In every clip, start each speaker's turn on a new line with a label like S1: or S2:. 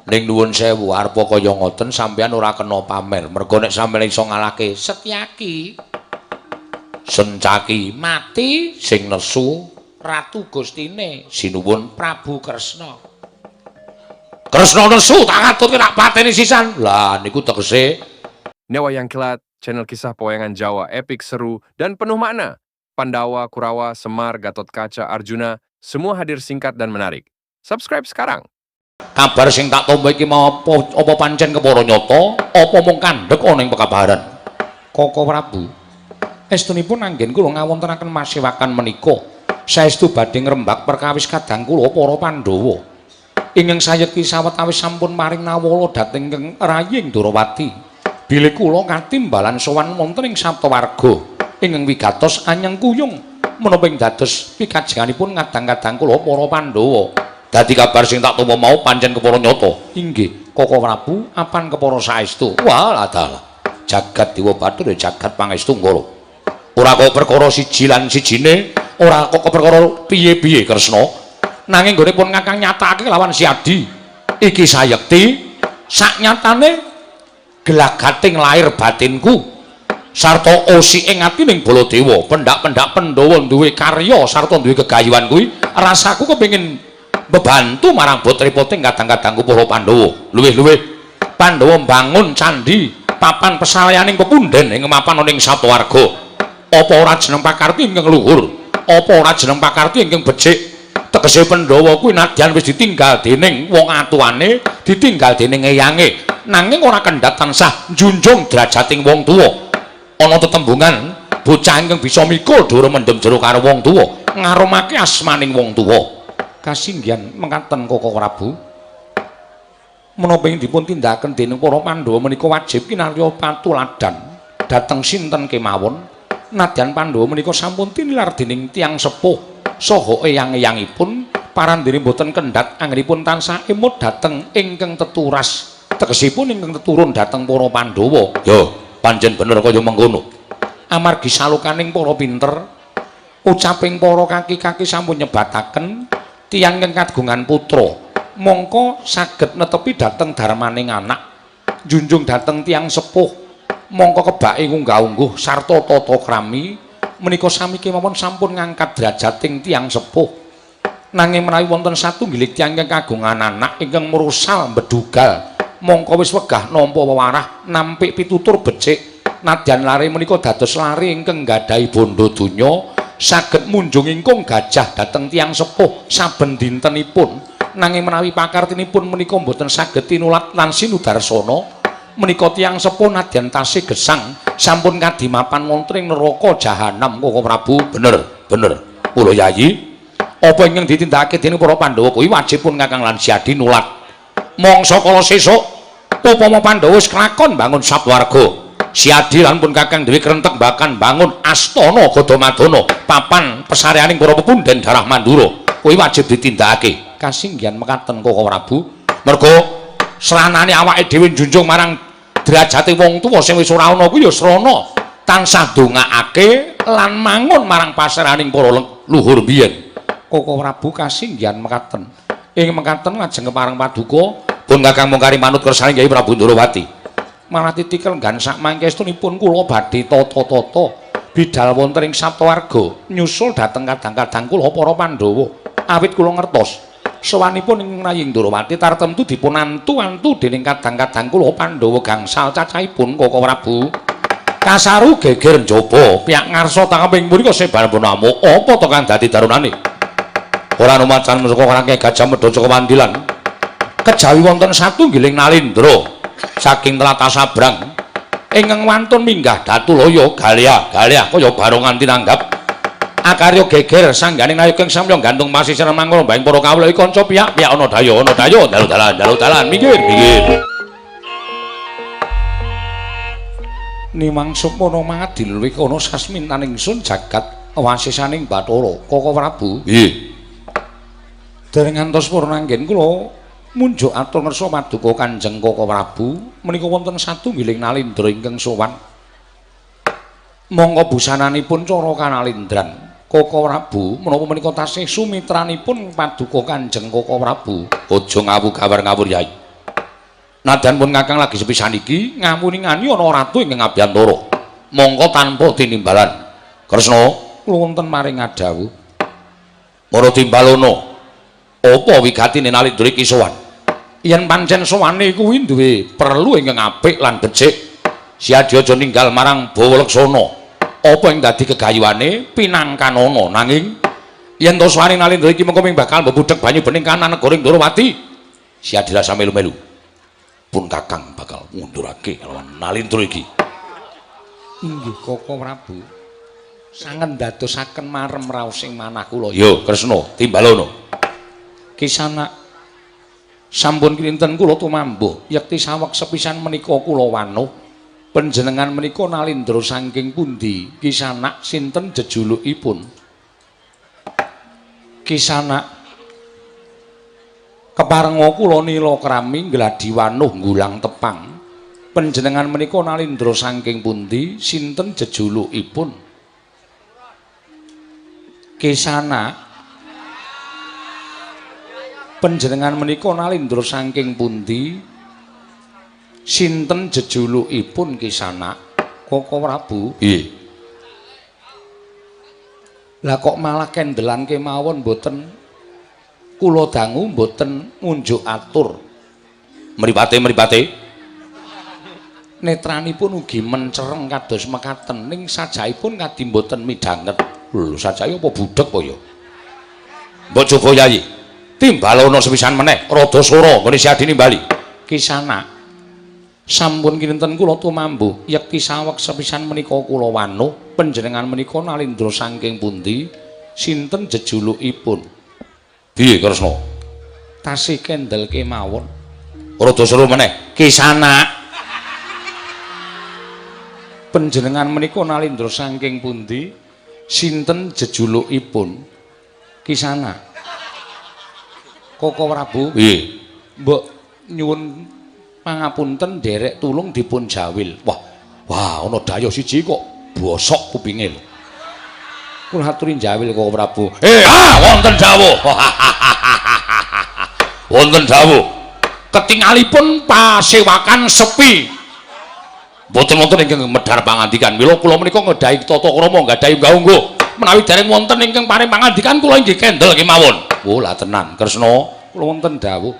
S1: Ning nuwun sewu arepa kaya ngoten sampeyan ora kena pamer. Mergo nek sampeyan iso ngalahke Setyaki, Sencaki mati sing nesu Ratu Gustine sinuwun Prabu Kresna. Kresna nesu tak aturke tak pateni sisan. Lah niku tegese
S2: Wayang Kilat, channel kisah pewayangan Jawa epik, seru, dan penuh makna. Pandawa, Kurawa, Semar, Gatotkaca, Arjuna, semua hadir singkat dan menarik. Subscribe sekarang.
S1: Kabar sing tak tampa iki mau apa pancen kepara nyata, apa mung kandhek ana ing pekabaran? Koko Prabu, estunipun anggen kula ngawontenaken masewakan menika, saestu badhe ngrembak perkawis kadang kula para Pandhawa. Ingkang sayekti sawetawis sampun paring nawala dhateng ingkang Raying Ndorowati. Bilih kula katimbalan sowan wonten ing Saptawarga ingkang wigatos anyeng kuyung menapa ing dados pikajenganipun kadang-kadang kula para Pandhawa. Dadi kabar sing tak tampa mau pancen kepara nyata. Inggih, Koko Prabu, apan kepara saestu? Wah, dalah. Jagat Dewa Bathara jagat pangestu Nggara. Ora kok perkara siji lan sijine, ora kok perkara piye-piye Kresna. Nanging nggone pun kakang nyatakake lawan Siadi. Iki sayekti saknyatane gelagating lair batinku sarta osike atining Baladewa, pendak-pendak Pandhawa duwe karya sarta duwe gegayuhan kuwi, rasaku kepengin bebantu marang bot-repoting kadang-kadangku para Pandhawa. Luwih-luwih Pandhawa mbangun candhi papan pesareaning pepunden ing mapan ana ing Saptawarga. Apa ora jeneng pakarti ingkang luhur? Apa ora jeneng pakarti ingkang becik? Tegese Pandhawa kuwi nadyan wis ditinggal dening wong atuane, ditinggal dening eyange, nanging ora kendhat tansah njunjung drajating wong tuwa. Ana tetembungan bocah ingkang bisa mikul dora mendem jero karo wong tuwa, ngarumake asmaning wong tuwa. Kasinggihan mekaten Koko Prabu, menapa ing dipun tindakaken dening para Pandhawa menika wajib kinarya patuladan dhateng sinten kemawon. Nadyan Pandhawa menika sampun tinilar dening tiyang sepuh saha eyang-eyangipun, parandene boten kendhat anggenipun tansah emut dhateng ingkang teturas, tegesipun ingkang teturun dhateng para Pandhawa. Yo, pancen bener kaya mengkono. Amargi salukaning para pinter, ucaping para kaki-kaki sampun nyebataken tiyang ingkang kagungan putra mongko saged netepi dhateng darmaning anak, njunjung dhateng tiyang sepuh mongko kebake ngunggah-ungguh sarta tata krami menika sami kemawon sampun ngangkat drajating tiyang sepuh. Nanging menawi wonten satunggiling tiyang ingkang kagungan anak ingkang mrusal bedugal mongko wis wegah nampa wewarah nampik pitutur becik, nadyan lare menika dados lare ingkang nggadahi bondo donya, saged munjung ingkung gajah dhateng tiyang sepuh saben dintenipun. Nanging menawi pakartinipun menika mboten saged tinulat lan sinudarsana, menika tiyang sepuh nadyan tasih gesang sampun kadimapan wonten ing neraka jahanam. Koko Prabu, bener bener. Kula yayi, apa ingkang ditindakake dening para Pandhawa kuwi wajib pun kakang lan Siadi nulat. Mangsa kala sesuk upama Pandhawa wis kelakon bangun Saptawarga, Siadi lan pun kakang dhewe krentek bakan bangun astana Gadamadana, papan pesareaning para pepunden darah Mandura, kuwi wajib ditindakake. Kasinggihan mekaten Koko Prabu, mergo sranane awake dhewe njunjung marang derajate wong tuwa sing wis ora ana kuwi ya srana tansah ndongaake lan mangun marang paseraning para luhur biyen. Koko Prabu kasinggihan mekaten. Ing mekaten lajeng kepareng paduka pun kakang mung kari manut kersane Kyai Prabu Ndorowati. Malah titikel nggan sak mangkestunipun kula badhe tata-tata bidal wonten ing Saptawarga nyusul dhateng kadang-kadang kula para Pandhawa. Awit kula ngertos sowanipun ing Raying Ndorowati tartemtu dipun antu-antu dening kadang-kadang kula Pandhawa gangsal cacahipun. Koko Prabu, kasaru geger njaba piyak ngarsa tangkeping mriko sebar amuk. Apa to kang dadi darunane? Ora numacan saka rangke Gajah Mada saka Wandilan. Kejawi wonten satunggiling nalindra saking tlatah Sabrang ingkang wantun minggah Datulaya galyah galyah kaya barongan tinanggap. Akarya geger sangganing nayaka ing samya gantung pasisir mangkara mbaing para kawula iki kanca piyak-piyak ana daya ana daya dalu dalan dalu dalan minggir minggir. Nimang sukmana mangadil wikana sasmintaning sun jagat wasisaning Bathara. Koko Prabu, nggih. Dereng ngantos purna anggen kula munjuk atur ngersa paduka Kanjeng Koko Prabu menika wonten satunggiling nalindra ingkang sowan. Mongko busananipun cara kanalindran. Koko Prabu menapa menika tasih sumitranipun paduka Kanjeng Koko Prabu? Aja ngawu gawar ngawur yai. Nadyan pun Kakang lagi sepisan iki ngamuningani ana ratu ingkang ngabiyantara. Mongko tanpa tinimbalan. Kresna, kula wonten maring ngadhawuh. Para timbalono. Apa wigatine Nalindra iki sowan? Yen pancen sowane kuwi duwe perlu ingkang apik lan becik, Siadi aja ninggal marang Bawa Laksana. Apa ing dadi gegayuhane pinangkanana, nanging yen to sowane Nalindra iki mengko ming bakal mbebudheg banyu bening kanan negara Ndrawati, Siadi rasa melu-melu. Pun Kakang bakal ngundurake lawan Nalindra iki. Inggih Koko Prabu. Sangen dadosaken marem raos ing manah kula. Yo Kresna, timbalono. Kisana sampun kinten kula tumambuh yekti saweg sepisan menika kula wanuh. Panjenengan menika Nalindra saking pundi? Kisanak sinten jejulukipun? Kisanak keparenga kula nila krami gladi wanuh nggulang tepang. Panjenengan menika Nalindra saking pundi? Sinten jejulukipun? Kisanak panjenengan menika Nalindra saking pundi? Sinten jejulukipun Kisanak? Koko Prabu. Nggih. Lah kok malah kendelan kemawon mboten kula dangu mboten ngunjuk atur. Mripate-mripate netranipun ugi mencereng kados mekaten ning sajaipun kadi mboten midhanget. Lho sajake apa budheg apa ya? Mbok coba Yayi. Timbalono sepisan meneh rada sora nggone Siadi nimbali. Kisanak sampun kinten kula tumambuh yekti saweg sepisan menika kula wanuh. Panjenengan menika Nalindra saking pundi? Sinten jejulukipun? Piye Kresna? Tasih kendel kemawon. Rada seru meneh. Kisanak panjenengan menika Nalindra saking pundi? Sinten jejulukipun? Kisanak Koko Prabu. Nggih. Mbok nyuwun pangapunten nderek tulung dipun jawil. Wah, wah ana dayoh siji kok bosok kupinge lho. Kula aturi jawil Koko Prabu. Wonten dawuh. Wonten dawuh. Ketingalipun pasewakan sepi. Mboten wonten ingkang medhar pangandikan. Mila kula menika ngedhahi tata krama nggadahi unggah-ungguh. Menawi dereng wonten ingkang paring pangandikan kula inggih kendel kemawon. Oh lah tenan Kresna, kula wonten dawuh.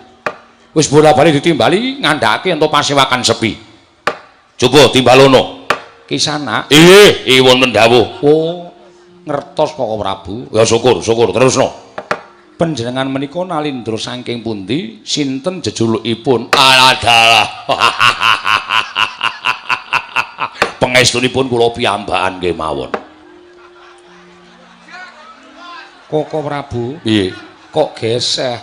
S1: Wis bola-bali ditimbali ngandhake ento pasewakan sepi. Coba timbalono. Kisanak. Nggih, wonten dawuh. Oh, ngertos Koko Prabu. Ya syukur, syukur terusno. Panjenengan menika Nalindra saking pundi? Sinten jejulukipun? Aladalah. Pangestunipun kula piyambakan kemawon. Koko Prabu. Nggih. Kok geseh?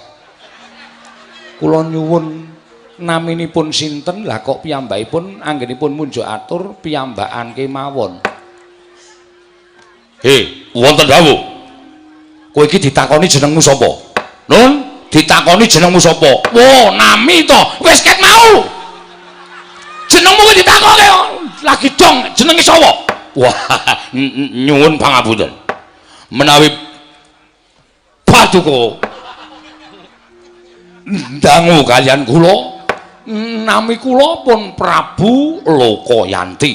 S1: Kula nyuwun naminipun sinten? Lah kok piyambakipun anggenipun munjuk atur piyambakan kemawon. He, wonten dawuh. Kowe iki ditakoni jenengmu sapa? Nun, ditakoni jenengmu sapa? Wo, nami to. Wis ket mau. Jenengmu kuwi ditakoke lagi dong jenenge sapa? Wah, nyuwun pangapunten. Menawi paduka dangu kalian kula, nami kula pun Prabu Lokayanti.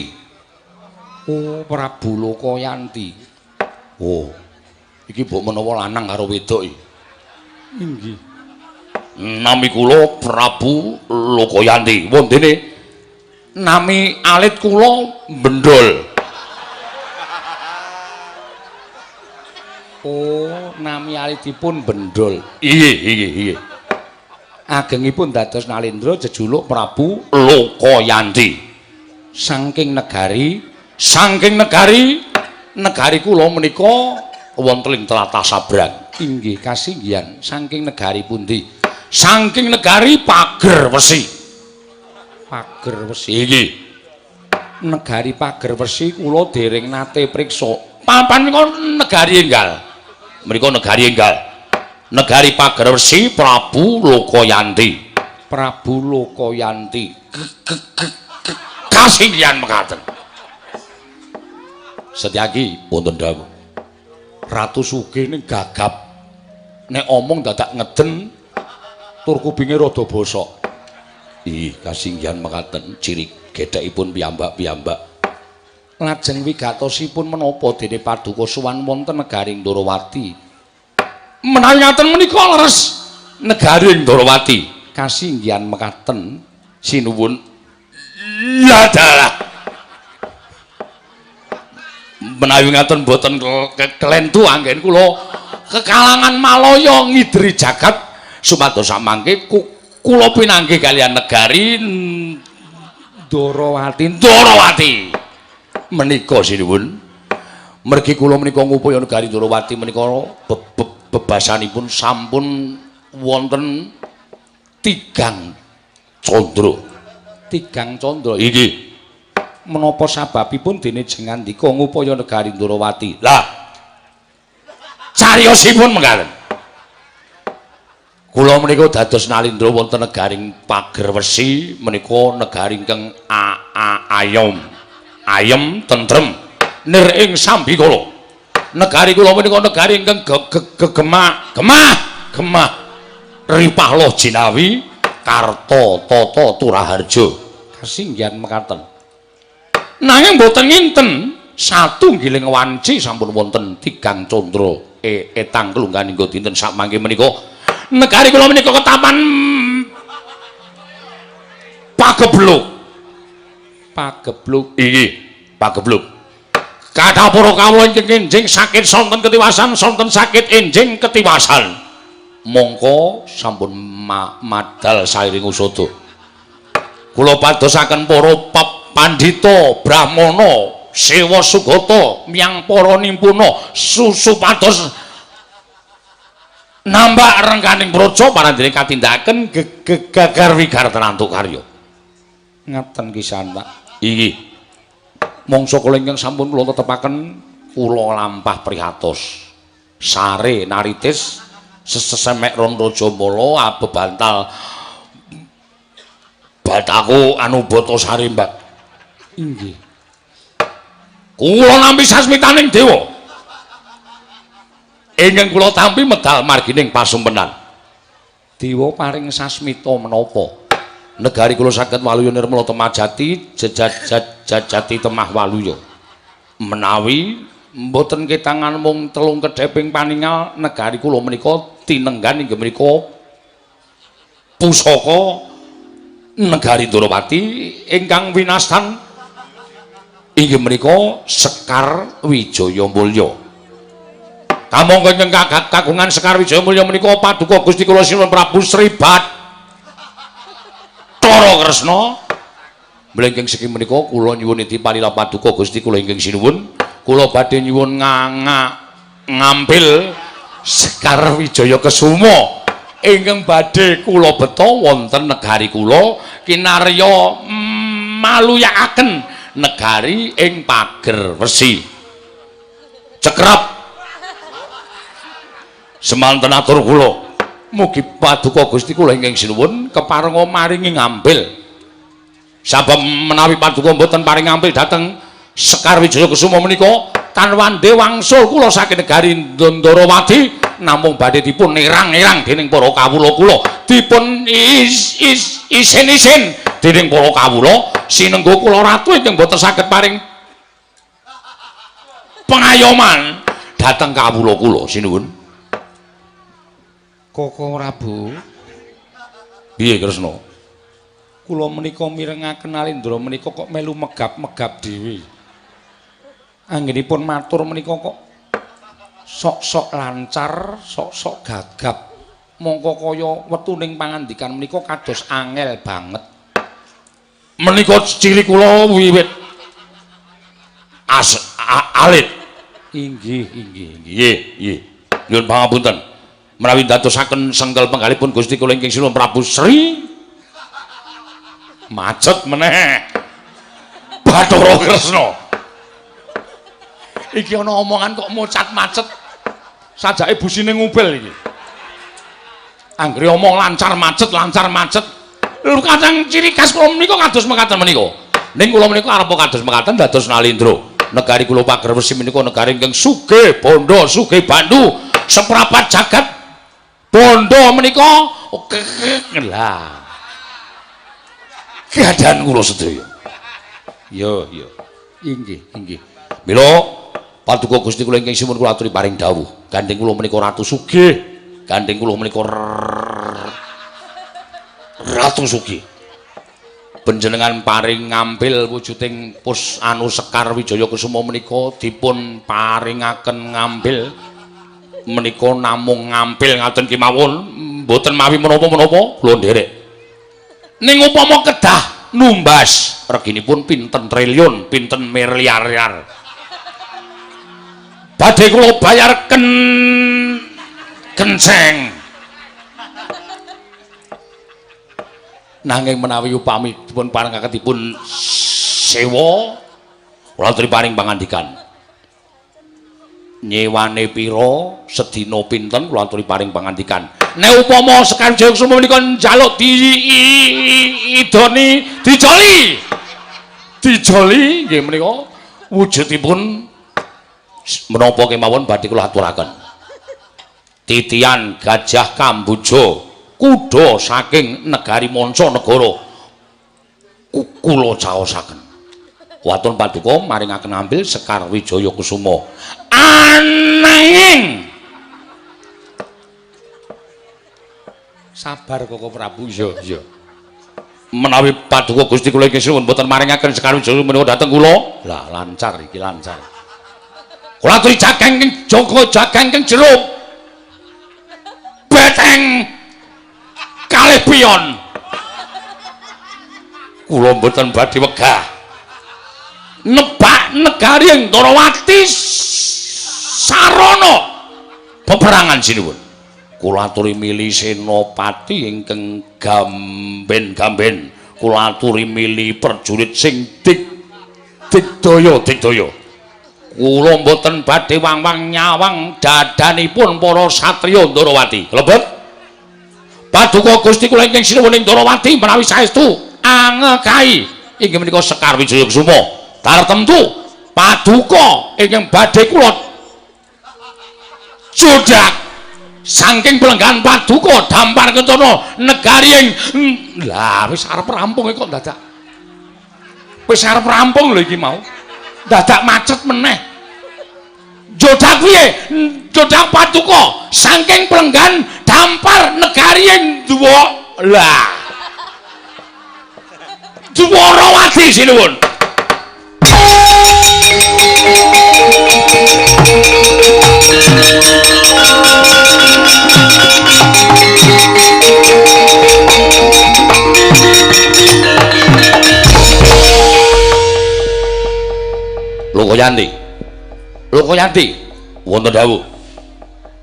S1: Oh, Prabu Lokayanti. Oh, iki mbok menawa lanang karo wedok iki. Inggih. Nami kula Prabu Lokayanti. Wondene nami alit kula Bendol. Oh, nami alitipun Bendol. Inggih, inggih, inggih. Agengipun dados Nalindra jejuluk Prabu Lokayanti. Saking negari, negari kula menika wonten ing tlatah Sabrang. Inggih kasinggihan. Saking negari pundi? Saking negari Pagerwesi. Pagerwesi. Inggih. Negari Pagerwesi kula dereng nate priksa. Papan menika negari enggal. Menika negari enggal. Negari Pagerwesi Prabu Lokayanti. Prabu Lokayanti. Kasinggihan mekaten. Setyaki wonten dawuh. Ratu Sugih ning gagap. Nek omong dadak ngeden tur kupinge rada bosok. Ih, kasinggihan mekaten ciri gedhekipun piyambak-piyambak. Lajeng wigatosipun menapa dene paduka sowan wonten negari Ndorowati? Menawi ngaten menika leres negari Ndorowati. Kasinggihan mekaten sinuwun. Ya dalah. Menawi ngaten boten kelentu anggen kula kekalangan Malaya ngidri jagat supados samangke kula pinanggih kaliyan negari Ndorowati. Ndorowati menika sinuwun. Mergi kula menika ngupaya negari Ndorowati menika bebasanipun sampun wonten tigang candra. Tigang candra inggih. Menapa sababipun dene jengandika ngupaya negari Ndorowati? Lah, cariyosipun mekaten. Kula menika dados nalindra wonten negaring Pagerwesi menika negari ingkang ayom, ayem tentrem nir ing sambikala. Negari kula menika negari ingkang gegemah, gemah, gemah ripah loh jinawi karta tata turaharja. Kasinggihan mekaten. Nanging boten nginten satunggiling wanci sampun wonten tigang candra etang klungganing dinten samangke menika negari kula menika ketapan pagebluk. Pagebluk inggih, pagebluk. Kathah para kawula ingkang enjing sakit sonten ketiwasan, sonten sakit enjing ketiwasan. Mongko sampun madal sairing usada. Kula padosaken para pandhita, brahmana, sewa sugata, miyang para nimpuna supados nambah rengkaning praja parandene katindakaken gegagar wigar tenantuk karya. Ngaten Ki Santa. Inggih. Mangsa kula ingkang sampun kula tetepaken kula lampah prihatos. Sare naritis sesemek ron rajamala abebantal bataku anubata sarimbak. Inggih. Kula nampi sasmitaning dewa. Ingkang kula tampi medal margining pasumpenan. Dewa paring sasmita menapa? Negari kula saged waluya nirmala temah jati, jejati temah waluya. Menawi mboten ketangan mung telung kedheping paningal negari kula menika tinenggan inggih menika pusaka negari Ndorowati ingkang winastan inggih menika Sekar Wijaya Mulya. Kamangka ingkang kagungan Sekar Wijaya Mulya menika paduka Gusti kula Sinuwun Prabu Sri Bathara Kresna. Mlengking seki menika kula nyuwun iti palila paduka Gusti kula ingkang sinuwun. Kula badhe nyuwun ngambil Sekar Wijaya Kesuma ingkang badhe kula beta wonten negari kula kinarya maluyakaken negari ing Pagerwesi. Cekrep semanten atur kula. Mugi paduka Gusti kula ingkang sinuwun keparenga maringi ngambil. Sabab menawi paduka mboten paring ngambil dhateng Sekar Wijaya Kesuma menika tanwande wangsul kula saking negari Ndorowati namung badhe dipun erang-erang dening para kawula kula, dipun isin-isin dening para kawula sinengga kula ratu ingkang boten saged paring pengayoman dhateng kawula kula sinuwun. Koko Prabu. Piye Kresna? Kula menika mirengaken Alindra menika kok melu megap-megap dhewe. Anggenipun matur menika kok sok-sok lancar, sok-sok gagap. Mongko kaya wetuning pangandikan menika kados angel banget. Menika ciri kula wiwit alit. Inggih, inggih, inggih. Nggih. Nyuwun pangapunten. Menawi ndadosaken sengkel penggalipun Gusti kula ingkang sinuwun Prabu Sri macet meneh Bathara Kresna. Iki ana omongan kok mocat macet sajake busine ngupil iki. Anggere omong lancar macet, lancar macet. Lho kadang ciri khas kula menika kados mekaten menika. Ning kula menika arep kados mekaten dados nalindra. Negari kula Pagerwesi menika negari ingkang sugih bondo, sugih bandu, seprapat jagat bondo menika lah. Gadahan kula sedaya. Ya, ya. Inggih, inggih. Mila paduka Gusti kula ingkang sinuwun kula aturi paring dawuh. Gandeng kula menika Ratu Sugih. Gandeng kula menika Ratu Sugih. Panjenengan paring ngambil wujuding pus anu Sekar Wijaya Kusuma menika dipun paringaken ngambil menika namung ngampil ngaten kemawon mboten mawi menapa-menapa kula nderek. Ning upama kedah numbas reginipun pinten triliun, pinten miliar-miliar. Badhe kula bayar kenceng. Nanging menawi upami dipun parengaken dipun sewa kula aturi paring pangandikan. Nyewane pira, sedina pinten kula aturi paring pangandikan. Nek upama Sekar Wijaya Kusuma menika njaluk diidoni, dijoli. Dijoli nggih menika wujudipun menapa kemawon badhe kula aturaken. Titian Gajah Kamboja kuda saking negari manca negara kula caosaken. Waton paduka maringaken ambil Sekar Wijaya Kusuma. Ananging sabar Koko Prabu. Iya, iya. Menawi paduka Gusti kula ingkang sinuwun mboten maringaken Sekar Wijaya menika dhateng kula. Lah lancar iki lancar. Kula aturi jageng ing jaga jageng ing jero beteng kalih pion. Kula mboten badhe wegah nebak negari ing Ndorowati sarana peperangan sinuwun. Kula aturi mili senopati ingkang gamben-gamben, kula aturi mili prajurit sing digdaya digdaya. Kula mboten badhe wang-wang nyawang dadanipun para satriya Ndorowati. Lebet paduka Gusti kula ingkang sinuwun ing Ndorowati menawi saestu angekai inggih menika Sekar Wijaya Kusuma. Tartemtu paduka ingkang badhe kula jodhak saking pelenggan paduka Dampar Kencana negari ing lah wis arep rampung kok dadak. Wis arep rampung lho iki mau. Dadak macet meneh. Jodhak piye? Jodhak paduka saking pelenggan Dampar negari ing lah Dwarawati sinuwun. Lokoyanti. Lokoyanti wonten dawuh.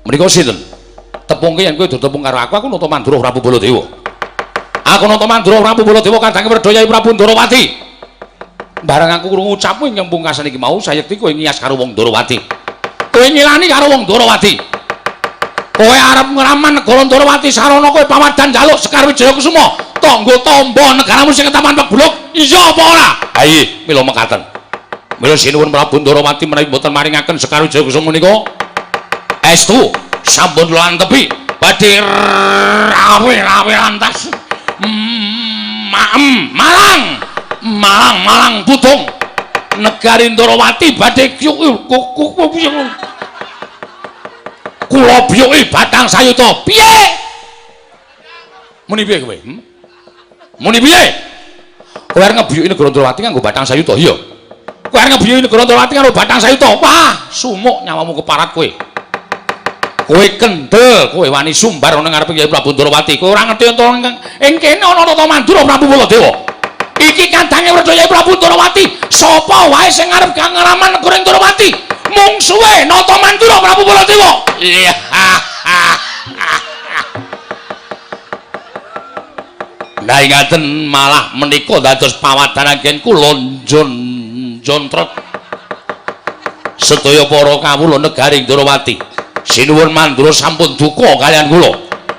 S1: Menika sinten? Tepungke yen kowe tepung karo aku, aku nata Mandura Prabu Baladewa. Aku nata Mandura Prabu Baladewa kadange Werda Prabu Ndorowati. Bareng aku krungu ucapmu ingkang pungkasan iki mau, sayekti kowe ngiyas karo wong Ndorowati. Kowe ngilani karo wong Ndorowati. Kowe arep ngraman negara Ndorowati sarana kowe pawadan njaluk Sekar Wijaya Kusuma, tangga tamba negaramu sing ketaman peguluk. Iya apa ora? Ha iya, mila mekaten. Mila sinuwun Prabu Ndorowati menawi mboten maringaken Sekar Wijaya Kusuma menika estu sampun kula antepi badhe rawe-rawe lantas maem malang malang malang putung negari Ndorowati badhe kula biyuki batang sayuta. Piye muni piye kowe? Muni piye kowe arep ngebiyuki negara Ndorowati nganggo batang sayuta? Iya. Kowe arep ngebiyuki negara Ndorowati nganggo batang sayuta? Wah, sumuk nyawamu keparat kowe. Kowe kendel, kowe wani sumbar ana ngarepe Kyai Prabu Ndorowati. Kowe ora ngerti ing kene ana Nata Mandura Prabu Baladewa. Iki kadange Werda Kyai Prabu Ndorowati. Sapa wae sing arep ngraman negara Ndorowati, mungsuhe Nata Mandura Prabu Baladewa. Iya. Nah ingaten malah menika dados pawadan anggen kula njontret sedaya para kawula negari Ndorowati. Sinuwun Mandura sampun duka kaliyan kula.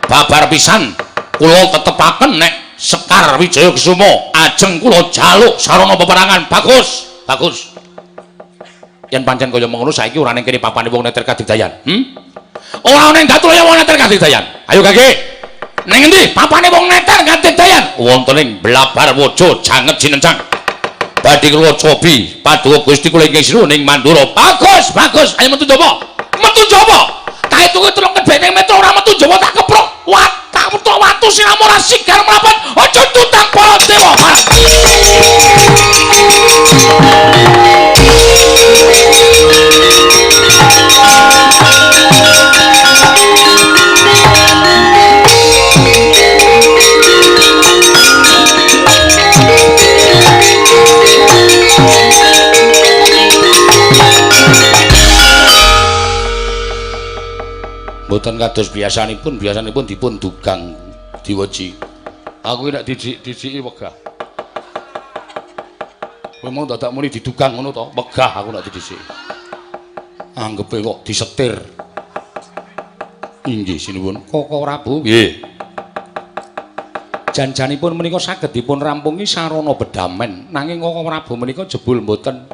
S1: Babar pisan kula tetepaken nek Sekar Wijaya Kusuma ajeng kula jaluk sarana peperangan. Bagus, bagus. Yen pancen kaya mengono saiki ora ning kene papane wong neter kadigdayan. Ora ana ing Datulaya wong neter kadigdayan. Ayo gage. Ning endi papane wong neter kadedayan? Wonten ing Blabar Waja Janget Jinencang. Badhe kula cobi paduka Gusti kula ingkang sinuwun ing Mandura. Bagus, bagus. Ayo metu jaba. Metu jaba. Kae tuku telung kebek metro ora metu jaba tak keprok. Wat, tak metu watu siramu ora sigar mrapat. Aja tutang para dewa. Mboten kados biasanipun, biasanipun dipun dugang diweji. Aku nek dijik-dijiki wegah. Kowe mau dadak muni didugang ngono to, wegah aku nek didhisiki. Anggepe kok disetir. Inggih sinuwun Koko Prabu. Nggih. Janjanipun menika saged dipun rampungi sarana bedamen, nanging Koko Prabu menika jebul mboten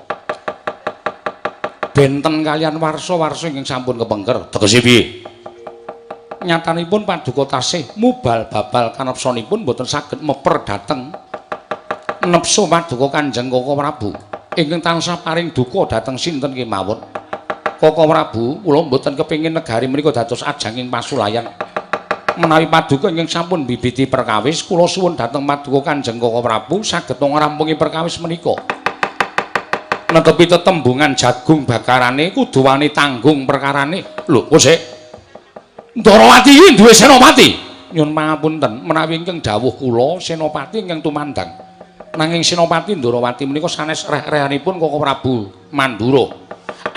S1: benten kalian warsa-warsa ingkang sampun kepengker. Tegese piye? Nyatanipun paduka tasih mubal babal kanepsanipun mboten saged meper dhateng nepsu paduka Kanjeng Koko Prabu ingkang tansah paring duka dhateng sinten kemawon. Koko Prabu, kula mboten kepengin negari menika dados ajanging pasulayan. Menawi paduka ingkang sampun bibiti perkawis, kula suwun dhateng paduka Kanjeng Koko Prabu saged ngrampungi perkawis menika. Netepi tetembungan jagung bakarane kudu wani tanggung perkarane. Lho, kok sik Ndorowati iki duwe senopati. Nyun pangapunten menawi ingkang dawuh kula senopati ingkang tumandang. Nanging senopati Ndorowati menika sanes reh-rehanipun Koko Prabu Mandura.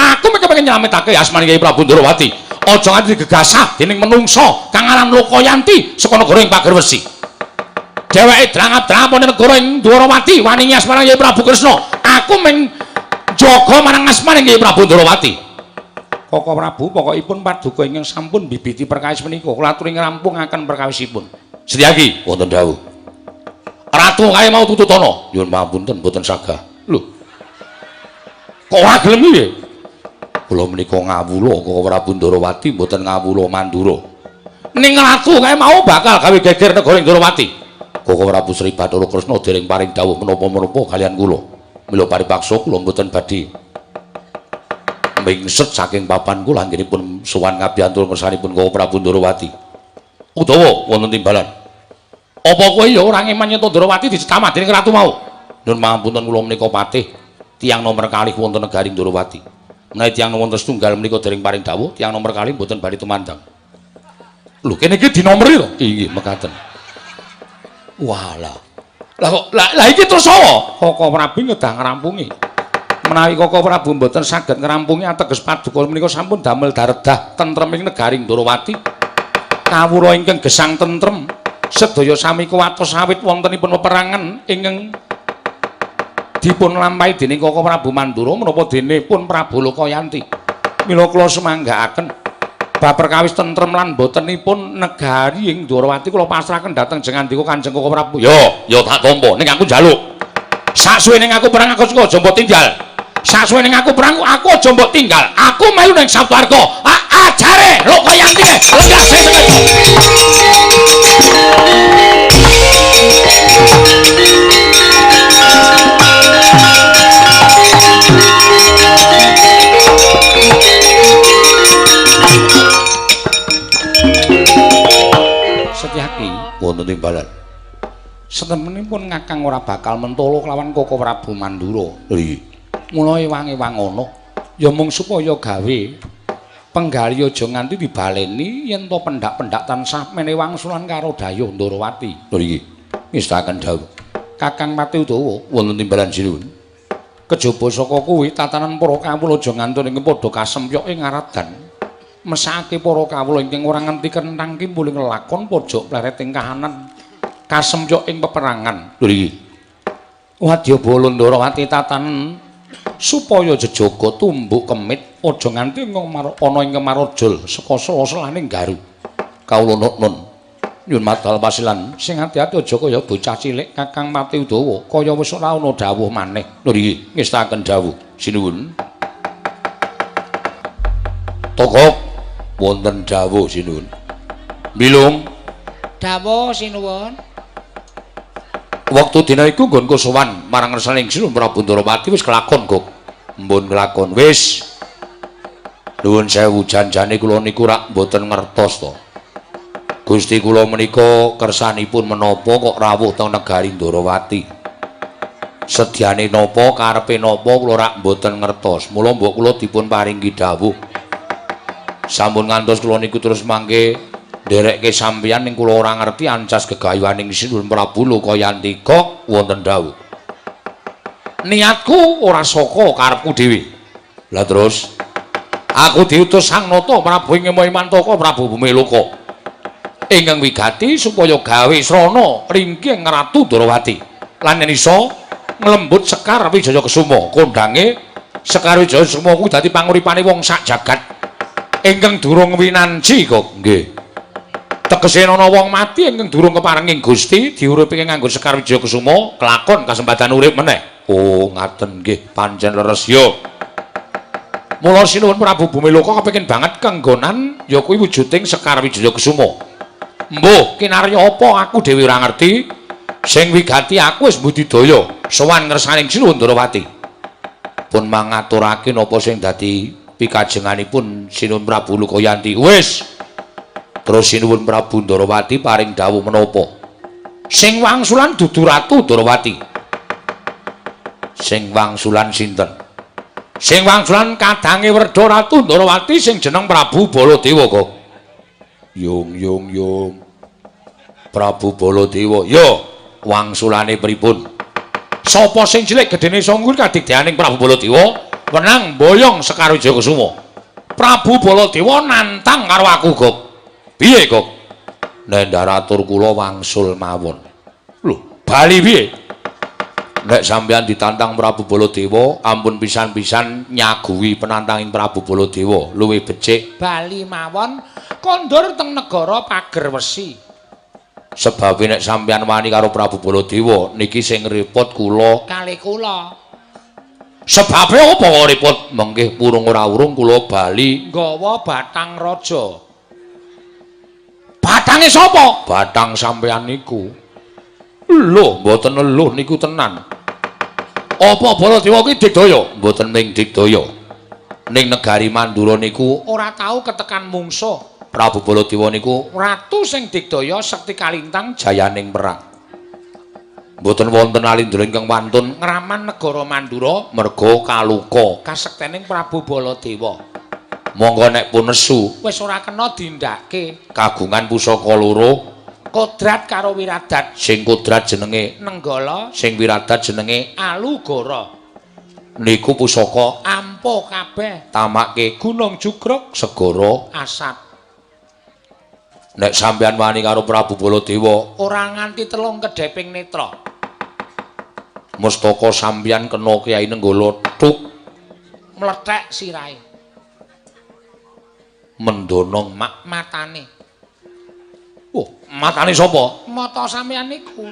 S1: Aku mung kepengin nyelametake asmane Kyai Prabu Ndorowati. Aja nganti digegasah dening menungsa kang aran Lokayanti saka negara ing Pagerwesi. Dheweke drangap-drangap ana negara ing Ndorowati wani asmane Kyai Prabu Kresna. Aku mung jaga marang asmane Kyai Prabu Ndorowati. Koko Prabu pokokipun paduka ingkang sampun bibiti perkawis menika kula aturi ngrampungaken perkawisipun. Setyaki wonten dawuh. Ratu kae mau tututana. Nyuwun pangapunten mboten sagah. Lho. Kok ora gelem piye? Kula menika ngawula Koko Prabu Ndorowati mboten ngawula Mandura. Ning ratu kae mau bakal gawe geger negara Ndorowati. Koko Prabu Sri Bathara Kresna dereng paring dawuh menapa-menapa kalian kula. Mila paripaksa kula mboten badhe mingset saking papan kula anggenipun sowan ngabiyantu ngersanipun Koko Prabu Ndorowati. Utawa wonten timbalan. Apa kowe ya ora ngeman yen Ndorowati dicetamak dening ratu mau? Nyuwun pangapunten kula menika patih tiyang nomer kalih wonten negari Ndorowati. Menawi tiyang wonten setunggal menika dereng paring dawuh, tiyang nomer kalih mboten badhe tumandang. Lho kene iki dinomeri to? Inggih mekaten. Walah. Lah kok lah iki terus sapa? Koko Prabu ngedah ngrampungi. Menawi Koko Prabu mboten saged ngrampungi ateges paduka menika sampun damel daredah tentreming negari Ndorowati. Kawula ingkang gesang tentrem sedaya sami kuwatos awit wontenipun peperangan ingkang dipun lampahi dening Koko Prabu Mandura menapa dene pun Prabu Lokayanti. Mila kula sumanggaaken bab perkawis tentrem lan botenipun negari ing Ndorowati kula pasrahaken dhateng jengandika Kanjeng Koko Prabu. Yo, yo tak tampa ning aku njaluk. Saksuwene aku perang aku aja mbok tinggal. Saksuwene aku perang aku aja mbok tinggal. Aku melu ning Saptarga. Ajare Lokayanti lenggah sing sengaja. Setyaki wonten timbalan. Setemenipun Kakang ora bakal mentolo kelawan Koko Prabu Mandura. Lho iki. Mula ewang-ewang ana ya mung supaya gawe penggali aja nganti dibaleni yen to pendak-pendak tansah menehi wangsulan karo Dayuh Ndorowati. Lho iki. Ngestakaken dawuh. Kakang Pati Udawa wonten timbalan sinuwun. Kejaba saka kuwi tatanan para kawula aja nganti ing padha kasempyoke ngaradan. Mesake para kawula ingkang ora ngerti kenthang kimpuling lelakon pojok plereting kahanan kasempyok ing peperangan. Lho iki. Wadyabala Ndorowati tatanan supaya jejaga tumbuk kemit aja nganti ana ing kemarajul saka sela-selaning garu. Kawula nun nyuwun madal pasilan sing ati-ati aja kaya bocah cilik Kakang Pati Udawa kaya wis ora ana dawuh maneh. Lho iki ngestakaken dawuh sinuwun. Togok wonten dawuh sinuwun. Bilung
S3: Dawuh sinuwun.
S1: Wektu dina iku nggonku sowan marang ngersaning Sinuwun Prabu Ndarawati wis kelakon, Gok. Mbun kelakon wis. Nuwun sewu janjane kula niku rak mboten ngertos to. Gusti kula menika kersanipun menapa kok rawuh teng negari Ndarawati. Sedyane napa karepe napa kula rak mboten ngertos. Mula mbok kula dipun paringi dawuh. Sampun ngantos kula niku terus mangke nderekke sampeyan ning kula ora ngerti ancas gegayuhaning Sinuwun Prabu Lokayantika wonten dawuh. Niatku ora saka karepku dhewe. Lah terus aku diutus Sang Nata Prabu ing Imantaka Prabu Bumiloka. Ingkang wigati supaya gawe srana ringkih Ratu Ndarawati. Lan yen iso nglembut Sekar Wijaya Kesuma, kondange Sekar Wijaya Kesuma kuwi dadi panguripane wong sak jagat. Ingkang durung winanci kok nggih. Tegese ana wong mati ingkang durung keparenging Gusti diuripke nganggo Sekar Wijaya Kesuma kelakon kasempatan urip meneh. Oh, ngaten nggih, pancen leres ya. Mula Sinuwun Prabu Bumiloka kepengin banget kenggonan ya kuwi wujuding Sekar Wijaya Kesuma. Mbuh, kinarya apa aku dhewe ora ngerti. Sing wigati aku wis budidaya sowan ngersaning Sinuwun Ndarawati. Pun mangaturake napa sing dadi pikajenganipun Sinuwun Prabu Lokayanti. Wis. Terus Sinuwun Prabu Ndarawati paring dawuh menapa? Sing wangsulan dudu Ratu Ndarawati. Sing wangsulan sinten? Sing wangsulan kadange Werda Ratu Ndarawati sing jeneng Prabu Baladewa kok. Yung yung yung. Prabu Baladewa. Yo, wangsulane pripun? Sapa sing cilik gedene sanggup kadigdayaning Prabu Baladewa wenang mboyong Sekar Wijaya Kesuma. Prabu Baladewa nantang karo aku, Gok. Piye, Gok? Nendhar atur kula wangsul mawon. Lho, bali piye? Nek sampeyan ditantang Prabu Baladewa, ampun pisan-pisan nyaguhi penantanging Prabu Baladewa, luwih becik
S3: bali mawon kondur teng negara Pagerwesi.
S1: Sebabe nek sampeyan wani karo Prabu Baladewa, niki sing repot kula
S3: kalih kula.
S1: Sebabe apa kok repot? Mengke purung ora urung kula bali
S3: nggawa batang raja.
S1: Batange sapa? Batang sampeyan niku. Lho, mboten eluh niku tenan. Apa Baladewa kuwi digdaya? Mboten ming digdaya. Ning negari Mandura niku
S3: ora tau ketekan mungsuh.
S1: Prabu Baladewa niku
S3: ratu sing digdaya sekti kalintang
S1: jayaning perang. Mboten wonten alindra ingkang wantun
S3: ngraman negara Mandura
S1: merga kaluka
S3: kasektening Prabu Baladewa.
S1: Monggo nek pun nesu
S3: wis ora kena dindake.
S1: Kagungan pusaka loro,
S3: kodrat karo wiradat.
S1: Sing kodrat jenenge
S3: Nenggala,
S1: sing wiradat jenenge
S3: Alugara.
S1: Niku pusaka
S3: ampuh kabeh.
S1: Tamake
S3: Gunung Jugruk,
S1: segara
S3: asap.
S1: Nek sampeyan wani karo Prabu Baladewa
S3: ora nganti telung kedheping netra.
S1: Mestaka sampeyan kena Kyai Nenggala tuk
S3: mlethek sirahe.
S1: Mendono mak
S3: matane.
S1: Oh, matane sapa?
S3: Mata sampeyan niku.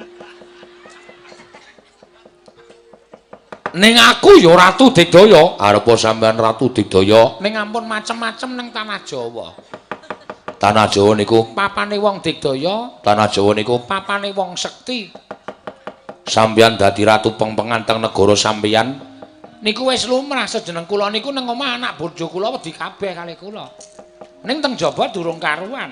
S1: Ning aku ya Ratu Digdaya. Arepa sampeyan Ratu Digdaya?
S3: Ning ampun macem-macem ning tanah Jawa.
S1: Tanah Jawa niku
S3: papane wong digdaya,
S1: tanah Jawa niku
S3: papane wong sekti.
S1: Sampeyan dadi ratu pengpengan teng negara sampeyan
S3: niku wis lumrah sejeneng kula niku nang omah anak bojo kula wedi kabeh kalih kula. Ning teng jaba durung karuan.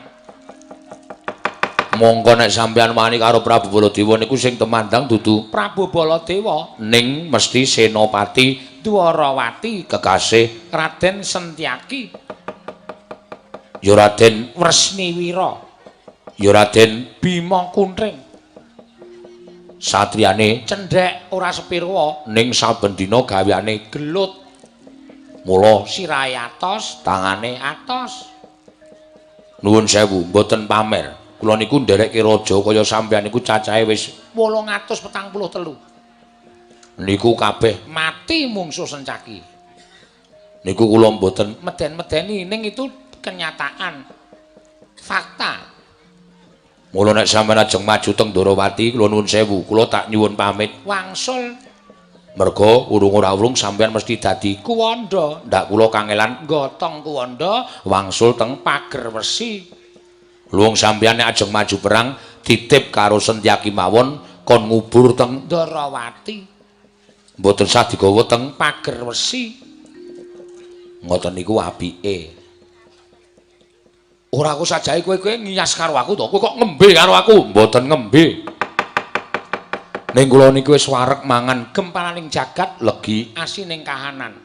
S1: Monggo nek sampeyan wani karo Prabu Baladewa niku sing temandang dudu
S3: Prabu Baladewa,
S1: ning mesti Senopati
S3: Dwarawati
S1: kekasih
S3: Raden Sentyaki,
S1: ya Raden
S3: Wresniwira,
S1: ya Raden
S3: Bima Kuntring,
S1: satriyane
S3: cendhek ora sepirwa,
S1: ning saben dina gaweane
S3: gelut.
S1: Mula
S3: sirahe atos,
S1: tangane
S3: atos.
S1: Nuwun sewu, mboten pamer. Kula niku nderekke raja kaya sampeyan niku cacahe wis
S3: 843.
S1: Niku kabeh
S3: mati mungsuh Sencaki.
S1: Niku kula mboten
S3: meden-medeni, ning itu kenyataan. Fakta.
S1: Mula nek sampeyan ajeng maju teng Ndorowati, kula nuwun sewu, kula tak nyuwun pamit.
S3: Wangsul.
S1: Merga urung ora urung sampeyan mesti dadi
S3: kuwanda.
S1: Ndak kula kangelan
S3: gotong kuwanda
S1: wangsul teng
S3: Pagerwesi.
S1: Luwung sampeyan nek ajeng maju perang titip karo Sentyaki mawon kon ngubur teng Ndarawati. Mboten sah digawa teng Pager Wesi. Ngoten niku apike. Ora aku sajae kowe ngiyas karo aku to. Kowe kok ngembe karo aku? Mboten ngembe. Ning kula niku wis wareg mangan gempalaning jagat legi asining kahanan.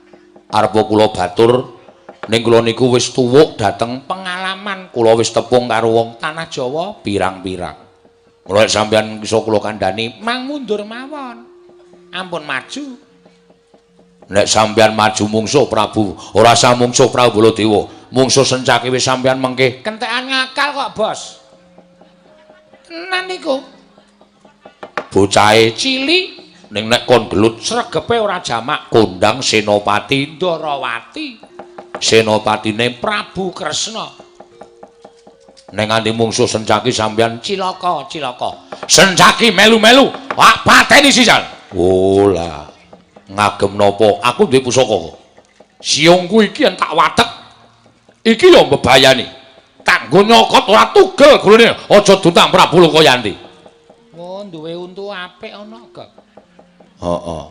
S1: Arepa kula batur ning kula niku wis tuwuk dhateng pengalaman. Kula wis tepung karo wong tanah Jawa pirang-pirang. Kula nek sampeyan iso kula kandhani mang mundur mawon. Ampun maju. Nek sampeyan maju mungsuh Prabu, ora sah mungsuh Prabu Baladewa. Mungsuh Sencaki wis sampeyan mengke kentekan ngakal kok, Bos. Tenan niku. Bocahe cilik ning nek kon gelut sregepe ora jamak kondang Senopati Ndarawati. Senopatine Prabu Kresna. Nek nganti mungsuh Sencaki sampeyan cilaka, cilaka. Sencaki melu-melu, wak pateni sisan. Oh lah. Ngagem napa? Aku duwe pusaka kok. Siungku iki yen tak watek iki ya mbebayani. Tak nggo nyokot ora tugel gulune. Aja duntang Prabu Lokayanti. Oh, duwe untu apik ana kok. Heeh.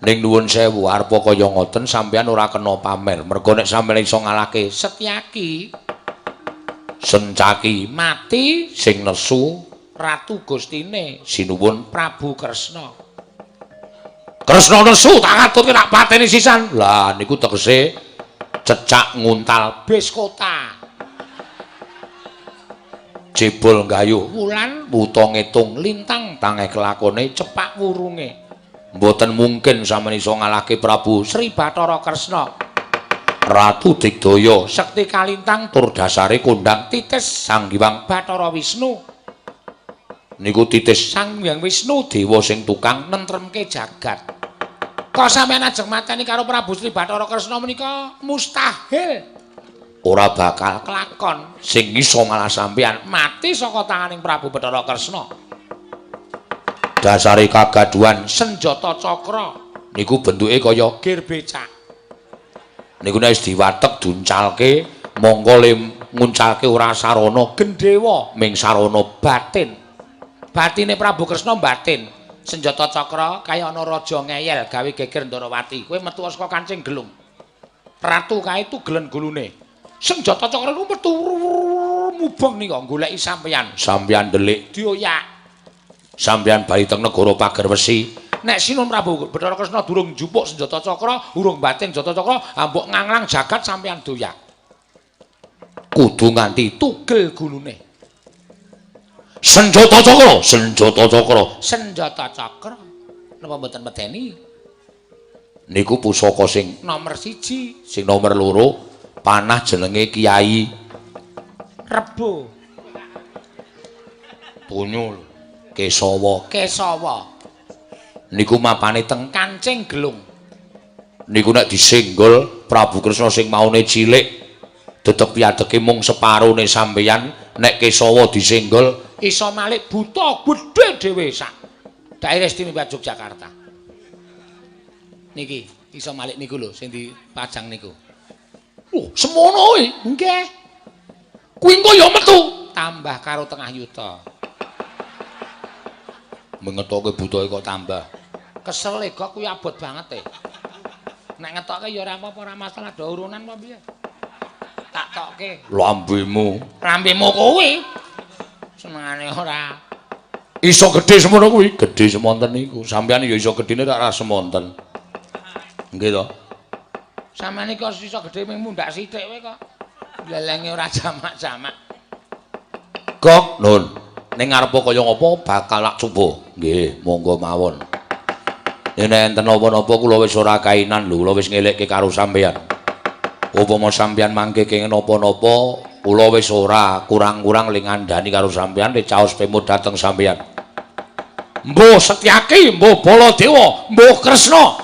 S1: Ning nuwun sewu arepa kaya ngoten sampeyan ora kena pamer. Mergo nek sampeyan iso ngalahke Setyaki, Sencaki mati sing nesu Ratu Gustine sinuwun Prabu Kresna. Kresna nesu tak aturke tak pateni sisan. Lah niku tegese cecak nguntal bis kota. Jebol gayuh wulan wuta ngitung lintang tangeh kelakone cepak wurunge. Mboten mungkin sampeyan iso ngalahke Prabu Sri Bathara Kresna. Ratu Digdaya sekti kalintang tur dasare kondang titis Sang Hyang Bathara Wisnu. Niku titis Sang Hyang Wisnu dewa sing tukang nentremke jagat. Kok sampeyan ajeng mateni karo Prabu Sri Bathara Kresna menika mustahil. Ora bakal kelakon. Sing iso ngalah sampeyan mati saka tanganing Prabu Bathara Kresna. Dasare kagaduhan senjata cakra niku bentuke kaya gir becak. Niku nek wis diwatek duncalke mongko le nguncalke ora sarana gendhewa ming sarana batin. Batine Prabu Kresna batin. Senjata cakra kaya ana raja ngeyel gawe geger Ndarawati. Kowe metu saka kancing gelung. Ratu kae tugelen gulune. Senjata cakra niku metu mubeng nika goleki sampeyan. Sampeyan ndelik dioyak. Sampeyan bali teng negara Pager Wesi. Nek Sinun Prabu Bathara Kresna durung njupuk senjata cakra, urung batin senjata cakra, ambok nganglang jagat sampeyan doyak. Kudu nganti tugel gulune. Senjata cakra, senjata cakra, senjata cakra. Napa mboten medeni? Niku pusaka sing nomor 1, sing nomor 2 panah jenenge Kiai Rebo. Tunyul Kesawa, Kesawa. Niku mapane teng kancing gelung. Niku nek disenggol Prabu Kresna sing maune cilik dedeg piadege mung separone sampeyan, nek Kesawa disenggol iso malik buta gedhe dhewe sak daerah istimewa Yogyakarta. Niki iso malik niku lho sing dipajang niku. Oh, semono kuwi. Nggih. Kuwi engko ya metu tambah karo tengah yuta. Mengetoke butae kok tambah. Kesel e kok kuwi abot banget e. Nek ngetoke ya ora apa-apa, ora masalah do urunan apa piye. Tak tokke. Lambemu. Lambemu kuwi. Senengane ora. Iso gedhe semono kuwi, gedhe semonten niku. Sampeyan ya iso gedhene tak ra semonten. Nggih to. Sampeyan iki iso gedhe mung mundhak sithik wae kok. Lelenge ora jamak-jamak. Gok, Nun. Ning ngarepa kaya ngapa bakal tak coba. Nggih, monggo mawon. Yen enten napa-napa kula wis ora kainan lho, kula wis ngelekke karo sampeyan. Upama sampeyan mangke kenging napa-napa, kula wis ora kurang-kurang ling ngandani karo sampeyan, caos pemut dhateng sampeyan. Mbuh Setyaki, mbuh Baladewa, mbuh Kresna.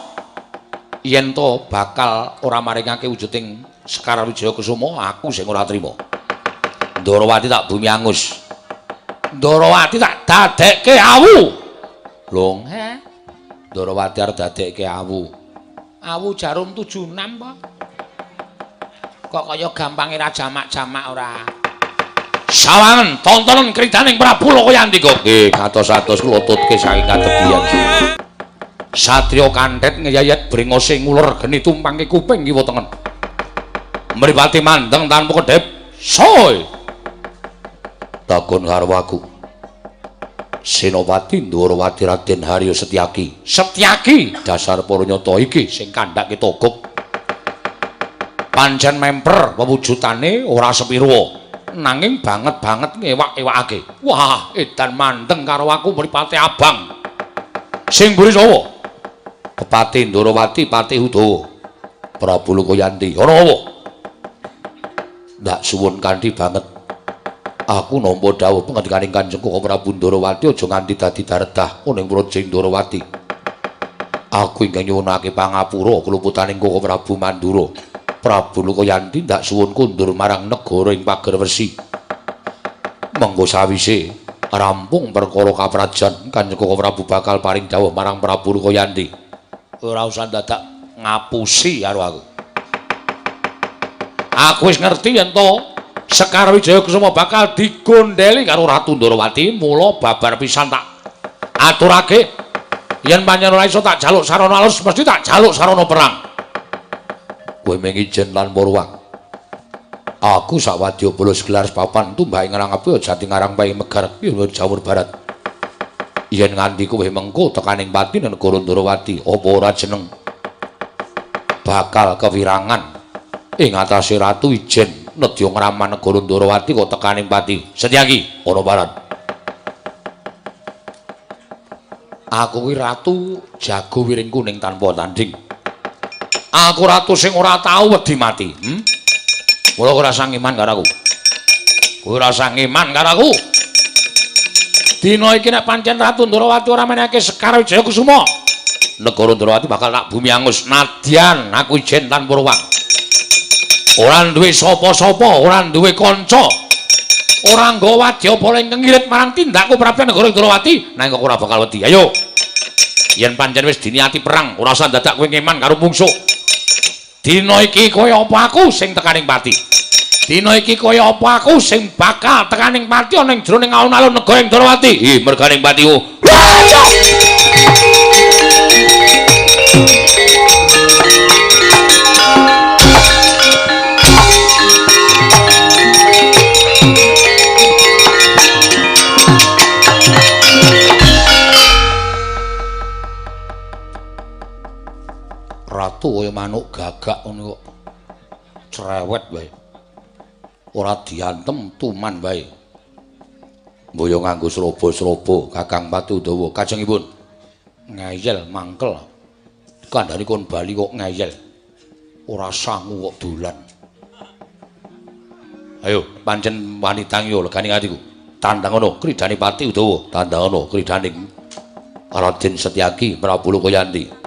S1: Yen to bakal ora maringake wujuding Sekar Wijaya Kusuma, aku sing ora trima. Ndarawati tak bumi angus. Ndarawati tak dadekke awu. Lung, he? Ndarawati arep dadekke awu. Awu jarum 76 apa? Kok kaya gampange ra jamak-jamak ora. Sawangen tontonen kridaning Prabu Lokayantika. Nggih, kados-ados kula tutke saking katebian. Satriya kanthet ngeyayat brengose nguler geni tumpangke kuping kiwa tengen. Mripate mandeng tanpa kedhep. Soy. Takon karo aku. Senopati Ndorowati Raden Haryo Setyaki. Setyaki dasar para nyata iki sing kandhake togok. Pancen memper wewujudane ora sepirwa, nanging banget-banget ngewak-ewakake. Wah, edan mandeng karo aku mripate abang. Sing mburi sapa? Pepati Ndorowati Patih Udawa. Prabu Lokayanti. Ana apa? Ndak suwun kanthi banget. Aku nampa dawuh pangandikaning Kanjeng Koko Prabu Ndorowati aja nganti dadi daredah ana ing Praja Ndorowati. Aku ingkang nyuwunake pangapura kluputaning Koko Prabu Mandura. Prabu Lokayanti ndak suwun kundur marang negara ing Pagerwesi. Mengko sawise rampung perkara kaprajan, Kanjeng Koko Prabu bakal paring dawuh marang Prabu Lokayanti. Ora usah dadak ngapusi karo aku. Aku wis ngerti yen to Sekar Wijaya Kusuma bakal digondheli karo Ratu Ndorowati, mula babar pisan tak aturake yen pancen ora iso tak jaluk sarana alus mesti tak jaluk sarana perang. Kowe mung ijen lan marwang. Aku sawadya bala segelar papan tumbak ing ngarang api jati ngarang paing megar Jawur Barat. Yen nganti kowe mengko tekaning pati negara Ndorowati, apa ora jeneng bakal kewirangan ing atase ratu ijen nedya ngraman negara Ndorowati kok tekaning pati. Setyaki ana paran. Aku kuwi ratu jago wiring kuning tanpa tanding. Aku ratu sing ora tau wedi mati. Mula ora sang iman karo aku. Kowe ora sang iman karo aku. Dina iki nek pancen Ratu Ndorowati ora menehake Sekar Wijaya Kusuma, negara Ndorowati bakal tak bumi angus. Nadyan aku ijen tanpa ruwang. Ora duwe sapa-sapa, ora duwe kanca. Ora nggawa wadyabala ingkang ngirit marang tindakku prapen negara Ndorowati, nanging kok ora bakal wedi. Ayo. Yen pancen wis diniati perang, ora usah dadak kowe ngeman karo mungsuh. Dina iki kaya apa aku sing tekaning pati. Dina iki kaya apa aku sing bakal tekaning pati ana ing jroning alun-alun negara Ndorowati. Hi, merganing patiku. Ratu kaya manuk gagak ngono kok cerewet wae. Ora diantem tuman wae. Mboyo nganggo srobo-srobo Kakang Pati Udawa kajengipun. Ngeyel mangkel. Kandhani kon bali kok ngeyel. Ora sangu kok dolan. Ayo pancen wanita yo legane atiku. Tandang ngono kridane Pati Udawa, tandang ngono kridane Raden Setyaki Prabu Lokayanti.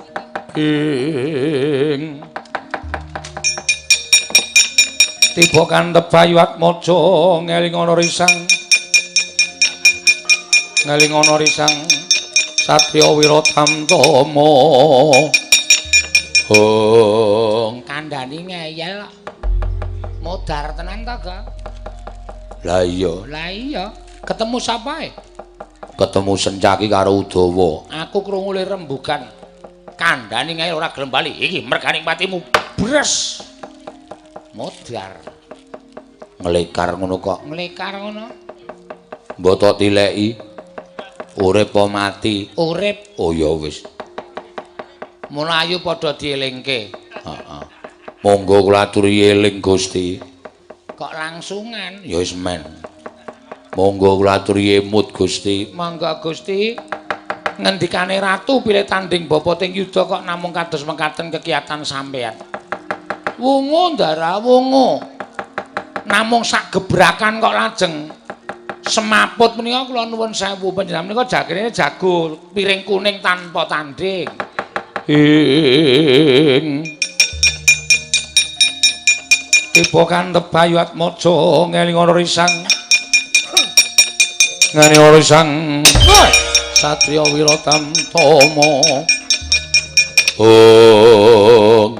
S1: Ing tiba kantep Bayu Atmaja ngeling ana risang ngeling ana risang satriya Wiratamtama. Hong
S3: kandhani ngeyel modar tenan ta, Ga?
S1: Lah iya.
S3: Lah iya, ketemu sapa e?
S1: Ketemu Sencaki karo Udawa.
S3: Aku krungu le rembugan. Kandhani ngeyel ora gelem bali. Iki merganing patimu. Bres. Modar.
S1: Nglekar ngono kok.
S3: Nglekar ngono.
S1: Mbok tok tileki. Urip apa mati?
S3: Urip.
S1: Oh ya wis.
S3: Mula ayu padha dielingke.
S1: Heeh. Monggo kula aturi eling Gusti.
S3: Kok langsungan?
S1: Ya wis men. Monggo kula aturi emut Gusti.
S3: Monggo Gusti. Ngendikane ratu pilih tanding bapa teng yuda kok namung kados mekaten kekiatan sampean. Wungu ndara wungu. Namung sak gebrakan kok lajeng semaput menika kula nuwun sewu panjenengan menika jagene jago piring kuning tanpa tanding.
S1: Ing tiba kantep Bayu Atmaja ngeling ana risang. Ngeling ana risang. Satriya Wiratamtama. Oh.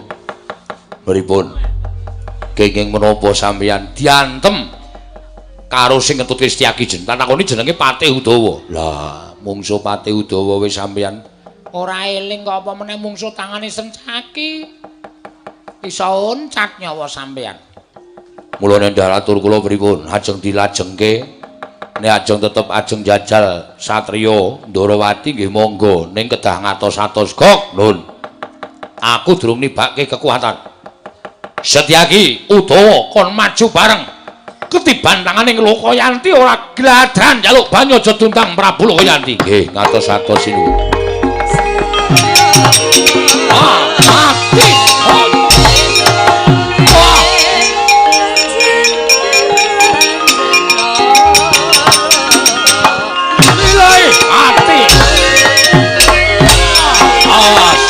S1: Pripun? Kenging menapa sampeyan diantem? Karo sing ngetutke Setyaki jeneng tak takoni jenenge Patih Udawa. Lah, mungsuh Patih Udawa wis sampeyan
S3: ora eling kok apa meneh mungsuh tangane Sencaki. Iso oncat nyawa sampeyan.
S1: Mulane ndaratur kula pripun? Ajeng dilajengke. Nek ajeng tetep ajeng jajal satriya Ndorowati nggih monggo, ning kedah ngatos-atos gok, Nun. Aku durung nibake kekuatan. Setyaki Udawa kon maju bareng. Ketiban tangane Lokayanti ora gladran njaluk banyu aja tuntang Prabu Lokayanti. Nggih, ngatos-atos sinuwun. Ah, mati. Nilai mati. Awas.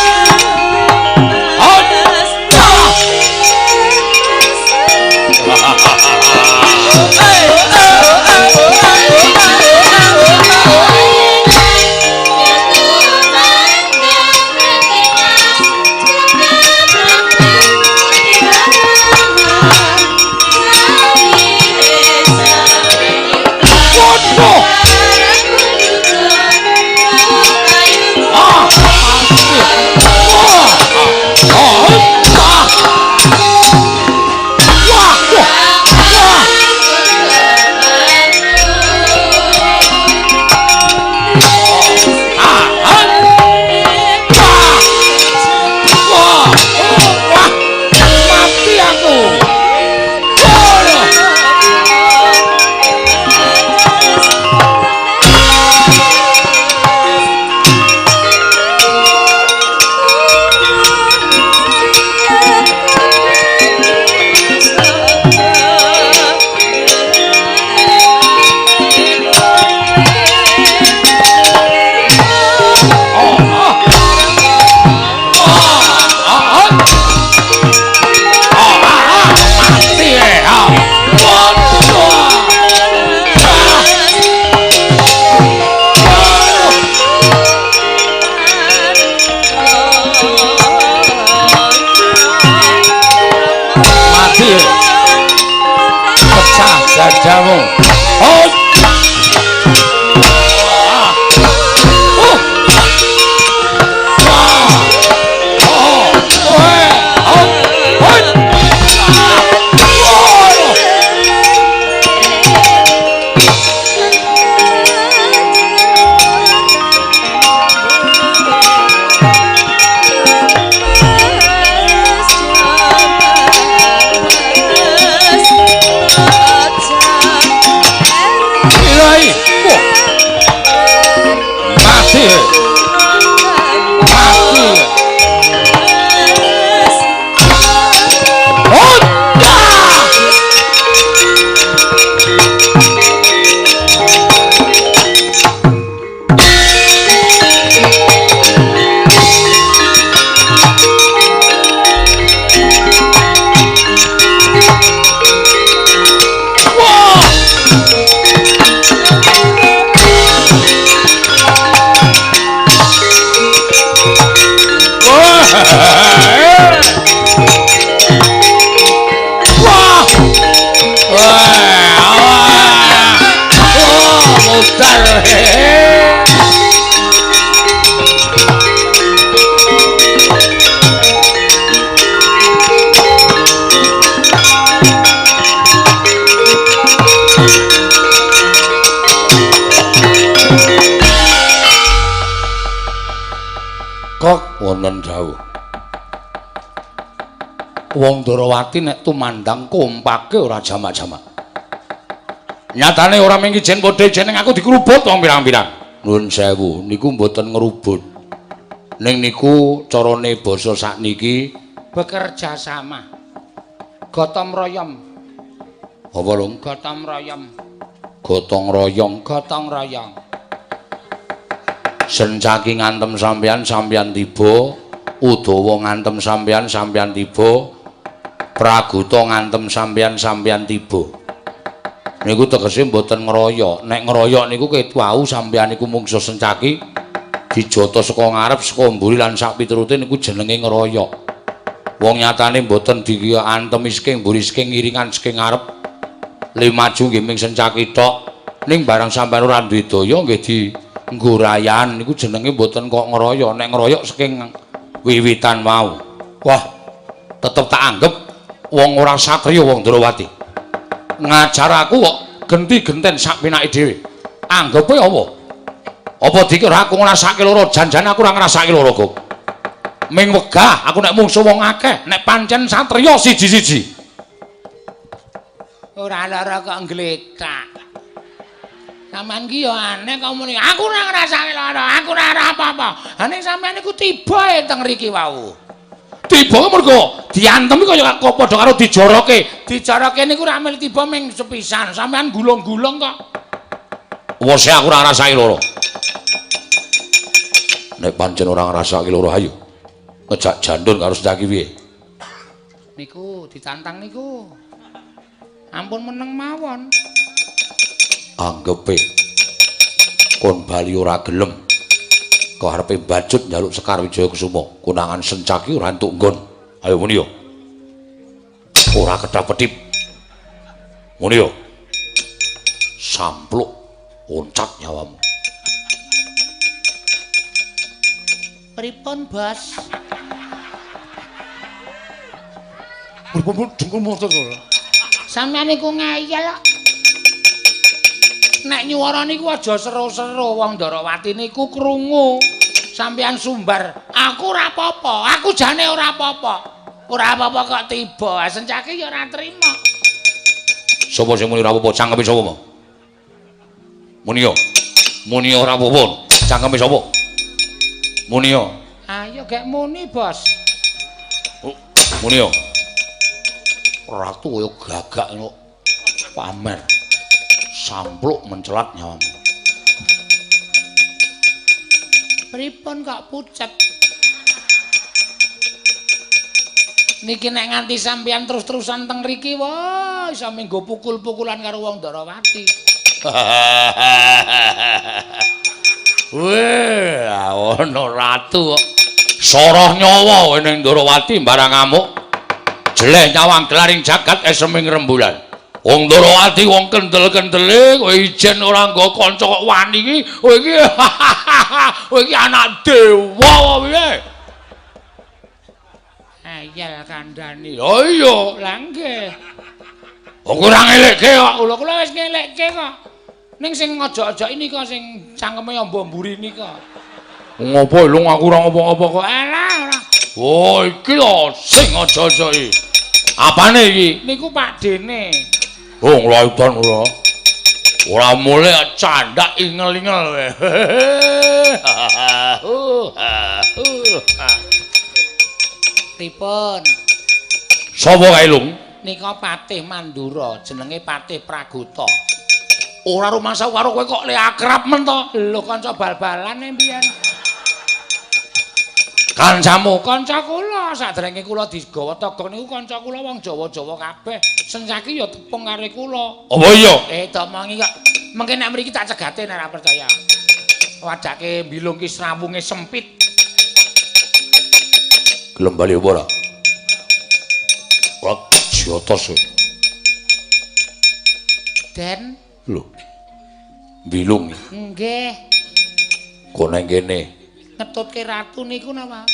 S1: Dadamu. Oh. Oh. Oh. Oh. Oh. Kok wonten dawuh. Wong Ndorowati nek tumandang kompake ora jamak-jamak. Nyatane ora mung ijen padha ijen aku dikrubut wong pirang-pirang. Nuwun sewu, niku mboten ngrubut. Ning niku carane basa sakniki
S3: bekerja sama. Gotong royong.
S1: Apa lho?
S3: Gotong royong.
S1: Gotong royong,
S3: gotong royong.
S1: Sencaki ngantem sampeyan, sampeyan tiba. Udawa ngantem sampeyan, sampeyan tiba. Praguta ngantem sampeyan, sampeyan tiba. Niku tegese mboten ngeroyok. Nek ngeroyok niku ketwau sampeyan niku mungsuh Sencaki dijata saka ngarep, saka mburi lan sak piturute niku jenenge ngeroyok. Wong nyatane mboten diantemi saking mburi, saking ngiringan, saking ngarep. Le maju nggih ming Sencaki tok. Ning barang sampeyan ora duwe daya nggih di nggorayan niku jenenge mboten kok ngeroyok. Nek ngeroyok saking wiwitan wau. Wah, tetep tak anggap wong ora satriya wong Ndrawati. Ngajar aku kok genti-genten sak penake dhewe. Anggepe apa? Apa dikira aku ngrasake lara? Janjane aku ora ngrasake lara, Gop. Ming wegah aku nek mungsuh wong akeh, nek pancen satriya siji-siji.
S3: Ora lara kok nglethak. Sampeyan ki ya aneh kok muni, aku ora ngrasake lara, aku ora apa-apa. Ha ning sampeyan niku tiba e teng mriki wau.
S1: Tiba mergo diantemi kaya padha karo dijoroke.
S3: Dijoroke niku ora mil tiba ming sepisan, sampeyan gulung-gulung kok.
S1: Wes aku ora ngrasake lara. Nek pancen ora ngrasake lara ayo ngejak jandun karo Sencaki piye?
S3: Niku ditantang niku. Ampun meneng mawon.
S1: Anggepe kon bali ora gelem. Kok arepe bacut njaluk Sekar Wijaya Kusuma, konangan Sencaki ora entuk nggon. Ayo muni yo. Ora kedap-kedip. Muni yo. Sampluk oncat nyawamu.
S3: Pripun, Bos?
S1: Pripun dengkul motor to?
S3: Sampeyan niku ngeyel kok. Nek nyuwara niku aja seru-seru, wong Ndrawati niku krungu. Sampeyan sumbar, aku ora apa-apa, aku jane ora apa-apa. Ora apa-apa kok tiba, Sencaki ya ora trima.
S1: Sapa sing muni ora apa-apa? Cangkeme sapa mau? Muni yo. Muni ora apa-apa. Cangkeme sapa? Muni yo.
S3: Ayo gek muni, Bos.
S1: Oh, muni yo. Ratu kaya gagak ngono. Pamer. Sampluk mencelat nyawamu.
S3: Pripun kok pucet? Niki nek nganti sampeyan terus-terusan teng mriki, wah, iso minggo pukul-pukulan karo wong Ndrawati.
S1: Weh, ana ratu kok. Soroh nyawa ning Ndrawati barang ngamuk. Jeleh nyawang gelaring jagat eseming rembulan. Wong Ndrawati wong kendel-kendele, kowe ijen ora nggo kanca kok wani iki. Kowe iki kowe iki anak dewa apa piye?
S3: Ayel kandhani.
S1: Ya iya,
S3: lah nggih.
S1: Wong ora ngelekke kok.
S3: Kula kula wis ngelekke kok. Ning sing ngojok-ojoki nika sing cangkeme amba mburi nika.
S1: Ngopo lho aku ora ngopo-ngopo kok.
S3: Alah ora.
S1: Oh, iki lho sing ngojok-ojoki. Apane iki?
S3: Niku Pak Dene.
S1: Oh, nglaitan ora. Ora mulih candak ingel-ingel kowe.
S3: Pripun?
S1: Sapa kae, Lung?
S3: Nika Patih Mandura, jenenge Patih Pragota.
S1: Ora rumangsa karo kowe kok le akrab men to?
S3: Lho kanca bal-balan e mbiyen.
S1: Kancamu?
S3: Kanca kula, sadèrènge kula digawa togok niku kanca kula wong Jawa-Jawa kabeh. Sencaki ya tepung karo kula.
S1: Apa iya?
S3: Domongi kok. Mengke nek mriki tak cegate nek ora percaya. Wadake mbilung ki srawunge sempit.
S1: Gelem bali apa ora? Ora jotos.
S3: Den.
S1: Lho. Mbilung.
S3: Nggih.
S1: Kok nang kene?
S3: Ngetutke ratu niku napa?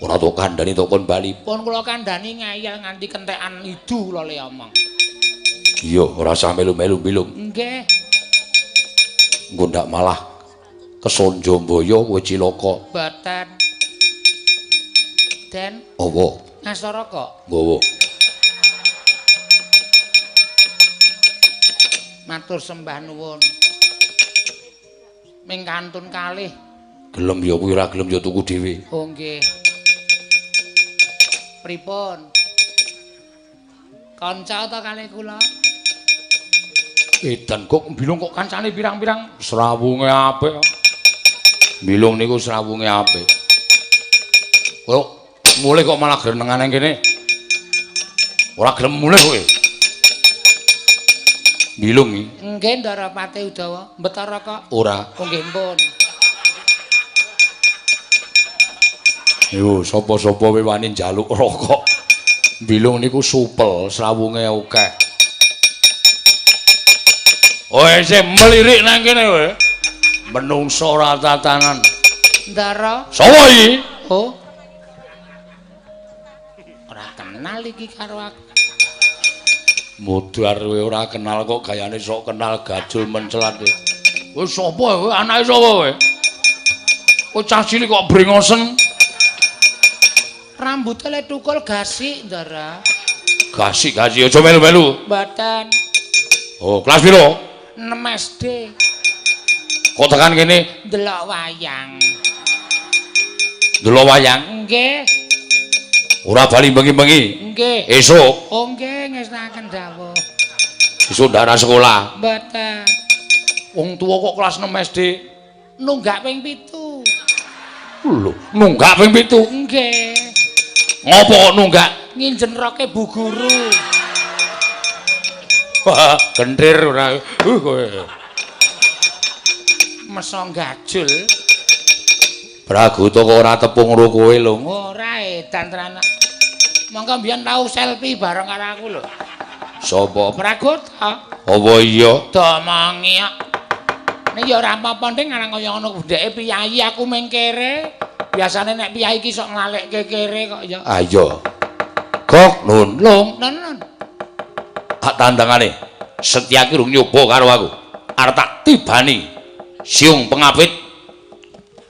S1: Ora tok kandhani tok kon bali.
S3: Pun kula kandhani ngayal nganti kentekan idu kula le omong.
S1: Iya, ora usah melu-melu mbilung.
S3: Nggih.
S1: Engko ndak malah kesonjo mbaya kowe cilaka.
S3: Mboten. Den.
S1: Apa?
S3: Ngasara kok.
S1: Nggawa.
S3: Matur sembah nuwun. Ming kantun kalih.
S1: Gelem ya kuwi, ora gelem ya tuku dhewe.
S3: Oh nggih. Pripun? Kanca ta kalih kula?
S1: Edan kok mbilung kok kancane pirang-pirang srawunge apik. Mbilung niku srawunge apik. Kok mulih kok malah grenengane kene. Ora gelem mulih kowe. Mbilung iki.
S3: Nggih, Ndara Patih Udawa. Mbetara kok?
S1: Ora.
S3: Oh nggih pun.
S1: Yo, sapa-sapa kowe wani njaluk rokok. Mbilung niku supel, srawunge akeh. Oh, isih melirik nang kene kowe. Menungso ora tatanan.
S3: Ndara.
S1: Sapa iki?
S3: Oh. Ora kenal iki karo aku.
S1: Mudhar kowe ora kenal kok gayane sok kenal gajul mencelat. Kowe sapa kowe? Anake sapa kowe? Kowe cah cilik kok brengosen.
S3: Rambute le tukul gasik, Ndara.
S1: Gasik-gasik aja melu-melu.
S3: Mboten.
S1: Oh, kelas piro?
S3: 6 SD.
S1: Kok tekan kene?
S3: Ndelok wayang.
S1: Ndelok wayang?
S3: Nggih.
S1: Ora bali bengi-bengi?
S3: Nggih.
S1: Esuk?
S3: Oh nggih, ngestokaken dawuh.
S1: Esuk ndak ana sekolah?
S3: Mboten.
S1: Wong tuwa kok kelas 6 SD?
S3: Nunggak ping 7.
S1: Lho, nunggak ping 7?
S3: Nggih.
S1: Ngopo kok nunggak?
S3: Nginjen roke Bu Guru.
S1: Wah, gendir ora. Kowe.
S3: Meso gajul.
S1: Pragoto kok ora tepung karo kowe lho.
S3: Ora edan tenan. Monggo mbiyen tau selfie bareng karo aku lho.
S1: Sapa?
S3: Pragoto.
S1: Apa iya?
S3: Domongi kok. Nek ya ora apa-apa nding arang kaya ngono ndeke piyayi aku ming kere. Biasane nek piyayi iki sok nglalekke kere kok ya.
S1: Ayo. Gok nun
S3: lung nun.
S1: Hak tandangane. Setyaki rung nyoba karo aku. Arep tak tibani siung pengapit.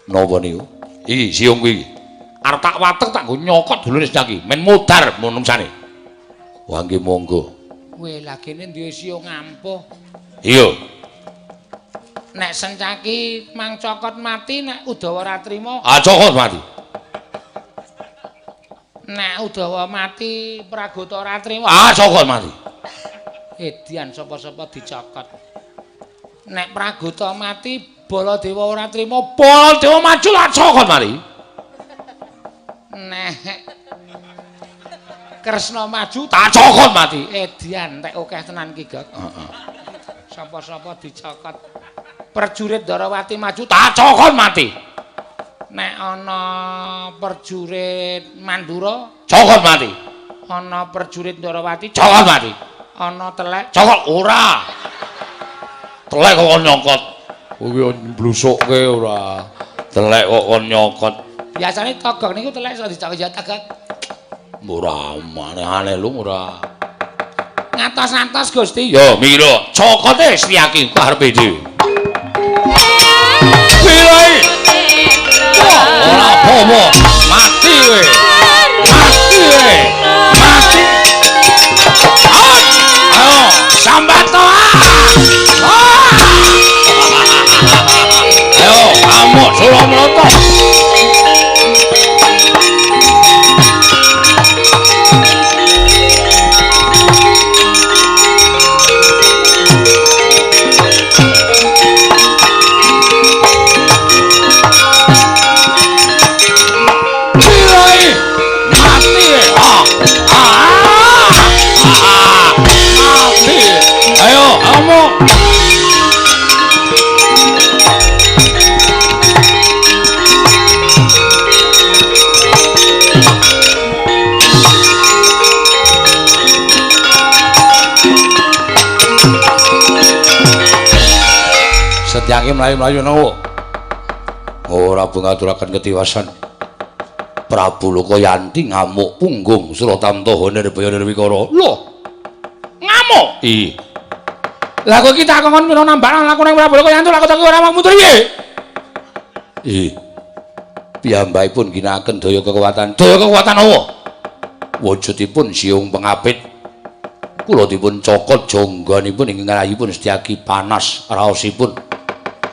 S1: Napa niku? Iki siung kuwi. Arep tak watek tak nggo nyokot dulure Setyaki, men mudhar menungsane. Wah nggih monggo.
S3: Kowe lagene duwe siung ampuh.
S1: Iya.
S3: Nek Sencaki mang cokot mati nek Udawa ora trima.
S1: Ah cokot mati.
S3: Nek Udawa mati Pragoto ora trima.
S1: Ah cokot mati.
S3: Edian sapa-sapa dicokot. Nek Pragoto mati Baladewa ora trima,
S1: Baladewa maju lah cokot mati.
S3: Nek Kresna maju
S1: tak cokot mati.
S3: Edian tek akeh tenan ki, Gok.
S1: Heeh.
S3: Sapa-sapa dicokot. Prajurit Ndarawati maju
S1: tak cokot mati.
S3: Nek ana prajurit Mandura
S1: cokot mati.
S3: Ana prajurit Ndarawati
S1: cokot mati.
S3: Ana telek
S1: cokot ora. Telek kok kon nyokot. Kuwi mblusukke ora. Telek kok kon nyokot.
S3: Biasane togok niku telek iso dicokot ya togok.
S1: Ora aneh-aneh lho ora.
S3: Ngatos-atos Gusti.
S1: Yo mira, cokote Setyaki karepe dhewe. Pirai. Ora apa-apa, mati kowe. Mati kowe. Mati. Ayo, sambat to. Ayo, amuk Suramlata. Setyaki mlayu-mlayu nopo? Ora ngaturaken ketiwasan. Prabu Lokayanti ngamuk punggung Suratamtaha Nirbaya Nirwikara.
S3: Lho. Ngamuk?
S1: Iya.
S3: Lah kowe iki tak kongkon pira nambahan laku nang Prabu Lokayanti laku tak ora mundur piye?
S1: Iya. Piyambakipun ginakaken daya kekuatan. Daya kekuatan apa? Wujudipun siung pengapit. Kula dipun cokot jonggonipun ingkang rayipun Setyaki panas raosipun.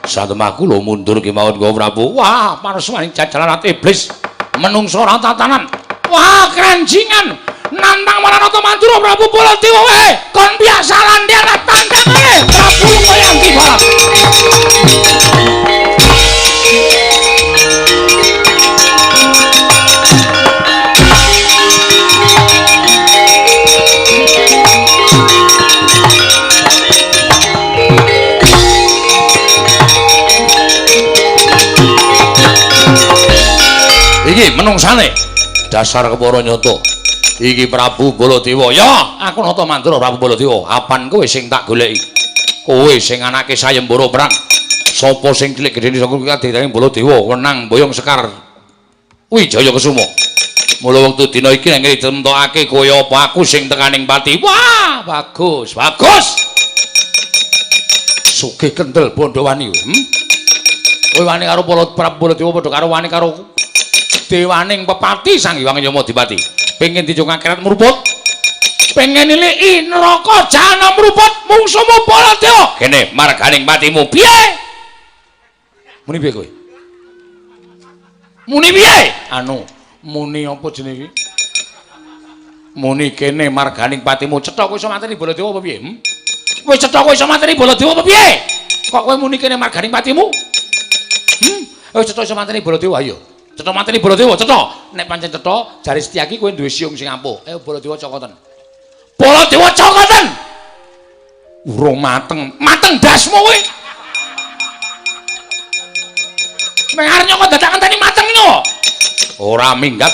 S1: Satemah kula mundur kemawon Gusti Prabu.
S3: Wah, panas maning jajalan iblis. Menungso ora tatanan. Wah, keranjingan. Nantang Maranata Mandura Prabu Baladewa wae. Kon biasa landian tandangane Prabu Lokayanti Barat.
S1: Iki menungsane dasar kepara nyata. Iki Prabu Baladewa. Ya, aku nata Mandura Prabu Baladewa. Apan kowe sing tak goleki? Kowe sing anake sayembara perang. Sapa sing cilik gedene saka kadidane Baladewa wenang boyong Sekar Wijaya Kesuma. Mula wektu dina iki nang ditemtokake kaya apa aku sing tekaning pati. Wah, bagus, bagus. Sugih kendel Bandawani. Kowe wani karo Prabu Baladewa padha karo wani karo dewaning pepati Sang Hyang Yamadipati. Pengen dijung akhirat mruput. Pengen niliki neraka jahanam mruput mungsumu Baladewa. Kene marganing patimu piye? Muni piye kowe? Muni piye? Anu, muni apa jenenge iki? Muni kene marganing patimu cetha kowe iso mateni Baladewa apa piye? Kowe cetha kowe iso mateni Baladewa apa piye? Kok kowe muni kene marganing patimu? Wis cetha iso mateni Baladewa ayo. Cetha mateni Baladewa, cetha. Nek pancen cetha, jare Setyaki kowe duwe siung sing ampuh. Ayo Baladewa cokoten. Baladewa cokoten. Urung mateng. Mateng dasmu kowe. Nek arep nyokot dadak ngenteni mateng nyo. Ora minggat.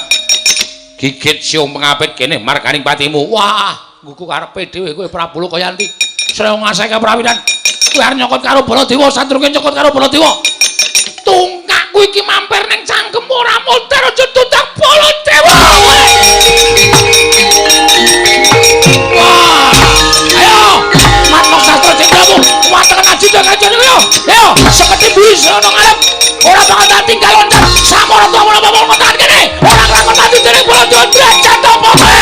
S1: Gigit siung pengapit kene marganing patimu. Wah, ngguku karepe dhewe kowe Prabu Lokayanti. Sraya ngasake kaprawiran. Kowe arep nyokot karo Baladewa, sadurunge nyokot karo Baladewa. Tungkakku iki mampir ning cangkemmu ora modar aja tutang Baladewa. Wah, ayo matok sastra jendramu watengen aji dagajane kowe. Ayo seketi bis ana ngarep ora bakal tak tinggal loncat samara tuwa menapa mung kene ora lakon mati dening Baladewa derajat apa kowe.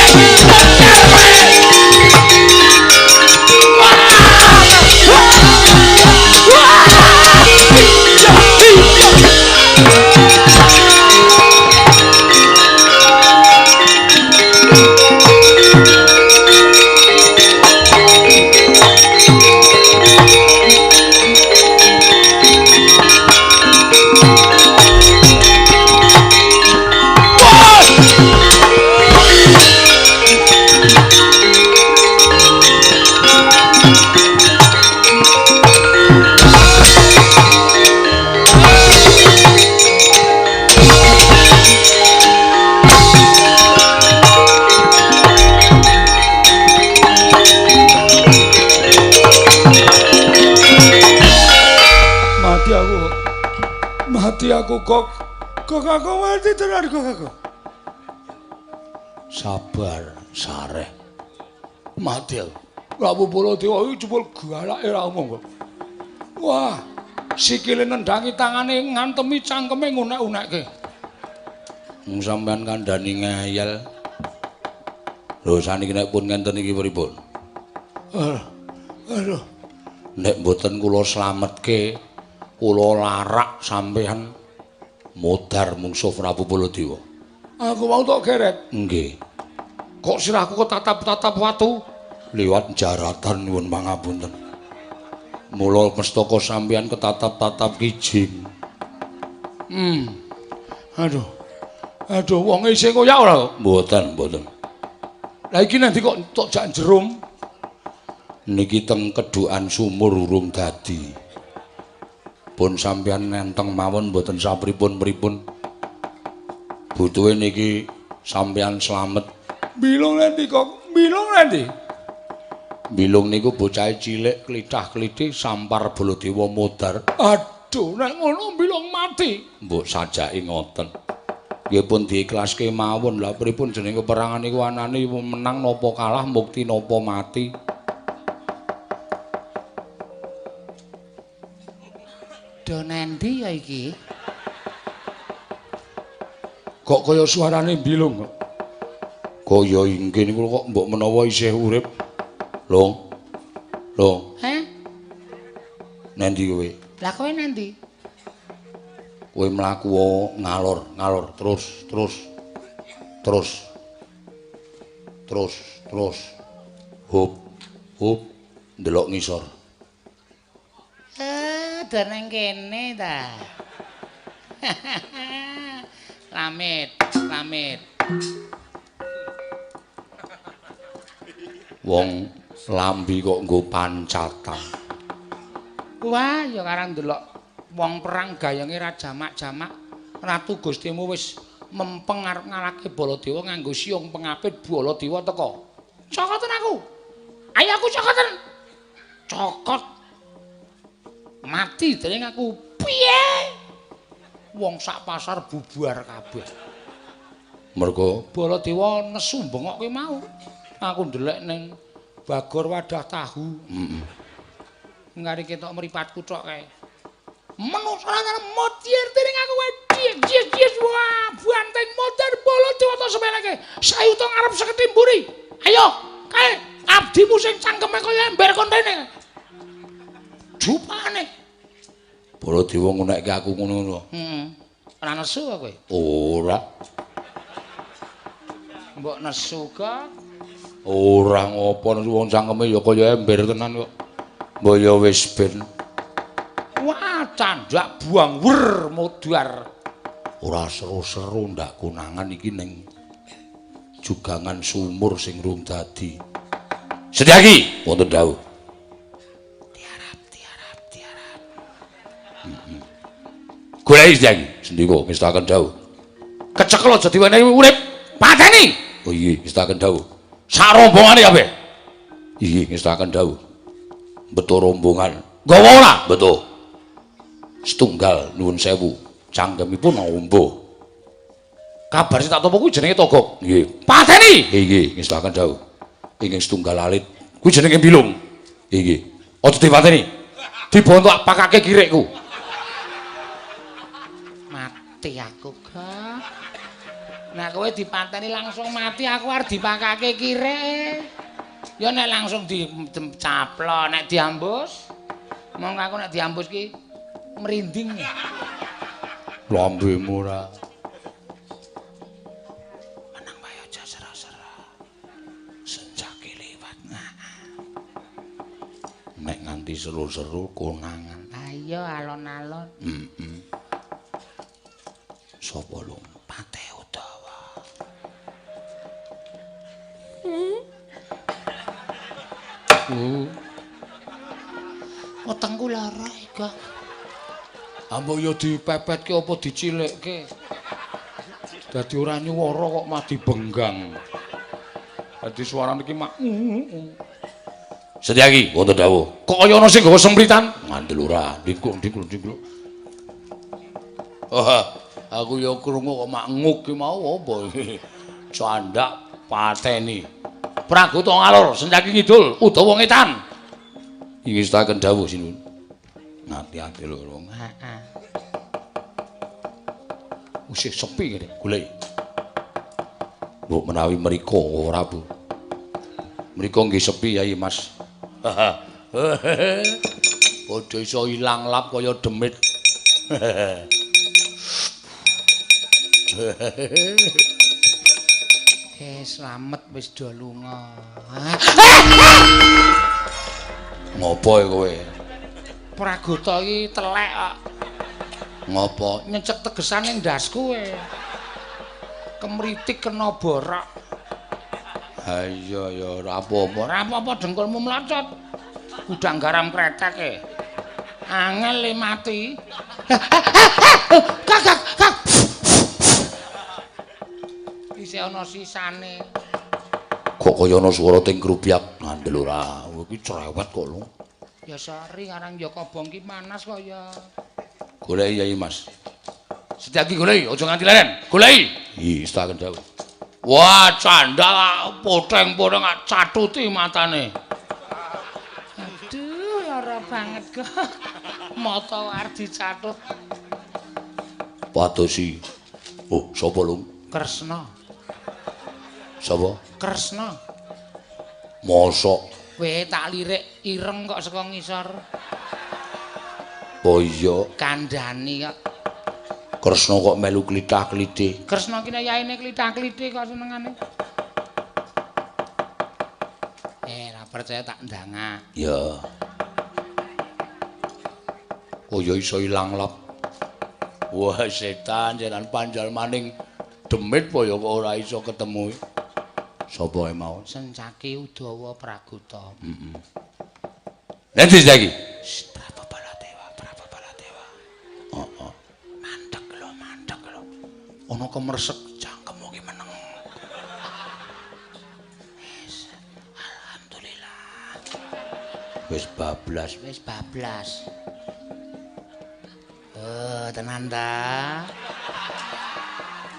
S3: Mati aku kok. Kok aku mati tenan kok aku.
S1: Sabar, sareh.
S3: Mati aku. Prabu Baladewa iki jebul galake ra omong kok. Wah, sikile nendangi tangane ngantemi cangkeme ngunek-unekke.
S1: Wong sampean kandhani ngeyel. Lho saniki nek pun ngenten iki pripun?
S3: Aduh.
S1: Nek mboten kula slametke, kula larak sampean modar mungsuh Prabu Baladewa.
S3: Aku mau tok geret.
S1: Nggih.
S3: Kok sirahku ketatap-tatap watu
S1: liwat jaratan nyuwun pangapunten. Mula mestaka sampean ketatap-tatap kijing.
S3: Aduh. Aduh, wong isih koyak ora kok?
S1: Mboten, mboten.
S3: Lah iki nanti kok tok jak jerum.
S1: Niki teng kedhukan sumur urung dadi. Pun sampean nenteng mawon mboten sapripun-pripun. Butuhe niki sampean slamet.
S3: Bilung nanti kok, bilung nanti.
S1: Bilung niku bocahe cilik klithah-klithih sampar Baladewa modar.
S3: Aduh, nek ngono bilung mati.
S1: Mbok sajake ngoten. Nggih pun diikhlaske mawon. Lah pripun jenenge peperangan niku anane menang napa kalah, mukti napa mati.
S3: Do nendi ya iki? Kok kaya suarane bilung kok.
S1: Kaya inggih niku kok mbok menawa isih urip. Long. Long.
S3: Heh?
S1: Nendi kowe?
S3: Lah kowe nendi?
S1: Kowe mlaku ngalor, ngalor terus, terus. Terus. Terus, terus. Hup, hup, ndelok ngisor.
S3: Do nang kene ta. Lamit, lamit.
S1: Wong lambi kok nggo pancatan.
S3: Wah, ya karang ndelok wong perang gayenge ra jamak-jamak. Ratu Gustimu wis mempeng arep ngalahke Baladewa nganggo siung pengapit Baladewa teka. Cokoten aku. Ayo aku cokoten. Cokot. Mati dening aku. Piye? Wong sak pasar bubar kabeh.
S1: Mergo
S3: Baladewa nesu bengok kuwi mau. Aku ndelek ning bagor wadah tahu.
S1: Heeh.
S3: Ngari ketok mripatku tok kae. Menungso lanang modyer dening aku wae. Yes wah, banteng modar Baladewa ta semeleke. Sayuta ngarep seketi mburi. Ayo, kae abdimu sing cangkeme kaya ember kontene. Jupane.
S1: Baladewa ngunekke aku ngono-ngono.
S3: Heeh. Ora nesu kowe?
S1: Ora.
S3: Mbok nesu kok?
S1: Ora ngopo nesu wong cangkeme ya kaya ember tenan kok. Mbok ya wis ben.
S3: Wah, candak buang wer modar.
S1: Ora seru-seru ndak konangan iki ning jugangan sumur sing rung dadi. Sedyaki wonten dawuh.
S3: Tiarap, tiarap, tiarap.
S1: Heeh. Goleki Sedyaki, sendika ngestaken dawuh.
S3: Kecekel aja diwenehi urip. Pateni.
S1: Oh iya, ngestaken dawuh. Sak rombongane kabeh. Iya, ngestaken dawuh. Beto rombongan.
S3: Nggawa ora?
S1: Beto. Setunggal nuwun sewu, cangkemipun ombo.
S3: Kabar sing tak tampa kuwi jenenge Togok.
S1: Nggih.
S3: Pateni.
S1: Nggih, ngestaken dawuh. Ingkang setunggal alit kuwi jenenge Bilung. Nggih.
S3: Aja dipateni. Dibontok pakake kirikku. Mati aku, Kak. Nek kowe dipateni langsung mati, aku arep dipakake kirik. Ya nek langsung dicaplok, nek diambus, mongko aku nek diambus ki merinding.
S1: Lambemu ora.
S3: Menang wae aja sera-sera. Senjake liwat.
S1: Nek nganti seru-seru konangan.
S3: Ayo alon-alon.
S1: Heeh. Sapa lho?
S3: Patih Udawa. Wetengku lara iki. Ambo ya dipepetke apa dicilikke. Dadi ora nyuwara kok mah dibenggang. Dadi suarane iki mak.
S1: Sedyaki wonten dawuh.
S3: Kok kaya ana sing nggawa sempritan?
S1: Ngandel ora, ndikuk ndikuk ndikuk.
S3: Oh, aku ya krungu kok mak nguk ki mau apa iki. Candak pateni. Pragota ngalor, Sedyaki ngidul, Udawa ngetan.
S1: Ingestaken dawuh sinuwun. Ngati-ati lho, Rong.
S3: Heeh. Usih sepi kene,
S1: golek. Mbok menawi mriko ora, Bu. Mriko nggih sepi Yai Mas.
S3: Padha iso ilang lap kaya demit. Slamet wis do lunga.
S1: Ngopo kowe?
S3: Pragota iki telek kok.
S1: Ngopo?
S3: Nyencek tegesan ning ndasku kowe. Kemritik kena borak.
S1: Ha iya ya ora apa-apa.
S3: Ora apa-apa dengkulmu mlocot. Gudang garam kretek e. Angel le mati. Kak kak kak. Isih ana sisane.
S1: Kok kaya ana swara ting grubyak ngandel ora. Iki cerewet kok lho.
S3: Ya sori karang ya kobong ki panas kok ya.
S1: Goleki Yai Mas.
S3: Sedyaki goleki, aja nganti leren. Goleki.
S1: Iya, setaken dawuh.
S3: Wah, candal poteng-poteng catuti matane. Aduh, lara banget kok. Mata arep dicatut.
S1: Padosi. Oh, sapa lho?
S3: Kresna.
S1: Sapa?
S3: Kresna.
S1: Mosok
S3: kowe tak lirik ireng kok saka ngisor.
S1: Oh iya,
S3: kandhani kok.
S1: Kresna kok melu klithah-klithih.
S3: Kresna ki yaine klithah-klithih kok senengane. Ra percaya tak ndangak.
S1: Ya. Oh ya iso ilang lap. Wah, setan setan panjal maning demit po ya kok ora iso ketemu. Sapa ae mau?
S3: Sencaki Udawa Pragota.
S1: Heeh. Nanti saiki.
S3: Prabu Baladewa, Prabu Baladewa.
S1: Heeh.
S3: Mandek lho, mandek lho. Ana kemresek cangkemmu ki meneng. Wis, alhamdulillah.
S1: Wis bablas,
S3: wis bablas. Oh, tenan ta?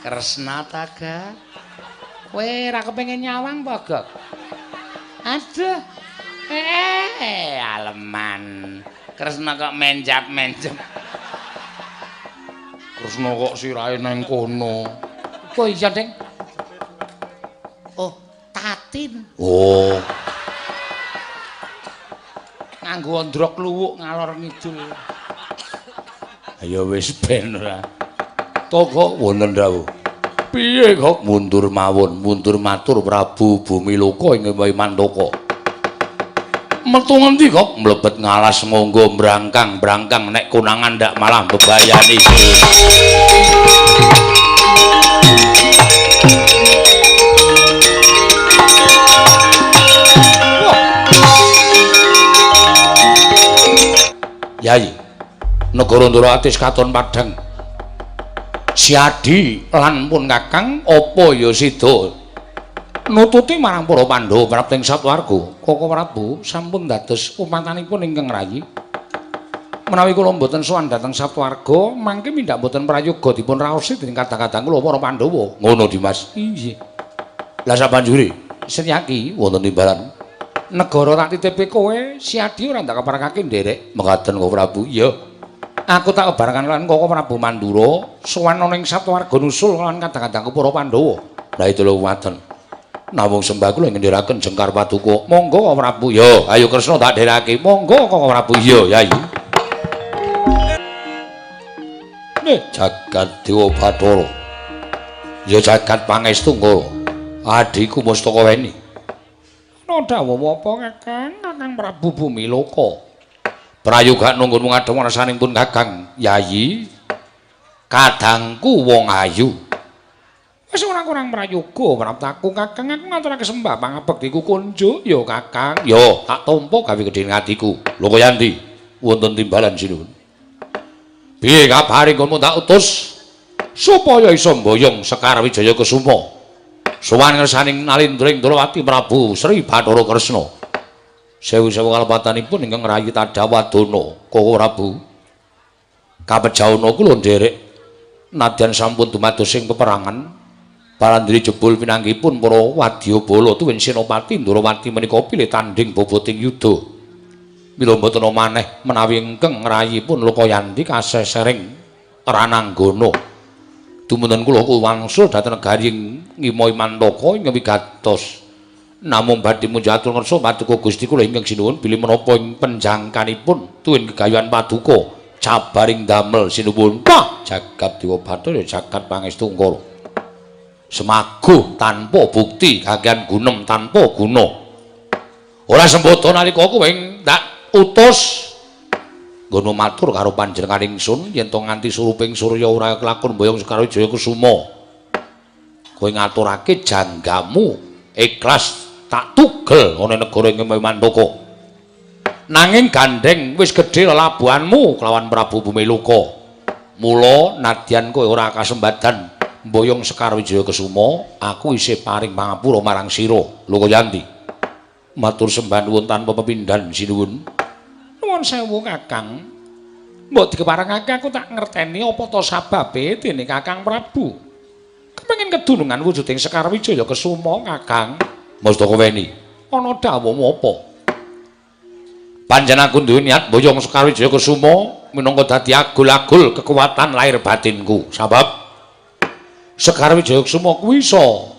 S3: Kresna ta, Gak? Kowe ora kepengin nyawang apa, Gok? Aduh. Aleman. Kresna kok menjap-menjep.
S1: Kresna kok sirahe nang kono.
S3: Kok iya, Ding? Oh, Tatin.
S1: Oh.
S3: Nganggo androk kluwuk ngalor ngidul.
S1: Ayo wis ben ora. Toko wonten dawuh. Piye kok mundur mawon, mundur matur Prabu Bumiloka ing Mantaka. Metu ngendi kok mlebet ngalas monggo brangkang-brangkang nek konangan ndak malah bebayani. Yai, negara Ndara atis katon padhang. Siadi lan pun Kakang apa ya sida nututi marang para Pandhawa prapting satuwarga. Koko Prabu sampun dados upatanipun ingkang rayi. Menawi kula mboten sowan dhateng satuwarga, mangke mindhak mboten prayoga dipun raosi dening kadang-kadang kula para Pandhawa. Ngono Dimas. Inggih. Lah sabanjure Setyaki wonten timbalan. Negara tak titipe kowe, Siadi ora ndak keparengake nderek. Mekaten Koko Prabu. Iya. Aku tak kebarengan lan Koko Prabu Mandura sowan ana ing satuwarga nusul lan kadang-kadangku para Pandhawa. Lah itu lho waten. Namung sembah kula ngendheraken jengkar paduka. Monggo Koko Prabu. Yo, ayo Kresna tak dherake. Monggo Koko Prabu. Iya, Yai. Nih jagat Dewa Bathara. Ya jagat Pangestu Ngara. Adhiku Mustaka Weni.
S3: Ana dawuh apa Kakang? Kakang Prabu Bumiloka.
S1: Prayoga nunggun ngadhep ngersaning pun Kakang Yayi. Kadangku wong ayu.
S3: Wis ora kurang prayoga praptaku Kakang, aku ngaturake sembah pangabektiku kunjuk ya Kakang.
S1: Ya, tak tampa gawe gedhe atiku. Lokayanti wonten timbalan sinuwun. Piye kabare nggonmu tak utus supaya iso mboyong Sekar Wijaya Kusuma. Sowan ngersaning Nalindra ing Ndrawati Prabu Sri Bathara Kresna. Sewu-sewu kalepatanipun ingkang rayi Tadawadana Koko Prabu. Kapejawana kula nderek nadyan sampun dumados ing peperangan Balandri jebul pinanggihipun para wadyabala tuwin Senopati Ndrawati menika pilih tandhing boboting yuda. Mila mboten maneh menawi ingkang ngrayipun Lokayanti kasesering Rananggana. Dumunten kula wangsul dhateng negari Ngimoi Mantaka ingkang wigatos. Namung badhe munjatur ngersa paduka Gusti kula ingkang sinuwun bilih menapa ing penjangkanipun tuwin gegayuhan paduka cabaring damel sinuwun. Wah, jagat Dewa Bathara jagat Pangestu Ngara. Semaguh tanpa bukti kakean gunem tanpa guna. Ora sembodo nalika kowe ndak utus nggono matur karo panjenengan ingsun yen to nganti suruping surya ora kelakon mboyong Sekar Wijaya Kusuma. Kowe ngaturake janggamu ikhlas tak tugel ana negara ing Mantaka. Nanging gandeng wis gedhe lelabuhanmu kelawan Prabu Bumiloka. Mula nadyan kowe ora kasembadan mboyong Sekar Wijaya Kusuma, aku isih paring pangapura marang sira, Lokayanti. Matur sembah nuwun tanpa pepindhan sinuwun.
S3: Nuwun sewu Kakang. Mbok dikeparengake aku tak ngerteni apa to sababe dene Kakang Prabu. Kepengin kedunungan wujuding Sekar Wijaya Kusuma, Kakang.
S1: Mustaka Weni.
S3: Ana dawuh apa?
S1: Pancen aku duwe niat mboyong Sekar Wijaya Kusuma minangka dadi agul-agul kekuatan lahir batinku. Sabab Sekar Wijaya Kusuma kuwi iso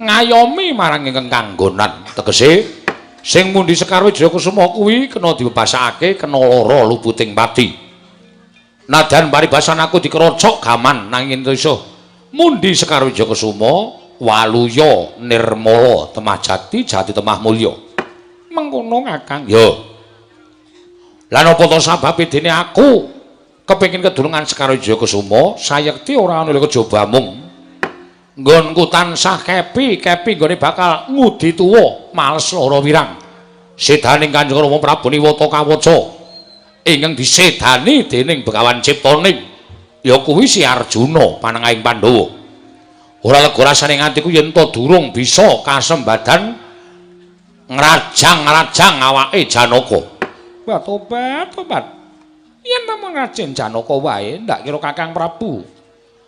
S1: ngayomi marang ingkang kanggonan. Tegese sing mundhi Sekar Wijaya Kusuma kuwi kena dibebasake kena lara luputing pati. Nadyan paribasan aku dikerocok gaman nanging iso mundhi Sekar Wijaya Kusuma waluya nirmala temah jati jati temah mulya.
S3: Mengkono Kakang.
S1: Ya. Lan apa to sababe dene aku kepengin kedulungan Sekar Wijaya Kusuma sayekti ora ana kejaba mung nggonku tansah kepi-kepi nggone bakal ngudi tuwa males lara wirang. Sedaning Kanjeng Rama Prabu Niwata Kawaca ingkang disedani dening Begawan Ciptaning ya kuwi si Arjuna panengahing Pandhawa. Ora lega rasane atiku yen to durung bisa kasembadan ngrajang-ngrajang awake Janaka.
S3: Wah, tobat, tobat.
S1: Yen namung Raden Janaka wae ndak kira Kakang Prabu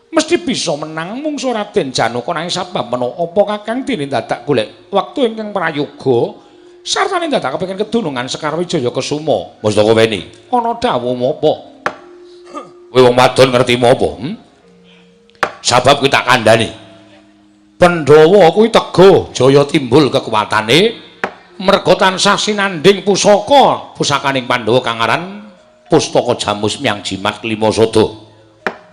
S1: mesti bisa menang mungsu Raden Janaka nanging sabab mena apa Kakang dene dadak golek wektu ingkang prayoga sartane dadak kepengin kedunungan Sekar Wijaya Kesuma. Mustaka Weni, ana dawuh apa? Kowe wong wadon ngerti apa? Sabab kuwi tak kandhani. Pandhawa kuwi teguh jaya timbul kekuatane merga tansah sinandhing pusaka, pusakaning Pandhawa kang aran Pustaka Jamus Myang Jimat Klima Sada.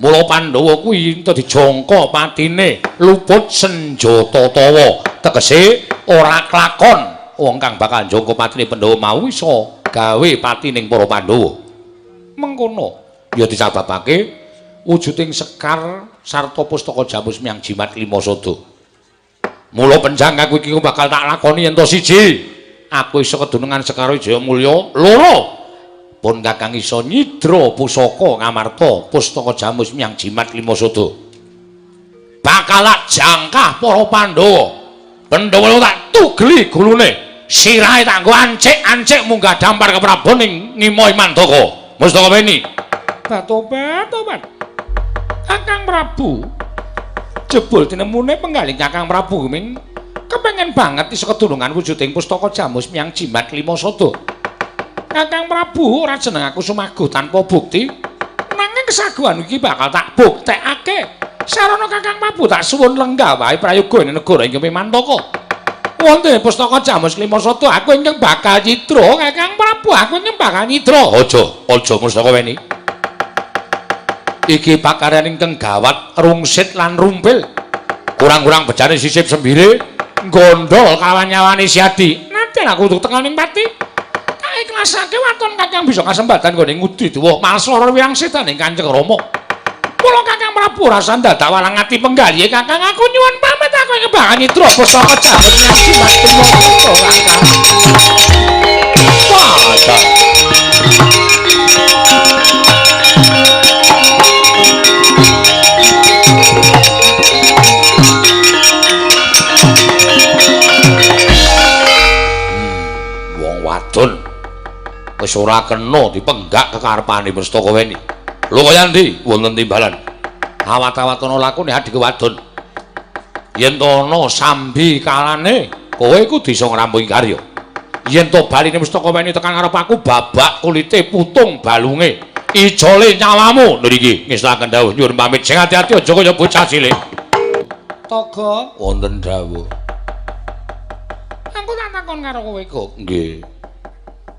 S1: Mula Pandhawa kuwi ento dijangka patine luput senjata tawa, tegese ora klakon wong kang bakal njangka patine Pandhawa mau iso gawe patining para Pandhawa. Mengkono ya disababake wujuding sekar sarta pustaka Jamus Myang Jimat Klima Sada. Mula penjang aku iki bakal tak lakoni yen to siji aku iso kedunungan Sekar Wijaya Mulya, loro pun Kakang iso nyidra pusaka Ngamarta Pustaka Jamus Myang Jimat Klima Sada. Bakal jangkah para Pandhawa. Pandhawa tak tugeli gulune, sirahe tak nggo ancik-ancik munggah dampar ke Prabon ing Ngimoi Mandaka. Mustaka Weni. Batobat-tobat. Kakang Prabu jebul tinemune penggaling Kakang Prabu ming kepengen banget iso kedunungan wujuding pustaka Jamus Myang Jimat Klima Sada. Kakang Prabu ora jeneng aku sumaguh tanpa bukti, nanging kesaguhan iki bakal tak buktekake. Sarana Kakang Prabu tak suwun lenggah wae prayoga ing negara ing Mandaka. Wonten pustaka Jamus Klima Sada aku ingkang bakal nyidra Kakang Prabu, aku ingkang bakal nyidra. Aja, aja Mustaka Weni. Iki pakaryan ingkang gawat rungsit lan rumpil. Kurang-kurang bejane sisip sembire gondol kawan nyawane Siadi. Nadyan aku kudu tekaning pati. Tak ikhlasake waton Kakang bisa kasembatan nggone ngudi duwa malsara wiyang setan ing Kanjeng Rama. Mula Kakang Prabu rasa dadak walang ati penggalih Kakang, aku nyuwun pamit, aku ingkang bakal nyidra pustaka Jamus Myang Jimat Klima Sada Kakang. Wah, wong wadon wis ora kena dipenggak kekarepane Mustaka Weni. Lho kaya endi? Wonten timbalan. Awat-awat ana lakune adike wadon. Yen to ana sambi kalane, kowe kudu iso ngrampungi karya. Yen to baline Mustaka Weni tekan ngarep aku babak kulite putung balunge. Ijole nyawamu. Lho iki ngestakaken dawuh nyuwun pamit. Sing ati-ati aja kaya bocah cilik. Toga wonten dawuh. Aku tak takon karo kowe, Gok. Nggih.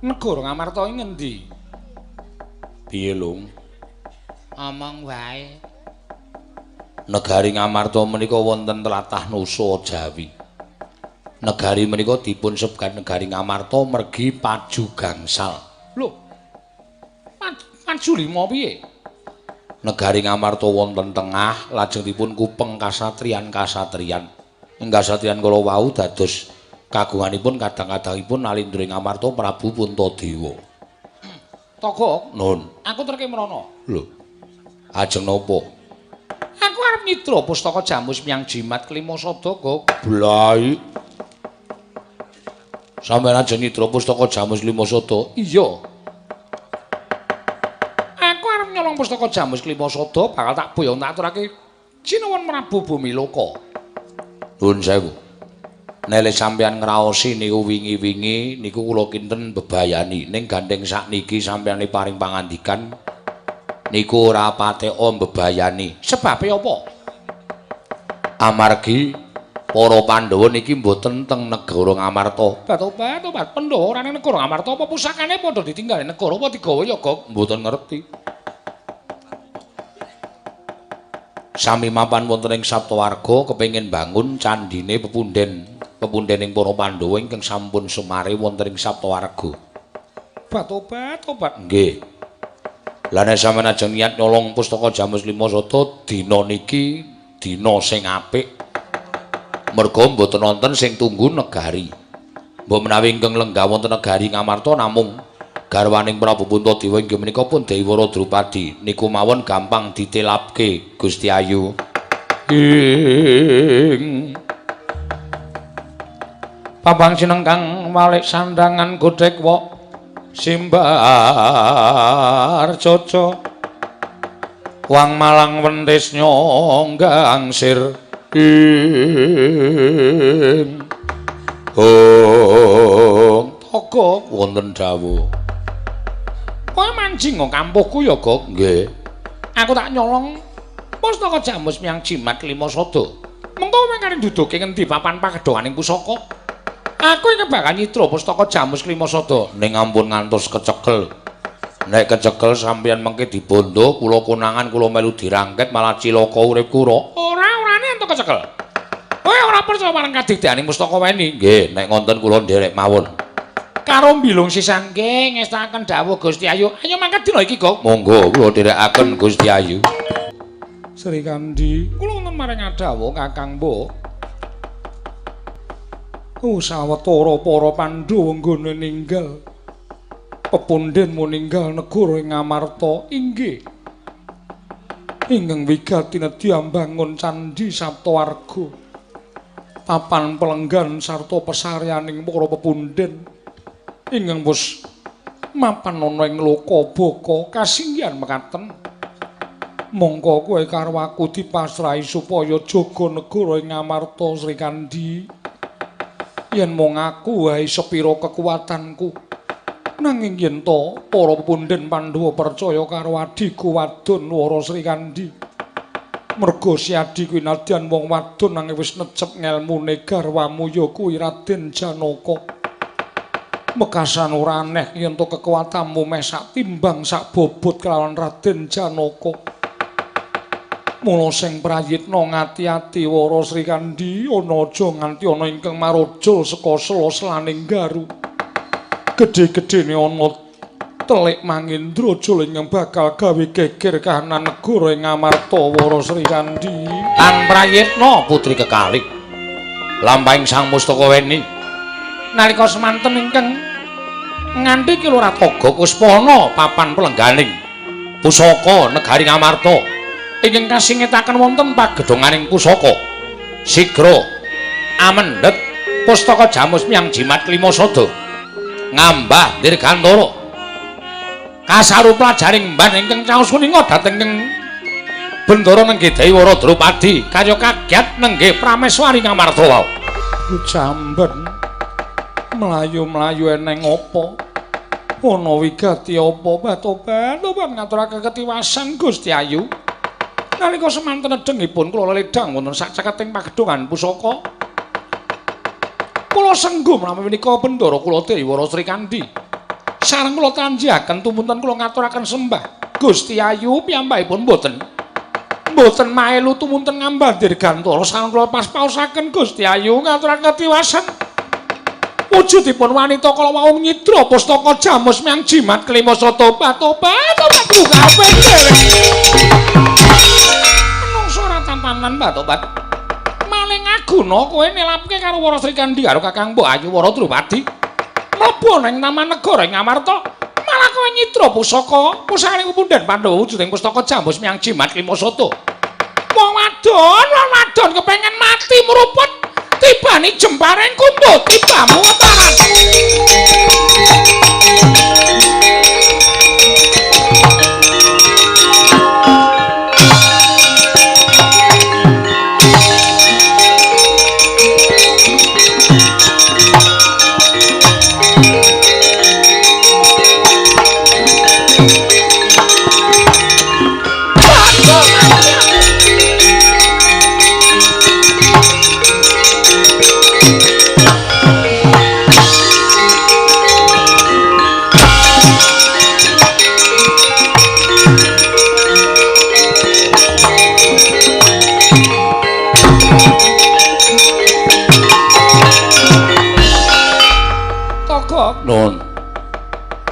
S1: Negara Ngamarta iki ngendi? Piye, Lung? Omong wae. Negari Ngamarta menika wonten tlatah Nusa Jawi. Negari menika dipun sebat Negari Ngamarta mergi paju gangsal. Lho. Paju lima piye? Negari Ngamarta wonten tengah lajeng dipun kupeng kasatriyan-kasatriyan. Ing kasatriyan kala wau dados kagunganipun kadang-kadangipun nalindra ing Ngamarta Prabu Puntadewa. Toga, nun. Aku terke mrono. Lho. Ajeng napa? Aku arep nyidra pustaka Jamus Myang Jimat Klima Sada, Gok. Blai. Sampeyan ajeng nyidra pustaka Jamus Klima Sada? Iya. Aku arep nyolong pustaka Jamus Klima Sada bakal tak boyong tak aturake Sinuwun Prabu Bumiloka. Nuwun sewu. Nek sampeyan ngraosi niku wingi-wingi niku kula kinten bebayani, ning gandeng sakniki sampeyan paring pangandikan niku ora pateka mbebayani. Sebabe apa? Amargi para Pandhawa niki mboten teng negara Ngamarta. Batobat, Pandhawa ora ning negara Ngamarta apa pusakane padha ditinggal negara apa digawa ya, Gok? Mboten ngerti. Sami mapan wonten ing Saptawarga kepengin bangun candine pepunden pepundening para Pandhawa ingkang sampun sumare wonten ing Saptawarga. Batobat, tobat. Nggih. Lah nek sampeyan ajeng niat nyolong pustaka Jamus Lima Sada dina niki dina sing apik. Merga mboten wonten sing tunggu negari. Mbok menawi ingkang lenggah wonten negari Ngamarta namung garwaning Prabu Puntadewa inggih menika pun Dewara Drupadi niku mawon gampang ditelapke Gusti Ayu. Ing Papang sinengkang walik sandangan godhek wok Simbar coco wang malang wentis nyonggang sir ing hong toko wonten dawuh. Kowe manjing kok kampuhku ya, Gok? Nggih. Aku tak nyolong pustaka Jamus Miang Jimat Lima Sada. Mengko kowe kare nduduke ngendi papan pagedhonganing pusaka? Aku iki bakal nyitra pustaka Jamus Lima Sada. Ning ampun ngantos kecekel. Nek kecekel sampeyan mengke dibondo, kula konangan kula melu dirangket malah cilaka urip kula. Ora, orane entuk kecekel. Kowe ora percaya marang kadigdayaning pustaka weni? Nggih, nek ngonten kula nderek mawon. Karo mbilung sisan nggih ngestakaken dawuh Gusti Ayu. Ayo mangkat dina iki, Gok. Monggo kula dherekaken Gusti Ayu. Sri Kandi, kula wonten maring adawuh Kakang Mbok. Sawetara para Pandhawa nggone ninggal pepundhen muninggal negara ing Amarta. Inggih. Ingkang wigati nedya mbangun candhi Saptawarga. Papan pelenggan sarta pesaryaning para pepundhen ingkang wis mapan ana ing loka baka kasinggihan mekaten. Mongko kowe karo aku dipasrahi supaya jaga negara ing Amarta Sri Kandi. Yen mung aku wae sepira kekuatanku, nanging yen to para pepundhen Pandhawa percaya karo adhiku wadon Wara Sri Kandi. Merga si adhi kuwi nadyan wong wadon nanging wis necep ngelmune garwamu ya kuwi Raden Janaka. Mekasan ora aneh yen to kekuatanmu meh sak timbang sak bobot kelawan Raden Janaka. Mula sing prayitna ngati-ati Wara Sri Kandi, ana aja nganti ana ingkang marujul saka sela-selaning garu. Gedhe-gedhene ana telik Mangendra jul ingkang bakal gawe geger kahanan negara ing Amarta Wara Sri Kandi. Tan prayitna putri kekalih lampahing Sang Mustaka Weni nalika semanten ingkang nganti Kilurataga Kuspana papan pelengganing pusaka negari Ngamarta ingkang kasingetaken wonten pagedhonganing pusaka sigra amendhet pustaka Jamus Miang Jimat Lima Sada ngambah dirgantara kasarupa jaring mban ingkang caos kuninga dhateng ing Bendara nenggih Dewi Drupadi kaya kaget nenggih Prameswari Ngamarta wau. Jamben mlayu-mlayu eneng apa? Ana wigati apa? Batobat ngaturaken ketiwasan Gusti Ayu. Nalika semanten nedhengipun kula leledhang wonten sacaketing pagedhongan pusaka. Kula sengguh menawi menika Bendara kula Dewi Sri Kandi. Sareng kula tanjiaken tumunten kula ngaturaken sembah Gusti Ayu piyambakipun mboten. Mboten maelu tumunten ngambah dirgantara sareng kula paspaosaken Gusti Ayu ngaturaken ketiwasan. Wujudipun wanita kala wau nyidra pustaka Jamus Miang Jimat Kelima Sata Batobat kabeh dhewe. Menungso ora tampanan Batobat. Maling aguna kowe nelapke karo Wara Sri Kandi karo Kakang Mbok Ayu Wara Drupadi. Mlebu nang taman negara ing Amarta, malah kowe nyidra pusaka pusakaning pepundhen Pandhawa wujuding pustaka Jamus Miang Jimat Kelima Sata. Wong wadon kepengen mati mruput. Tibani jemparing kumbu tibamu ketaran. Nun.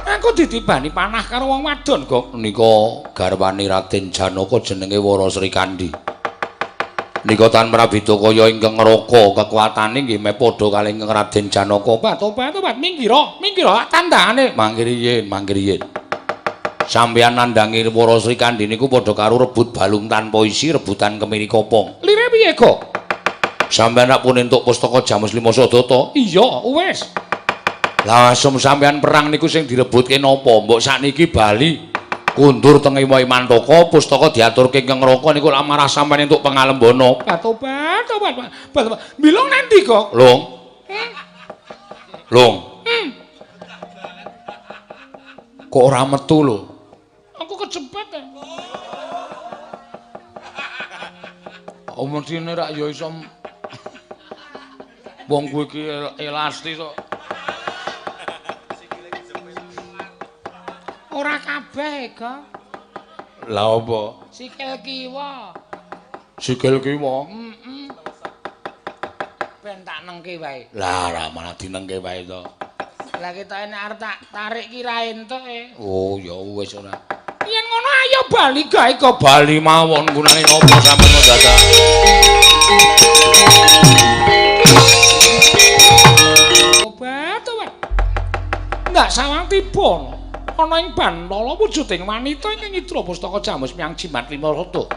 S1: Aku ditibani panah karo wong wadon kok. Nika garwane Raden Janaka jenenge Wara Sri Kandi. Nika tan prabida kaya ingkang ngraka kekuatane nggih meh padha kalih ingkang Raden Janaka. Tobat minggiro, minggiro tandangane. Mangkir yen, mangkir yen. Sampeyan nandangi Wara Sri Kandi niku padha karo rebut balung tanpa isi, rebutan kemiri kopong. Lire piye kok? Sampeyan rak pun entuk pustaka Jamus Lima Sada to? Iya, wis. Lah asum sampean perang niku sing direbutke napa? Mbok sakniki bali kundur teng Imantaka, pustaka diaturke ing neraka niku lak marah sampean entuk pangalembana.
S3: Tobat, tobat, tobat. Bilung nanti kok?
S1: Lung. Lung. Kok ora metu lho?
S3: Aku kejepit.
S1: Oh mestine rak ya iso. Wong kuwi iki elastis kok.
S3: Ora kabeh, Kak.
S1: Lah apa?
S3: Sikil kiwa.
S1: Sikil kiwa?
S3: Heeh. Ben tak nengke wae.
S1: Lah ora malah dinengke wae to.
S3: Lah ketoke nek arep tak tarik ki ra entuk e.
S1: Oh ya wis ora.
S3: Yen ngono ayo bali gawe
S1: kok bali mawon gunane ngopo sampeyan dadak.
S3: Obat obat. Ndak sawang tiba ana ing bantala wujuding wanita ingkang nyitra pustaka jamus miyang jimat lima rata.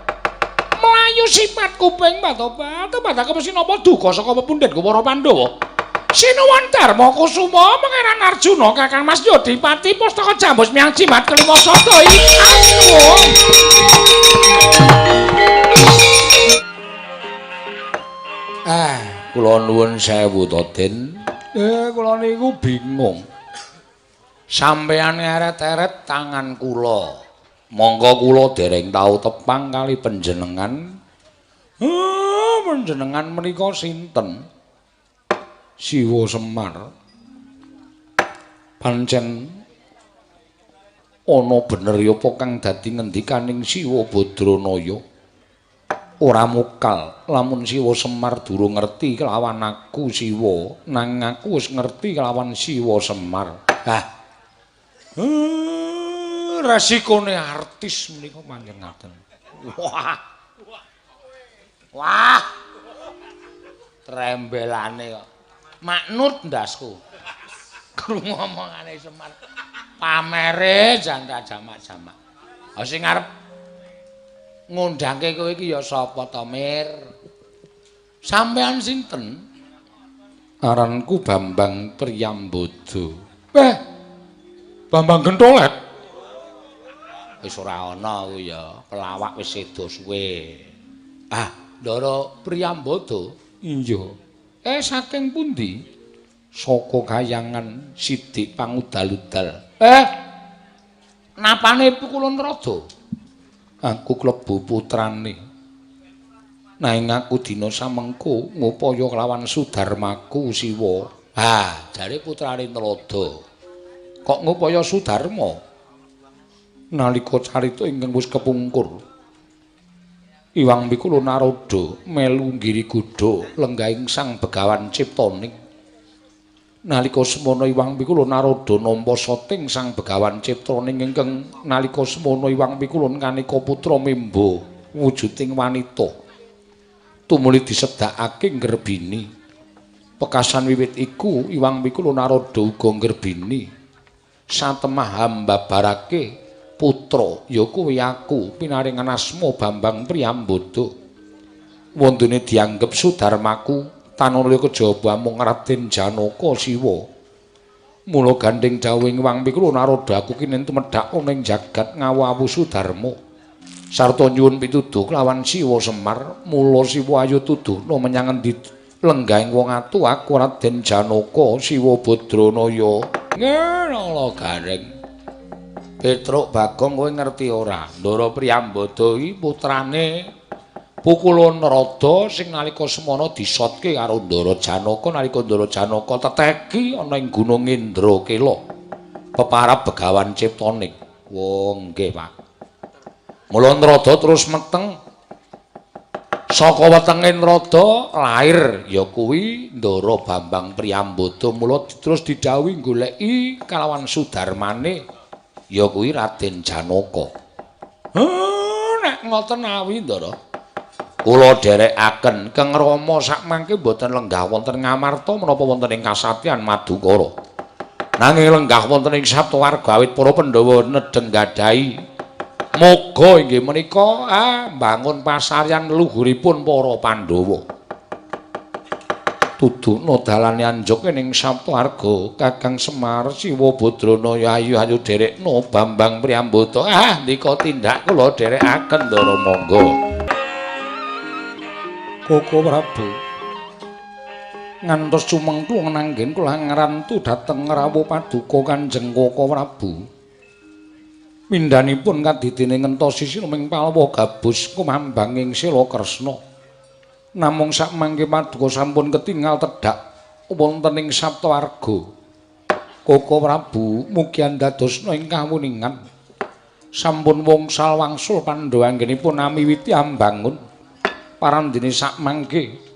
S3: Mlayu sipat kuping obat obat aku mesti napa duka saka pepundhen para Pandhawa. Sinuwun Darma Kusuma Pangeran Arjuna Kakang Mas Yodipati pustaka jambus miyang jimat kelima sada iki.
S1: Ah, kula nuwun sewu to, Den. Kula niku bingung. Sampeyan ngeret-eret tangan kula. Monggo kula dereng tau tepang kali panjenengan. Panjenengan menika sinten? Siwa Semar. Pancen ana bener ya apa kang dadi ngendikaning Siwa Badranaya? Ora mukal lamun Siwa Semar durung ngerti kelawan aku Siwa, nang aku wis ngerti kelawan Siwa Semar. Hah. Resikone artis menika pancen ngaten.
S3: Wah. Wah. Trembelane kok. Maknut ndasku. Krungu omongane Semar. Pamere jan ra jamak-jamak. Ha sing arep ngundangke kowe iki ya sapa to, Mir?
S1: Sampean sinten? Aranku Bambang Priyambodo. Bambang Gentolet.
S3: Wis ora ana kuwi ya, pelawak wis sedo suwe. Ah, Ndara Priyambodo?
S1: Iya. Saking pundi? Saka kayangan Sidik Pangudal-udal.
S3: Napane Pukulun Rada?
S1: Aku klebu putrane. Nanging aku dina samengko ngupaya kelawan Sudarmaku Siwa.
S3: Ah, jare putrane Nrada.
S1: Kok ngupaya Sudarma? Nalika carita ingkang wis kepungkur, Iwang Mikula Narada melu nggiri gudha lenggahing Sang Begawan Ciptaning. Nalika semono Iwang Mikula Narada nampa soting Sang Begawan Ciptaning ingkang nalika semono Iwang Mikula kaneka putra memba wujuding wanita. Tumuli disedhakake ngrebini. Pekasan wiwit iku Iwang Mikula Narada uga ngrebini. Satemah hambabarake putra ya kuwi aku pinaringan asma Bambang Priyambodo. Wondene dianggep Sudarmaku tanalya kejaba mung Raden Janaka Siwa. Mula gandheng dawuhing Iwang Mikula Narada aku kinen tumedhak ana ing jagat ngawu-awu Sudarma. Sarta nyuwun pituduh kelawan Siwa Semar, mula Siwa ayo tuduhna menyang endi lenggahing wong atu aku Raden Janaka Siwa Badranaya.
S3: Ngono gareng. Petruk Bagong kowe ngerti ora? Ndara Priyambodo iki putrane Pukulun Rada sing nalika semono disotke karo Ndara Janaka nalika Ndara Janaka teteki ana ing Gunung Indrakila. Peparab Begawan Ciptaning. Wo nggih, Pak. Mula Nrada terus meteng. Saka wetenge Nrada lair ya kuwi Ndara Bambang Priyambodo. Mula terus didhawuhi goleki kalawan Sudarmane ya kuwi Raden Janaka. Nek ngoten awi Ndara. Kula dherekaken Kang Rama sakmangke mboten lenggah wonten Ngamarta menapa wonten ing Kasatyan Madukara. Nanging lenggah wonten ing Saptawarga awit para Pandhawa nedheng gadhahi moga inggih menika mbangun pasaryan leluhuripun para Pandhawa.
S1: Tuduhna dalane anjuk ning Saptawarga Kakang Semar Siwa Badrana ya ayu ayu derekna Bambang Priyambada. Ah ndika tindak kula dherekaken Ndara monggo. Koko Prabu ngantos sumengkung nanggen kula ngrantu dhateng rawuh paduka Kanjeng Koko Prabu. Pindhanipun kadidene ngentosi sinuming palwa gabus kumambang ing Sela Kresna. Namung sakmangke paduka sampun ketingal tedhak wonten ing Saptawarga. Koko Prabu mugi andadosna ing kawuningan. Sampun wongsal wangsul Pandhawa anggenipun amiwiti ambangun. Parandene sakmangke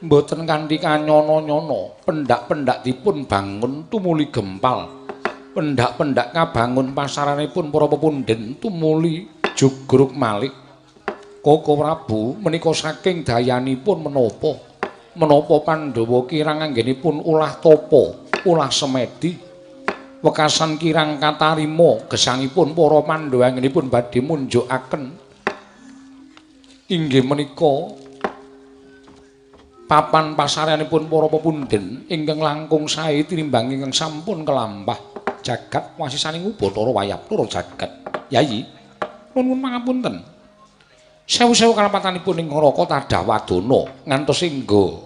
S1: mboten kanthi kanyono-nyono, pendak-pendak dipun bangun tumuli gempal. Pendak-pendak kabangun pasaranipun para pepundhen tumuli jugruk malih. Koko Prabu menika saking dayanipun menapa? Menapa Pandhawa kirang anggenipun ulah tapa, ulah semedi. Wekasan kirang katarima gesangipun para Pandhawa anggenipun badhe munjukaken inggih menika papan pasaranipun para pepundhen ingkang langkung sae tinimbang ingkang sampun kelampah. Jagat wasisaning Ubathara Wayabthara jagat. Yayi, nuwun pangapunten. Sewu-sewu kalepatanipun ing Naraka tadah wadana ngantos engga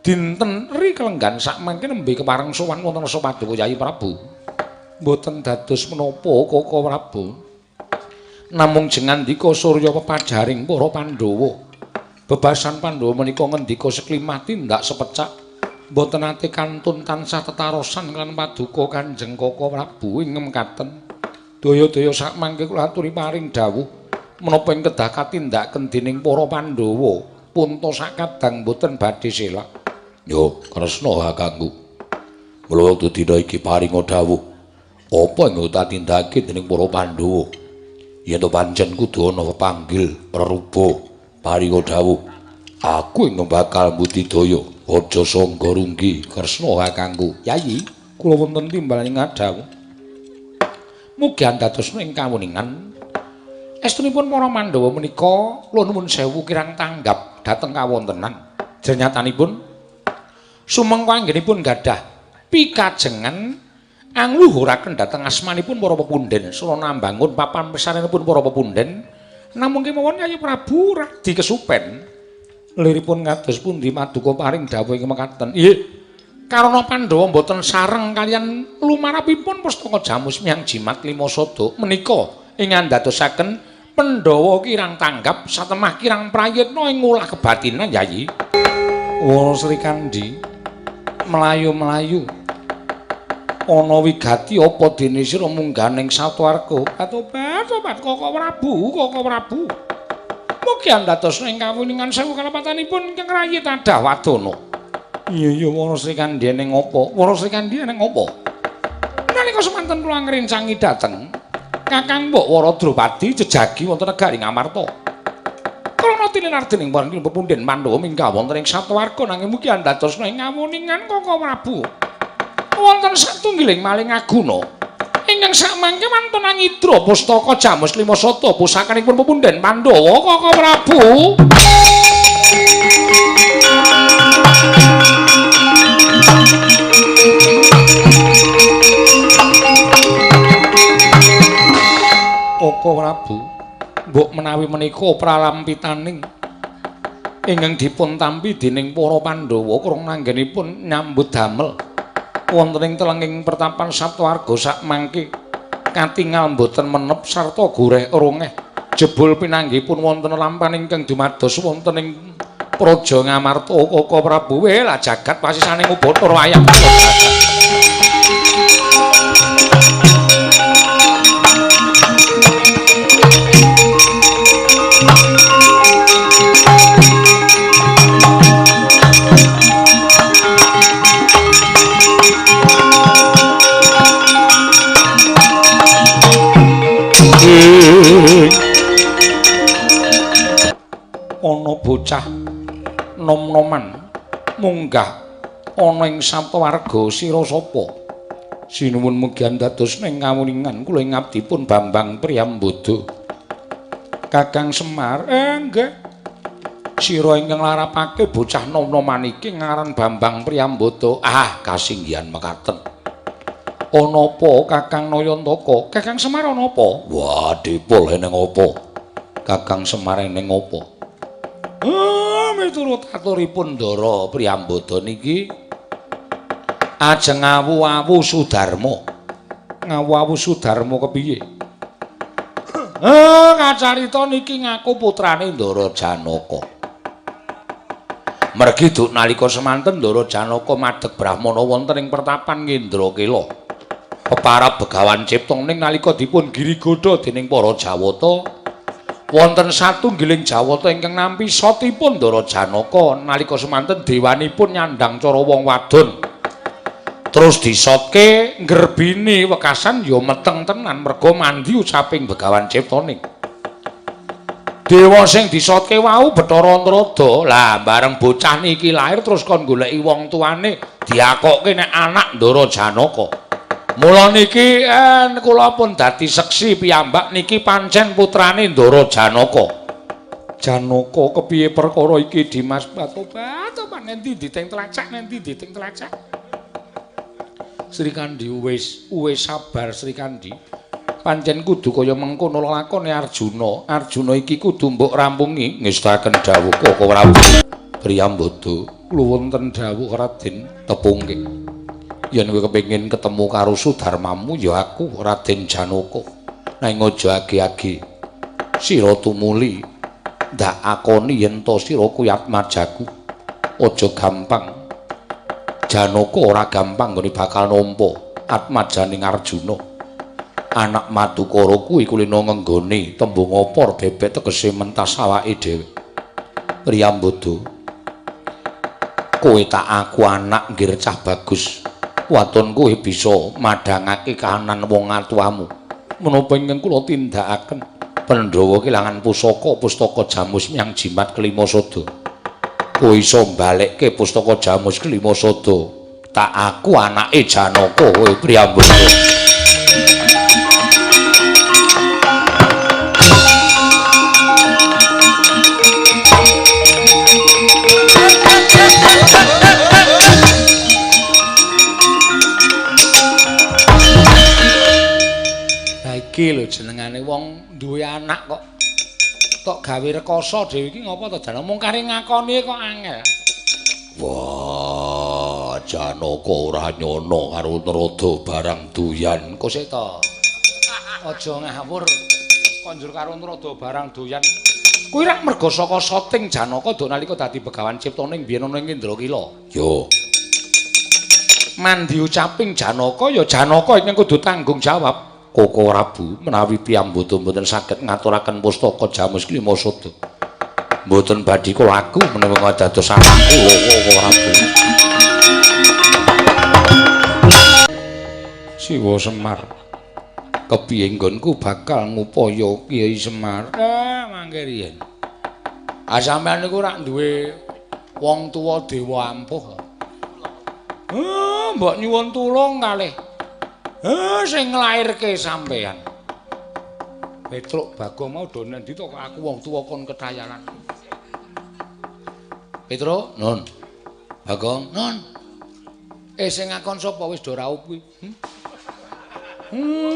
S1: dinten ri kelenggan sakmangke nembe kepareng sowan wonten rasa paduka Yayi Prabu. Mboten dados menapa Koko Prabu. Namung jengandika surya pepajaring para Pandhawa. Bebasan Pandhawa menika ngendika seklimah tindak sepecak. Mboten nate kantun tansah tetarosan lan paduka Kanjeng Koko Prabu ing mekaten. Daya-daya sakmangke kula aturi paring dawuh menapa ing kedah katindakaken dening para Pandhawa punta sakadang mboten badhe selak.
S4: Yo Kresna kakangku. Mula wektu dina iki paringa dawuh apa ing katindakake dening para Pandhawa. Yen to pancen kudu ana pepanggil reruba paringa dawuh. Aku ing bakal mbudidaya. Aja sangga runggi Kresna kakangku.
S1: Yayi, kula wonten timbalan ing dawuh. Mugi andadosna ing kawuningan. Estunipun para Pandhawa menika kula nuwun sewu kirang tanggap dhateng kawontenan. Jenyatanipun sumengko anggenipun gadah pikajengan angluhuraken dhateng asmanipun para pepundhen sarana mbangun papan pesarenipun para pepundhen. Namung kemawon Yayi Prabu radi kesupen. Liripun kados pundi maduka paring dawuh ing mekaten. Nggih. Karana Pandhawa mboten sareng kaliyan lumarapipun pustaka Jamus Miang Jimat Lima Sada menika ing andadosaken Pandhawa kirang tanggap satemah kirang prayitna ing ngolah kebatinan Yayi. Wara Srikandhi mlayu-mlayu ana wigati apa dene sira munggah ning Satwarga. Katobat-tobat Koko Prabu, Koko Prabu. Mugi andadosna ing kawuningan sewu kalepatanipun ingkang rayi tadah wadana. Iya iya Wara Srikandhi ning apa? Wara Srikandhi ning apa? Nalika semanten kula ngrencangi dhateng Kakang Mbok Wara Drupadi jejagi wonten negari Ngamarta. Krana tinilar dening para pepundhen Pandhawa minggah wonten ing Satwarga nanging mugi andadosna ing kawuningan Koko Prabu. Wonten satunggiling maling aguna ingkang sakmangke wonten angidra pustaka Jamus Lima Sata pusakanipun pepundhen Pandhawa Koko Prabu. Koko Prabu, mbok menawi menika pralampitaning ingkang dipun tampi dening para Pandhawa krana anggenipun nyambut damel wonten ing telenging pertapan Saptawarga sakmangke katingal mboten menep sarta goreh rongeh jebul pinanggihipun wonten lampan ingkang dumados wonten ing Praja Ngamarta Koko Prabu. Weh lah jagat pasisane Ubathara wayang. Ana bocah nom-noman munggah ana ing Saptawarga sira sapa? Sinuwun mugi andados ing kawuningan kula ing abdipun Bambang Priyambada. Kakang Semar, nggih. Sira ingkang larapake bocah nom-noman iki ngaran Bambang Priyambada. Ah, kasinggihan mekaten. Ana apa Kakang Nayantaka? Kakang Semar ana apa? Wah, dipul eneng apa? Kakang Semar eneng apa? Miturut aturipun Ndara Priyambada niki ajeng ngawu-awu Sudarma. Ngawu-awu Sudarma kepiye? Kacarita niki ngaku putrane Ndara Janaka. Mergi duk nalika semanten Ndara Janaka madeg brahmana wonten ing pertapan Indrakila. Peparab Begawan Cipta ning nalika dipun girigodha dening para Jawata, wonten satunggiling Jawata ingkang nampi sotipun Ndara Janaka nalika semanten dewanipun nyandang cara wong wadon. Terus disotke nggerbini wekasan ya meteng tenan merga mandi ucaping Begawan Ciptaning. Dewa sing disotke wau Bathara Antrada. Lah bareng bocah niki lahir terus kon goleki wong tuane diakokke nek anak Ndara Janaka. Mula niki kula pun dadi seksi piyambak niki pancen putrane Ndara Janaka. Janaka kepiye perkara iki Dimas? Tobat tobat nanti diteng tlacak nanti diteng tlacak. Srikandhi wis sabar Srikandhi. Pancen kudu kaya mengkono lakone Arjuna. Arjuna iki kudu mbok rampungi. Ngestaken dawuh Koko Prabu Priyambada. Kula wonten dawuh Raden tepungke. Yen kowe kepengin ketemu karo Sudarmamu ya aku Raden Janaka. Nanging aja agi-agi. Sira tumuli ndak akoni yen to sira kuwi atmajaku. Aja gampang. Janaka ora gampang nggone bakal nampa atmajaning Arjuna. Anak Madukara kuwi kulina ngenggone tembung opor bebek tegese mentas awake dhewe. Priyambada, kowe tak aku anak nggir cah bagus. Waton kowe bisa madhangake kahanan wong atuamu. Menapa ingkang kula tindakaken? Pandhawa kelangan pusaka pustaka jamus miang jimat kelima sada. Kowe iso mbalekke pustaka jamus kelima sada. Tak aku anake Janaka kowe Priyambada.
S3: Lah iki lho jenengane wong duwe anak kok tok gawe rekoso dhewe iki ngopo to jan mung kari ngakoni kok angel.
S1: Wah, Janaka ora nyono karo Narada barang doyan.
S3: Kok sik to? Aja ngawur. Konjur karo Narada barang doyan. Kuwi rak merga saka soting Janaka dok nalika dadi Begawan Ciptaning biyen ana ing Indrakila.
S1: Yo.
S3: Mandi ucaping Janaka ya Janaka ingkang kudu tanggung jawab.
S1: Koko Prabu menawi piyambada mboten saged ngaturaken pustaka jamus kelima sada. Mboten badhe kula aku menawi dados anak kula Koko Prabu. Siwa Semar. Kepiye nggonku bakal ngupaya Kyai Semar? Mangke riyen.
S3: Ah sampean niku rak duwe wong tuwa dewa ampuh. Mbok nyuwun tulung kalih. Sing nglairke sampean. Petruk Bagong mau do nendi to kok aku wong tuwa kon ketayalan. Petruk,
S1: nun. Bagong,
S3: nun. Sing ngakon sapa wis do raup kuwi?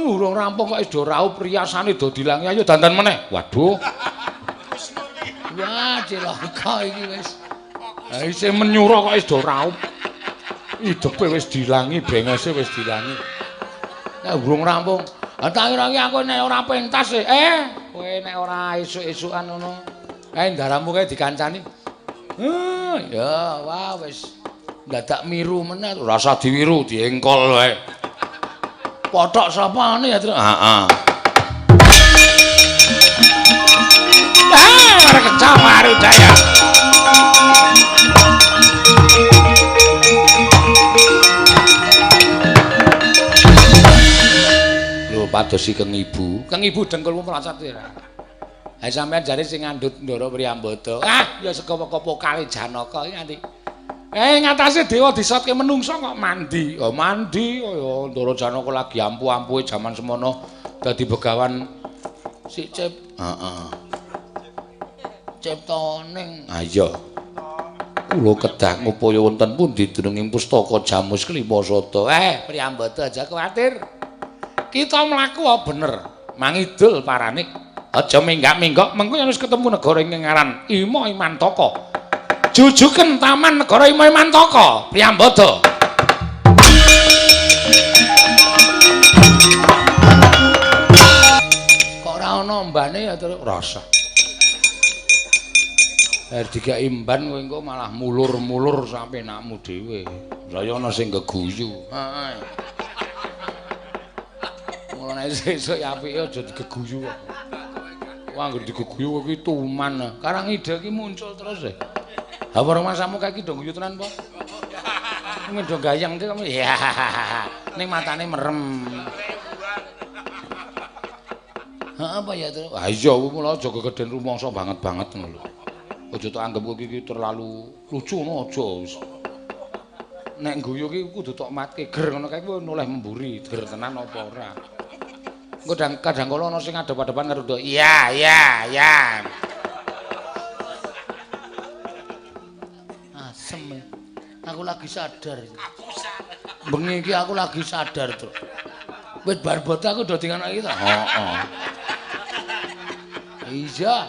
S3: Urung rampung kok wis do raup riasane do dilangi. Ayo dandan meneh. Waduh. Wah, cilaka iki wis. Lah isih menyura kok wis do raup. Idepe wis dilangi, bengose wis dilangi. Nek urung rampung. Ah tak kira iki aku nek ora pentas e. Kowe nek ora esuk-esukan ngono. Kae ndaramu kae dikancani. Ya wah wis dadak miru meneh.
S1: Ora usah diwiru, diengkol wae.
S3: Pothok sapane ya, Tru?
S1: Heeh.
S3: Ah, ora kecam Marudaya.
S1: Padosi keng ibu.
S3: Keng ibu dengkulmu mlocot ora. Ha sampean jare sing ngandhut Ndara Priyambada. Ah, ya saka pokale Janaka iki nganti. Ngatasé dewa disotke menungsa kok mandi. Oh, mandi kaya Ndara Janaka lagi ampuh-ampuhe jaman semono dadi begawan si Cip.
S1: Heeh.
S3: Ciptaning.
S1: Ha iya. Kula kedah ngupaya wonten pundi dununging pustaka Jamus Klima Sada.
S3: Priyambada aja kuwatir. Kita mlaku bener, mangidul parane. Aja minggak-minggok, mengko yen wis ketemu negara ingkang aran Ima Imantaka. Jujuken taman negara Ima Imantaka, Priyambada. Kok ora ana mbane ya terus
S1: rasa.
S3: Dikek imban kowe engko malah mulur-mulur sampe nakmu dhewe.
S1: Lah ya ana sing geguyu.
S3: Heeh. Mulane sesuk ya apike aja digeguyu kok. Wah, anggere digeguyu kowe iki tuman. Karang ide iki muncul terus e. Ha ora masamu kae iki do guyu tenan po? Ngendo gayeng iki kamu. Ya. Ning matane merem. Heeh apa ya terus?
S1: Ha iya kuwi mula aja gegeden rumangsa banget-banget ngono lho. Aja tok anggap kowe iki terlalu lucu ngono aja wis.
S3: Nek guyu iki kudu tok matke ger ngono kae kuwi noleh memburi, ger tenan apa ora. Engko kadang kala ana sing ngadep-adepan karo ndok. Iya, iya, iya. Asem. Aku lagi sadar. Bengi iki aku lagi sadar, Truk. Wis bar bot aku do dingono iki to.
S1: Heeh.
S3: Iya.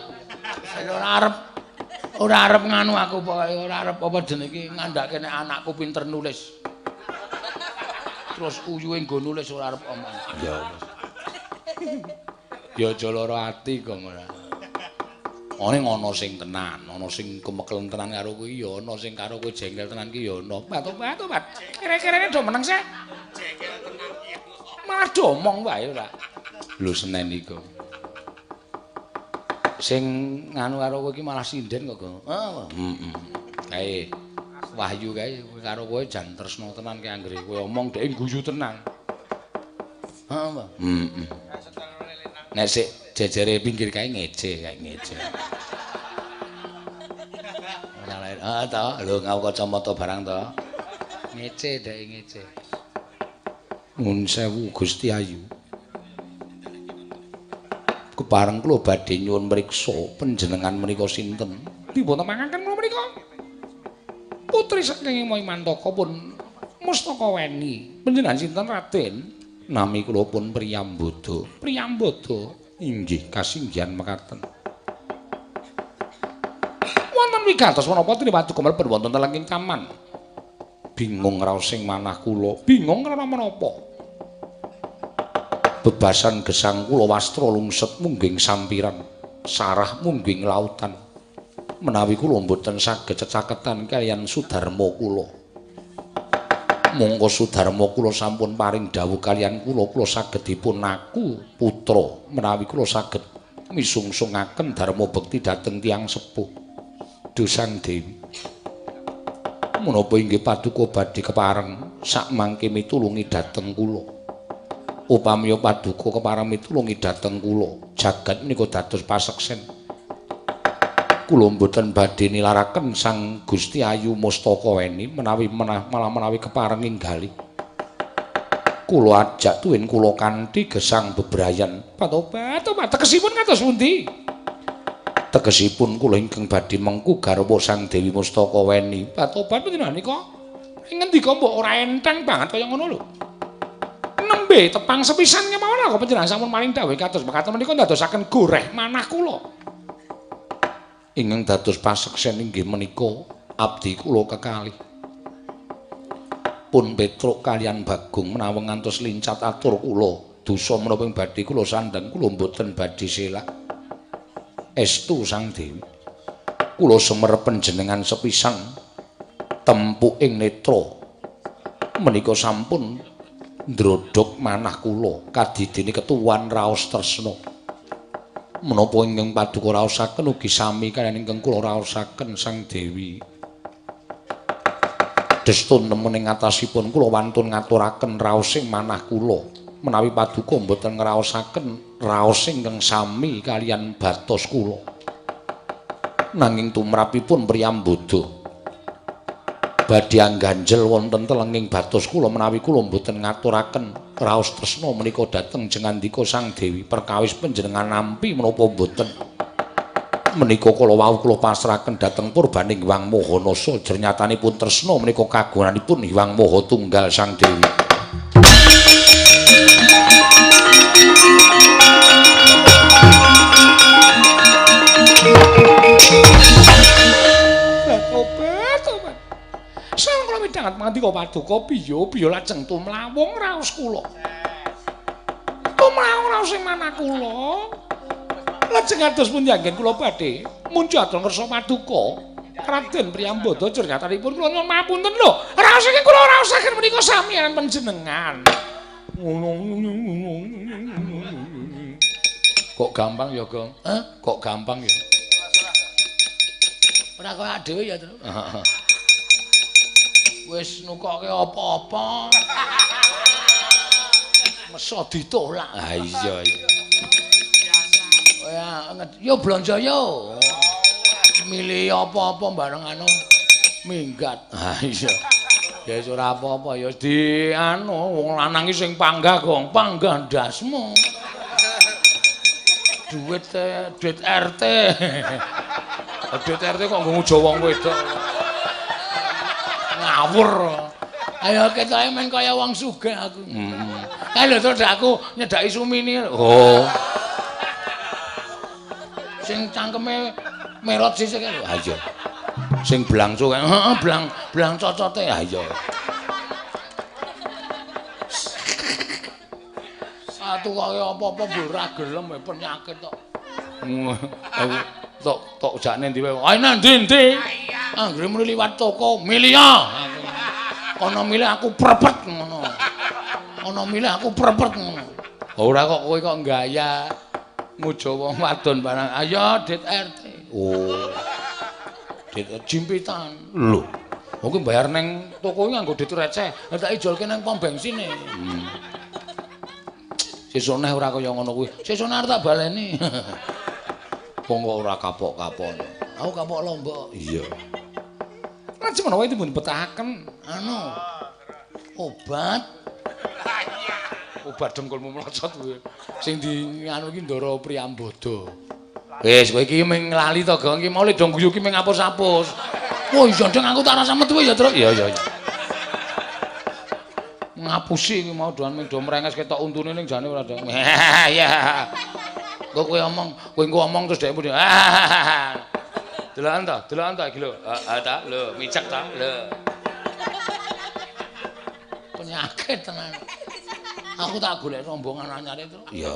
S3: Ora arep nganu aku pokoke ora arep apa jenenge iki ngandhake nek anakku pinter nulis. Terus uyuhe nggo nulis ora arep omong.
S1: Ya.
S3: Ya aja lara ati kok ora.
S1: Ane ana sing tenan, ana sing kemekelen tenan karo kowe ya ana sing karo kowe jengkel tenan ki ya ana.
S3: Batu-batu, Bat. Kere-kerene do meneng sih.
S5: Jengkel tenan ki.
S3: Malah do omong wae ora.
S1: Lho senen iku.
S3: Sing nganu karo kowe iki malah sinden kok, Go.
S1: Heeh. Kae Wahyu kae karo kowe jan tresna tenan kae anggere kowe omong dhek guyu tenan.
S3: Heeh, Pak.
S1: Heeh. Nek sik jejere pinggir kae ngece, kae ngece.
S3: Ora lair. Heeh to, lho ngau kacamata barang to. Ngece dhek ngece.
S1: Nuwun sewu Gusti Ayu. Kepareng kula badhe nyuwun mriksa panjenengan menika sinten?
S3: Dipun temangaken kula menika. Putri saking Ima Imantaka pun Mustaka Weni. Panjenengan sinten Raden?
S1: Nami kula pun Priyambada.
S3: Priyambada
S1: inggih kasinggihan mekaten.
S3: Wonten wigatos menapa Tripadu mlebet wonten telenging taman.
S1: Bingung raos sing manah kula,
S3: bingung krana menapa?
S1: Bebasan gesang kula wastra lungset mungging sampiran, sarah mungging lautan. Menawi kula mboten saged cecaketan kaliyan Sudarma kula. Mongko Sudarma kula sampun paring dawuh kaliyan kula, kula saged dipun aku putra menawi kula saged misungsungaken dharma bekti dhateng tiyang sepuh. Dosang Dewi. Menapa inggih paduka badhe kepareng sakmangke mitulungi dhateng kula. Upami paduka kepareng mitulungi dhateng kula, jagat menika dados paseksen. Kula mboten badhe nilaraken Sang Gusti Ayu Mustaka Weni menawi malah menawi kepareng inggali. Kula ajak tuwin kula kanthi gesang bebrayan.
S3: Patobat, tegesipun kados pundi?
S1: Tegesipun kula ingkang badhe mengku garwa Sang Dewi Mustaka Weni.
S3: Patobat panjenengan nika ngendika mbok ora enteng banget kaya ngono lho. Nembe tepang sepisan kemawon kok panjenengan sampun maring dawuh kados mekaten menika ndadosaken goreh manah kula.
S1: Ingkang dados paseksen inggih menika abdi kula kekalih. Pun Petruk kaliyan Bagong menawi ngantos lincat atur kula, dosa menapa ing badhe kula sandhang kula mboten badhe selak. Estu Sang Dewi. Kula semer panjenengan sepisan tempuk ing netra. Menika sampun ndrodhog manah kula kadidene ketuwan raos tresna. Menapa ingkang paduka raosaken ugi sami kaliyan ingkang kula raosaken Sang Dewi. Destun nemen ing atasipun kula wantun ngaturaken raos ing manah kula. Menawi paduka mboten ngraosaken raos ingkang sami kaliyan batos kula. Nanging tumrapipun Priyambada badhe angganjel wonten telenging batos kula menawi kula mboten ngaturaken raos tresna menika dhateng jengandika Sang Dewi perkawis panjenengan nampi menapa mboten. Menika kala wau kula pasrahaken dhateng purbaning Hyang Maha Nasa jernyatanipun tresna menika kagunganipun Hyang Maha Tunggal Sang Dewi.
S3: Obat. Sang kula midhanget mangandika paduka piye lajeng tumlawung raos kula. Tumlawung raos ing manah kula. Lajeng ados pundi anggen kula badhe munjadra ngersa paduka Raden Priyambada jernyatanipun kula nyuwun mapunten lho. Raos iki kula raosaken menika samian panjenengan.
S1: Kok gampang ya, Gong?
S3: Hah?
S1: Kok gampang ya?
S3: Ora kaya dhewe ya, Tru. Wis nukoke apa-apa. Meso ditolak.
S1: Ah iya iya.
S3: Ya, yo blonjo yo. Milih apa-apa bareng anu minggat.
S1: Ah iya. Ya wis ora apa-apa ya di anu wong lanang iki sing panggah, Gong, panggah ndasmu.
S3: Duit duit RT.
S1: Duit RT kok nggo ngujo wong wedok.
S3: Ngawur. Ayo ketoke men kaya wong sugih aku. Kae lho terus aku nyedaki Sumini.
S1: Oh.
S3: Sing cangkeme merot sisih kae lho.
S1: Ha iya. Sing blangco kae.
S3: Heeh, blang blang cocote.
S1: Ha iya.
S3: Atuh kaya apa-apa mbok ora gelem penyakit tok.
S1: Aku tok tok jakne ndi wae.
S3: Ayo nang ndi-ndi. Anggere muni liwat toko, milih ya. Ana milih aku prepet ngono. Ana milih aku prepet ngono.
S1: Ora kok kowe kok gaya ngujo wong wadon barang.
S3: Ayo dit RT.
S1: Oh.
S3: Dit jimpitan.
S1: Lho. Wong kuwi bayar neng toko nganggo dit receh.
S3: Lah tak ijolke nang pom bensin e.
S1: Sesuk neh ora kaya ngono kuwi.
S3: Sesuk neh tak baleni.
S1: Wong kok ora kapok-kapok.
S3: Aku kapok lombok.
S1: Iya.
S3: Lajeng menawa dipun betahaken anu obat.
S1: Obat dengkulmu mlocot kuwi.
S3: Sing di anu iki Ndara Priyambada.
S1: Wis kowe iki ming lali to, Gong. Iki mau le dong guyu iki ming apus-apus.
S3: Oh iya ndeng aku tak rasa metu ya, Truk.
S1: Iya iya iya.
S3: Ngapusi iki mau doan ming do mrenges ketok untune ning jane ora dong. Ya. Kok kowe omong, kowe engko omong terus dhek muni.
S1: Delokan ta, delokan ta iki lho. Heeh ta, lho micek ta, lho.
S3: Penyakit tenan. Aku tak golek rombongan anyar itu.
S1: Iya.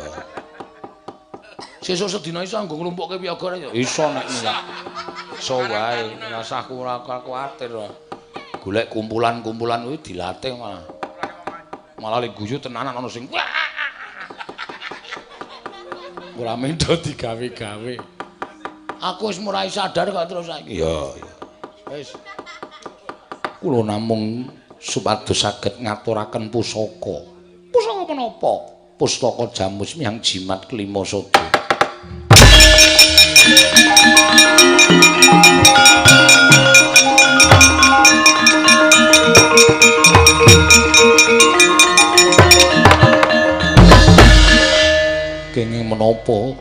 S3: Sesuk sedina iso nggo nglumpukke piyaga ya.
S1: Iso nek iso wae, rasah aku ora kuwatir. Golek kumpulan-kumpulan kuwi dilatih malah. Malah le guyu tenanan ana sing
S3: ora mendo digawe-gawe. Aku wis mulai sadar kok terus saiki.
S1: Iya, iya.
S3: Wis.
S1: Kula namung supados saged ngaturaken pusaka.
S3: Pusaka menapa?
S1: Pustaka Jamus Miang Jimat Kelima Sada. Kenging menapa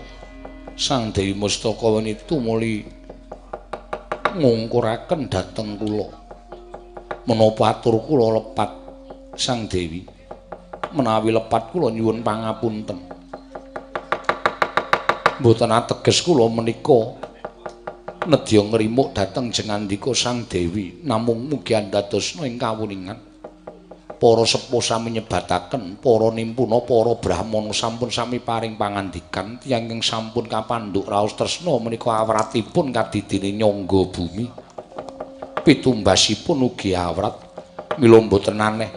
S1: Sang Dewi Mustaka weni tumuli ngungkuraken dhateng kula. Menapa atur kula lepat Sang Dewi? Menawi lepat kula nyuwun pangapunten. Mboten ateges kula menika nedya ngrimuk dhateng jengandika Sang Dewi, namung mugi andadosna ing kawuningan. Para sepuh sami nyebataken, para nimpuna, para brahmana sampun sami paring pangandikan, tiyang ingkang sampun kapandhuk raos tresna menika awratipun kadidine nyangga bumi. Pitumbasipun ugi awrat, mila mboten aneh.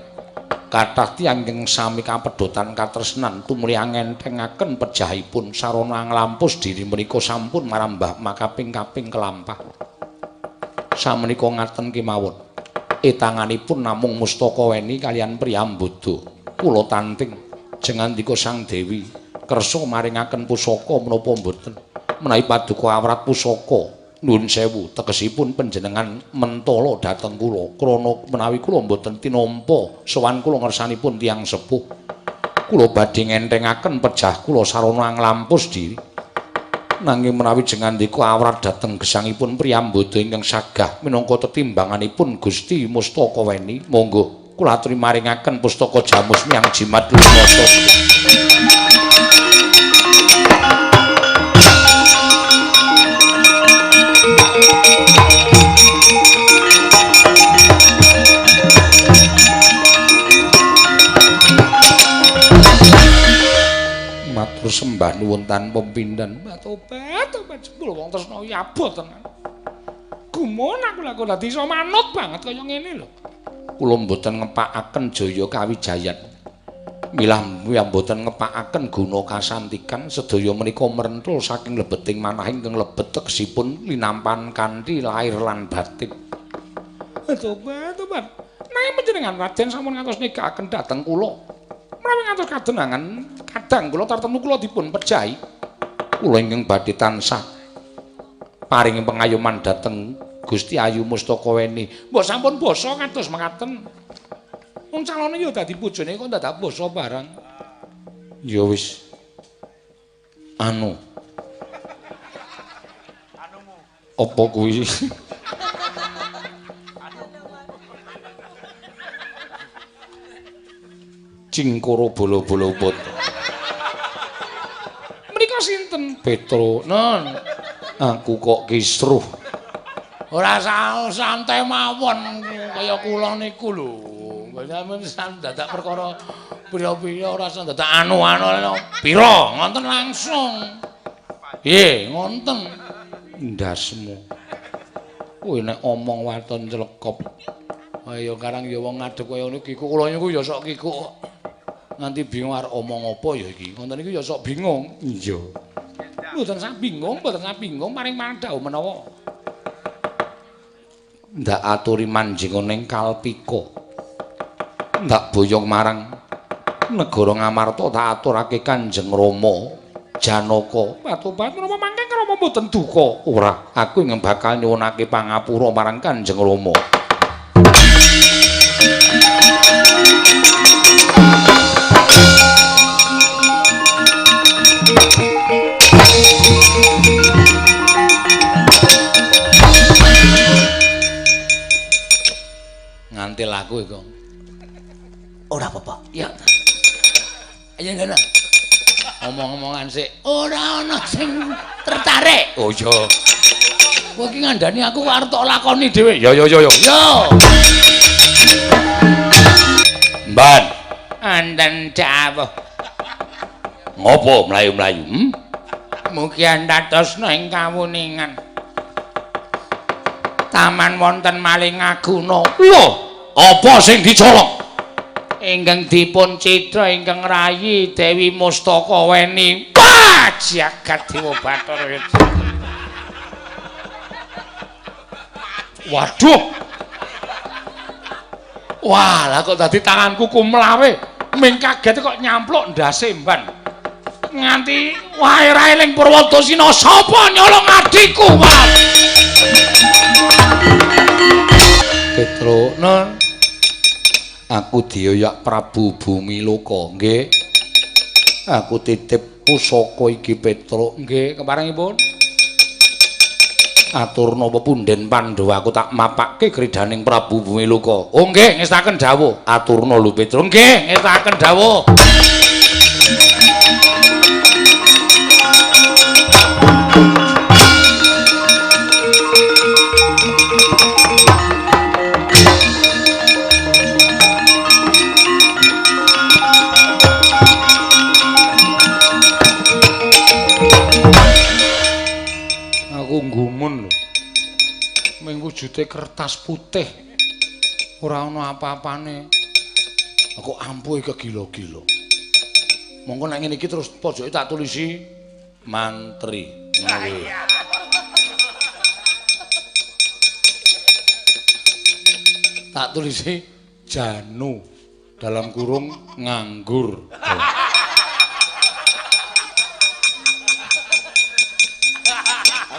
S1: Kathah tiyang ingkang sami kapedhotan katresnan tumuli angentengaken pejahipun sarana nglampus diri menika sampun marambah makaping-kaping kelampah. Samenika ngaten kemawon. Etanganipun namung Mustaka Weni kaliyan Priyambada. Kula tanting jengandika Sang Dewi kersa maringaken pusaka menapa mboten? Menawi paduka awrat pusaka, nuwun sewu tegesipun panjenengan mentala dhateng kula krana menawi kula mboten tinampa sowan kula ngersanipun tiyang sepuh. Kula badhe ngentengaken pejah kula sarana nglampus diri. Nanging menawi jengandika awrat dhateng gesangipun priyambada ingkang sagah minangka tetimbanganipun Gusti Mustaka Weni, monggo kula aturi maringaken pustaka Jamus Miang Jimat Lumasa. Matur sembah nuwun tanpa pindhan.
S3: Tobat, tobat jebul wong tresna iki abot tenan. Gumun aku lha kok dadi iso manut banget kaya ngene lho.
S1: Kula mboten ngepakaken jaya kawijayan. Milah mboten ngepakaken guna kasantikan sedaya menika merentul saking lebeting manah ingkang lebet tegesipun linampan kanthi lahir lan batin.
S3: Tobat, tobat. Nanging panjenengan Raden sampun ngantos nikahaken dhateng kula. Menawi ngantos kadenangan kadang kula tartemtu kula dipun pejahi.
S1: Kula ingkang badhe tansah paring pengayoman dhateng Gusti Ayu Mustaka Weni.
S3: Mbok sampun basa kados mekaten. Wong calone ya dadi bojone kok dadak basa barang.
S1: Ya wis. Anu. Anumu. Apa kuwi? Cingkoro bolo-bolo pot.
S3: Menika sinten?
S1: Petro.
S3: Non.
S1: Aku kok kisruh.
S3: Ora santai mawon kaya kula niku lho. Sampeyan dadak perkara pira-pira ora dadak anu-anu pira ngonten langsung. Nggih, ngonten.
S1: Ndasmu. Kowe nek omong waton clekop.
S3: Ayo karang ya wong ngadeg kaya ngono kikuk kula niku ya sok kikuk. Nganti bingung arep omong apa ya iki. Ngonten niku ya sok bingung.
S1: Iya.
S3: Mboten sak bingung, mboten sak bingung paring mandhau menawa.
S1: Ndak aturi manjing ning Kalpika. Ndak boyong marang negara Ngamarta tak aturake Kanjeng Rama Janaka.
S3: Batobat menapa mangke Rama mboten duka?
S1: Ora, aku ingkang bakal nyuwunake pangapura marang Kanjeng Rama.
S3: Ngantil aku iku.
S5: Ora apa-apa.
S3: Ya. Ayo ngene. Omong-omongan sik. Ora ana sing tertarik.
S1: Oh iya.
S3: Kowe iki ngandani aku kok arep tok lakoni dhewe.
S1: Ya ya ya ya.
S3: Yo.
S1: Mban.
S3: Anden dawuh.
S1: Ngopo mlayu-mlayu? Hmm?
S3: Mugi andhatosna ing kawuningan. Taman wonten Malingaguna.
S1: Lho, apa sing dicolong?
S3: Ingkang dipun citra ingkang rayi Dewi Mustaka Weni. Wah, jagat Dewa Bathara. Waduh. Wah, lah kok dadi tanganku kumlawe. Ming kaget kok nyampluk ndase mban. Nganti wae ra eling Purwadasina sapa nyolong adhiku, Mas.
S1: Petro, non. Aku dioyak Prabu Bumiloka, nggih. Aku titip pusaka iki Petro,
S3: nggih, keparengipun.
S1: Aturna pepunden Pandhawa aku tak mapake kridaning Prabu Bumiloka.
S3: Oh nggih, ngestaken dawuh.
S1: Aturna lho Petro,
S3: nggih, ngestaken dawuh. Gumun lho. Ming wujude kertas putih. Ora ana apa-apane. Aku ampuh iki gila-gila. Monggo nek ngene iki terus pojoke tak tulisi mantri. Ngono. Tak tulisi Janu dalam kurung nganggur.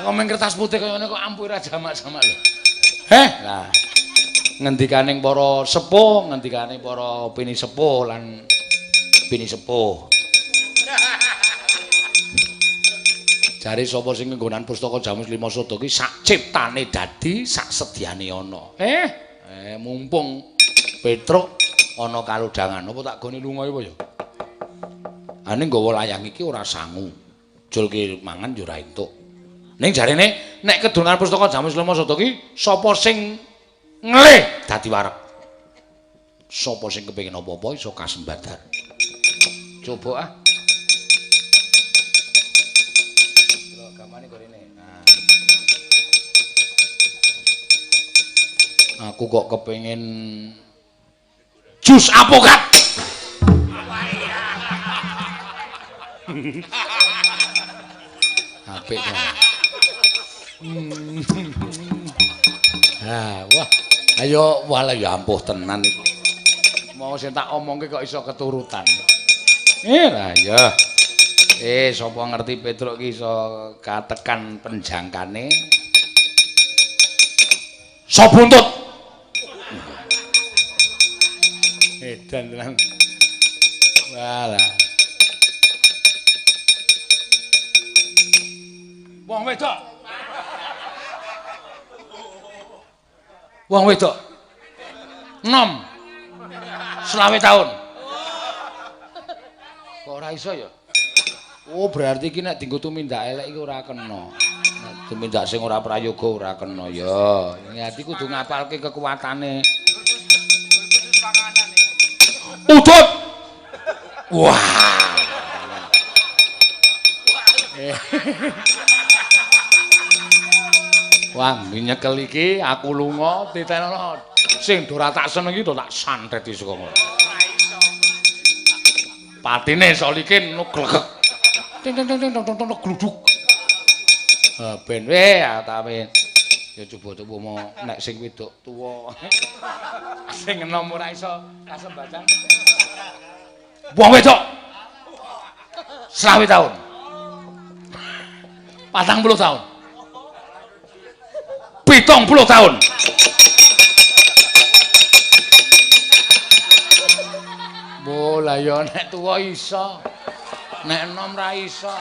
S3: Ngomong kertas putih kaya ngene kok ampuh ra jamak-jamak lho. Heh, lah. Ngendikaning para sepuh, ngendikane para pinisepuh lan pinisepuh. Jare sapa sing ngenggonan pustaka Jamus Lima Sada ki sak ciptane dadi sak sedyane ana. Mumpung Petruk ana kalodhangan, apa tak gone lunga apa ya? Ane nggawa layang iki ora sangu. Julke mangan ya ora entuk. Ning jarene nek kedungan pustaka Jamus Lima Sada ki sapa sing ngelih dadi wareg. Sapa sing kepengin apa-apa iso kasembadan. Coba ah. Gamane gorene. Nah. Aku kok kepengin jus apokat. Apik ta. Ah, wah. Ayo walah ya ampuh tenan iki. Mau sing tak omongke kok iso keturutan. Lah ya. Sapa ngerti Petruk ki iso katekan penjangkane. So buntut. Edan tenan. Walah. Wong wedok. Wong wedok. Nom. 25 tahun. Kok ora iso ya? Oh, berarti iki nek dienggo tumindak elek iki ora kena. Nek tumindak sing ora prayoga ora kena ya. Ati kudu ngapalke kekuatane. Udut. Wah. Wah, nyekel iki aku lunga titenono sing ora tak senengi tak santeti saka ngono. Patine solikin nuglegek. Ting ting ting ting tong tong gluduk. Ben we ta men. Ya coba-coba mau nek sing wedok tuwa. Sing enom ora iso kasembadan. Wong wedok. 25 tahun. 40 tahun. 70 tahun. Bola ya nek tuwa iso. Nek enom ra iso.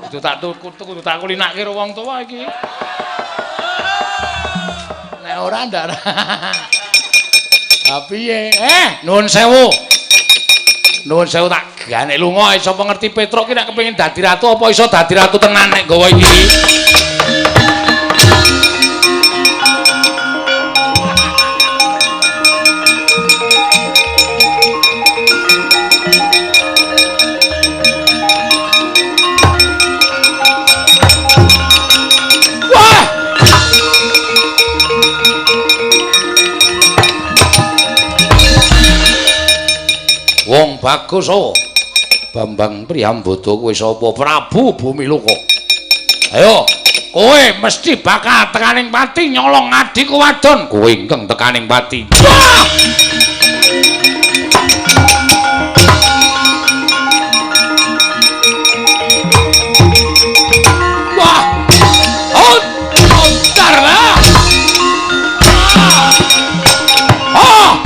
S3: Kudu tak tuku, kudu tak kulinake karo wong tuwa iki. Nek ora ndak. Ha piye? Nuwun sewu. Nuwun sewu tak gane lunga sapa ngerti Petruk ki nek kepengin dadi ratu apa iso dadi ratu tenan nek nggawa iki. Wong bagus oh. Bambang Priyambada kowe sapa? Prabu Bumiloka. Ayo, kowe mesti bakal tekaning pati nyolong adikku wadon. Kowe ingkang tekaning pati. Wah! Wah! Oh, lontar lah. Oh!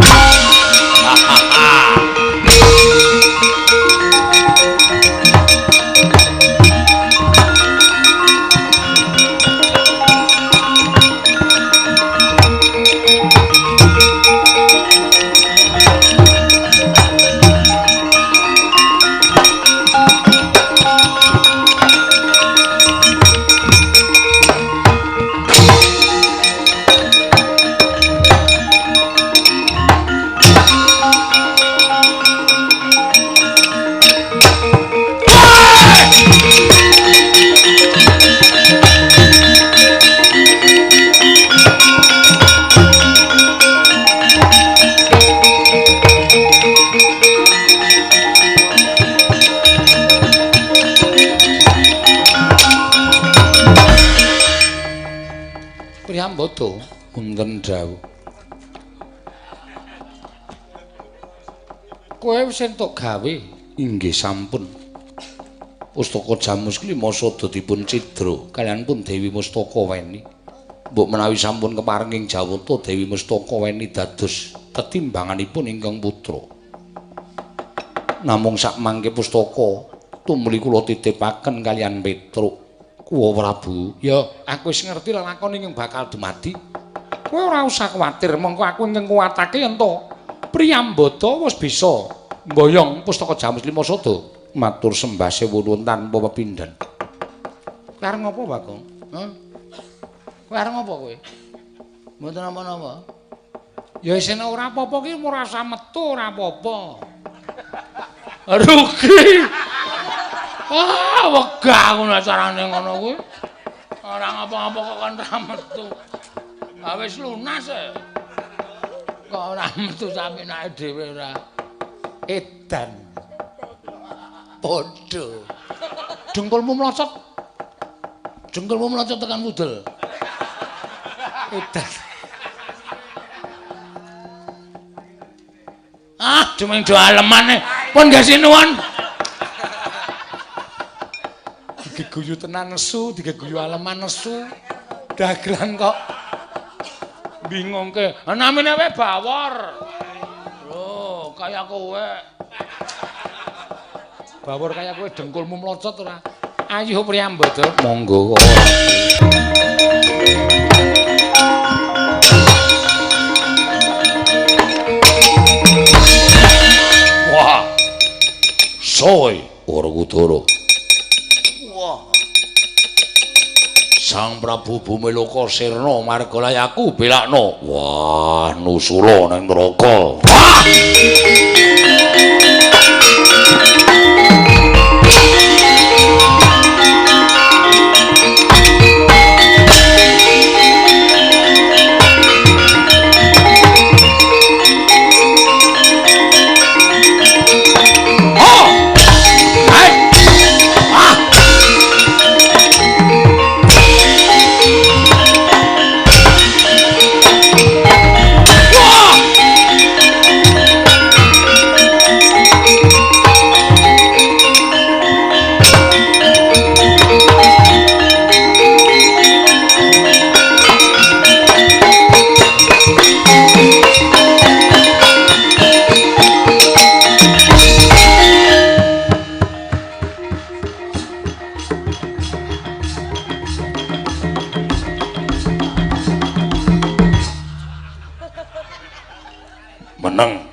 S3: Priyambada wonten dawuh. Kowe wis entuk gawe? Inggih sampun. Pustaka Jamus Lima Sada dipun cidra kaliyan pun Dewi Mustaka Weni. Mbok menawi sampun kepareng ing Jawata Dewi Mustaka Weni dados tetimbanganipun ingkang putra. Namung sakmangke pustaka
S1: Tumuli kula titipaken kaliyan Petruk. Kuwa Prabu. Ya, aku wis ngerti lelakon ingkang bakal dumadi. Kowe ora usah kuwatir, mongko aku ingkang kuwatake yen to Priyambada wis bisa mboyong pustaka Jamus Lima Sada. Matur sembah sewuwun tanpa pepindhan. Kowe arep ngopo, Bagong?
S5: Hah? Kowe arep ngopo kowe? Mboten napa-napa.
S3: Ya isih ora apa-apa ki ora usah metu ora apa-apa. Rugi. Ah, wegah ngono acarane ngono kuwi. Ora ngapa-ngapa kok kon ra metu. Ha wis lunas e. Kok ora metu sapenake dhewe ora. Edan.
S5: Padha. Dengkulmu mlocot. Dengkulmu mlocot tekan wudel.
S3: Edan. Ah, cuma do alemane. Pun gak sinuwun. Digeguyu tenan nesu, digeguyu aleman nesu. Dagelan kok bingungke. Namine wae Bawor. Lho, kaya kowe. Bawor kaya kowe dengkulmu mlocot ora. Ayo Priyambada,
S1: monggo. Wah. Soy Werkudara.
S5: Wah.
S1: Sang Prabu Bumiloka sirna marga layaku belakno. Wah, nusula nang neraka. Wah! Meneng.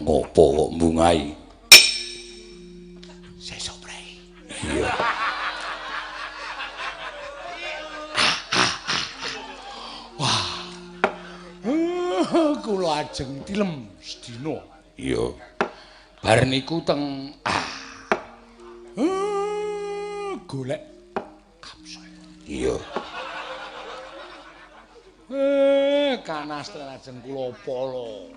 S1: Ngopo kok mbungai?
S5: Sesuk prei.
S1: Iya.
S3: Wah. Kula ajeng tilem sedina.
S1: Iya.
S3: Bar niku teng golek kapsul.
S1: Iya.
S3: Kanastra ajeng kula polo.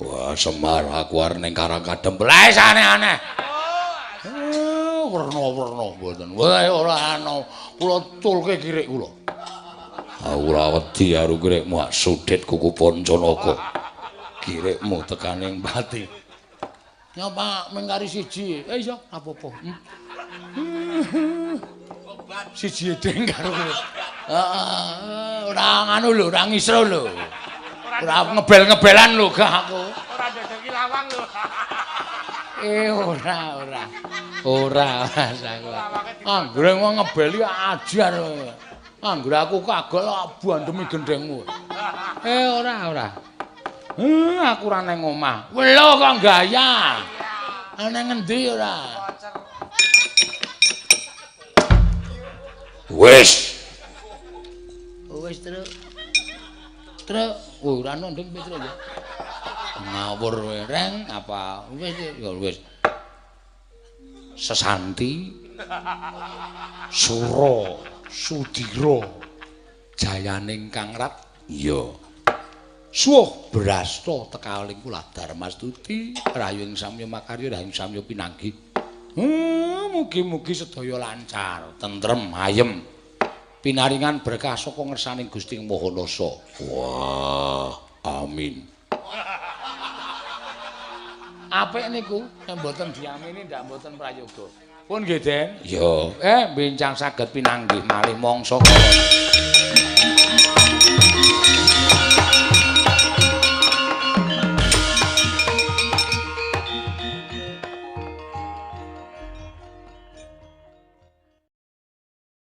S1: Wah, Semar aku arep ning Karang Kadempel.
S3: Wis aneh-aneh. Werna-werna mboten. Wah, ora ana. Kula culke kirik kula.
S1: Aku ora wedi karo kirikmu sudhit kuku Pancanaka. Kirikmu tekaning pati.
S3: Nyapa mengkari siji. Iya, apa-apa. Siji edeng karo kowe. Heeh, ora nganu lho, ora ngisro lho. Ora ngebel-ngebelan lho gak aku.
S6: Ora ndedeki lawang lho.
S3: Ora, ora. Ora, ora aku. Anggere wong ngebeli ajar. Anggere aku kagol bandemi gendhengmu. Ora, ora. Aku ora nang omah. Welo kok gaya. Nang ngendi ora?
S1: Wis.
S5: Wis, Truk. Truk,
S3: ora ono nding Petruk ya. Ngawur kowe, Reng, apa? Wis ya wis.
S1: Sesanti Sura
S3: Sudira jayaning Kang Rat.
S1: Iya.
S3: Suwuh brasta tekaling kula Darmastuti rayung samya makarya rayung samya pinanggih. Mugi-mugi sedaya lancar,
S1: tentrem, ayem.
S3: Pinaringan berkah saka ngersaning Gusti Maha Nasa.
S1: Wah, amin.
S3: Apik niku, nek mboten diamini ndak mboten prayoga. Pun nggih, Den.
S4: Iya.
S3: Bincang saged pinanggih malih mangsa kala.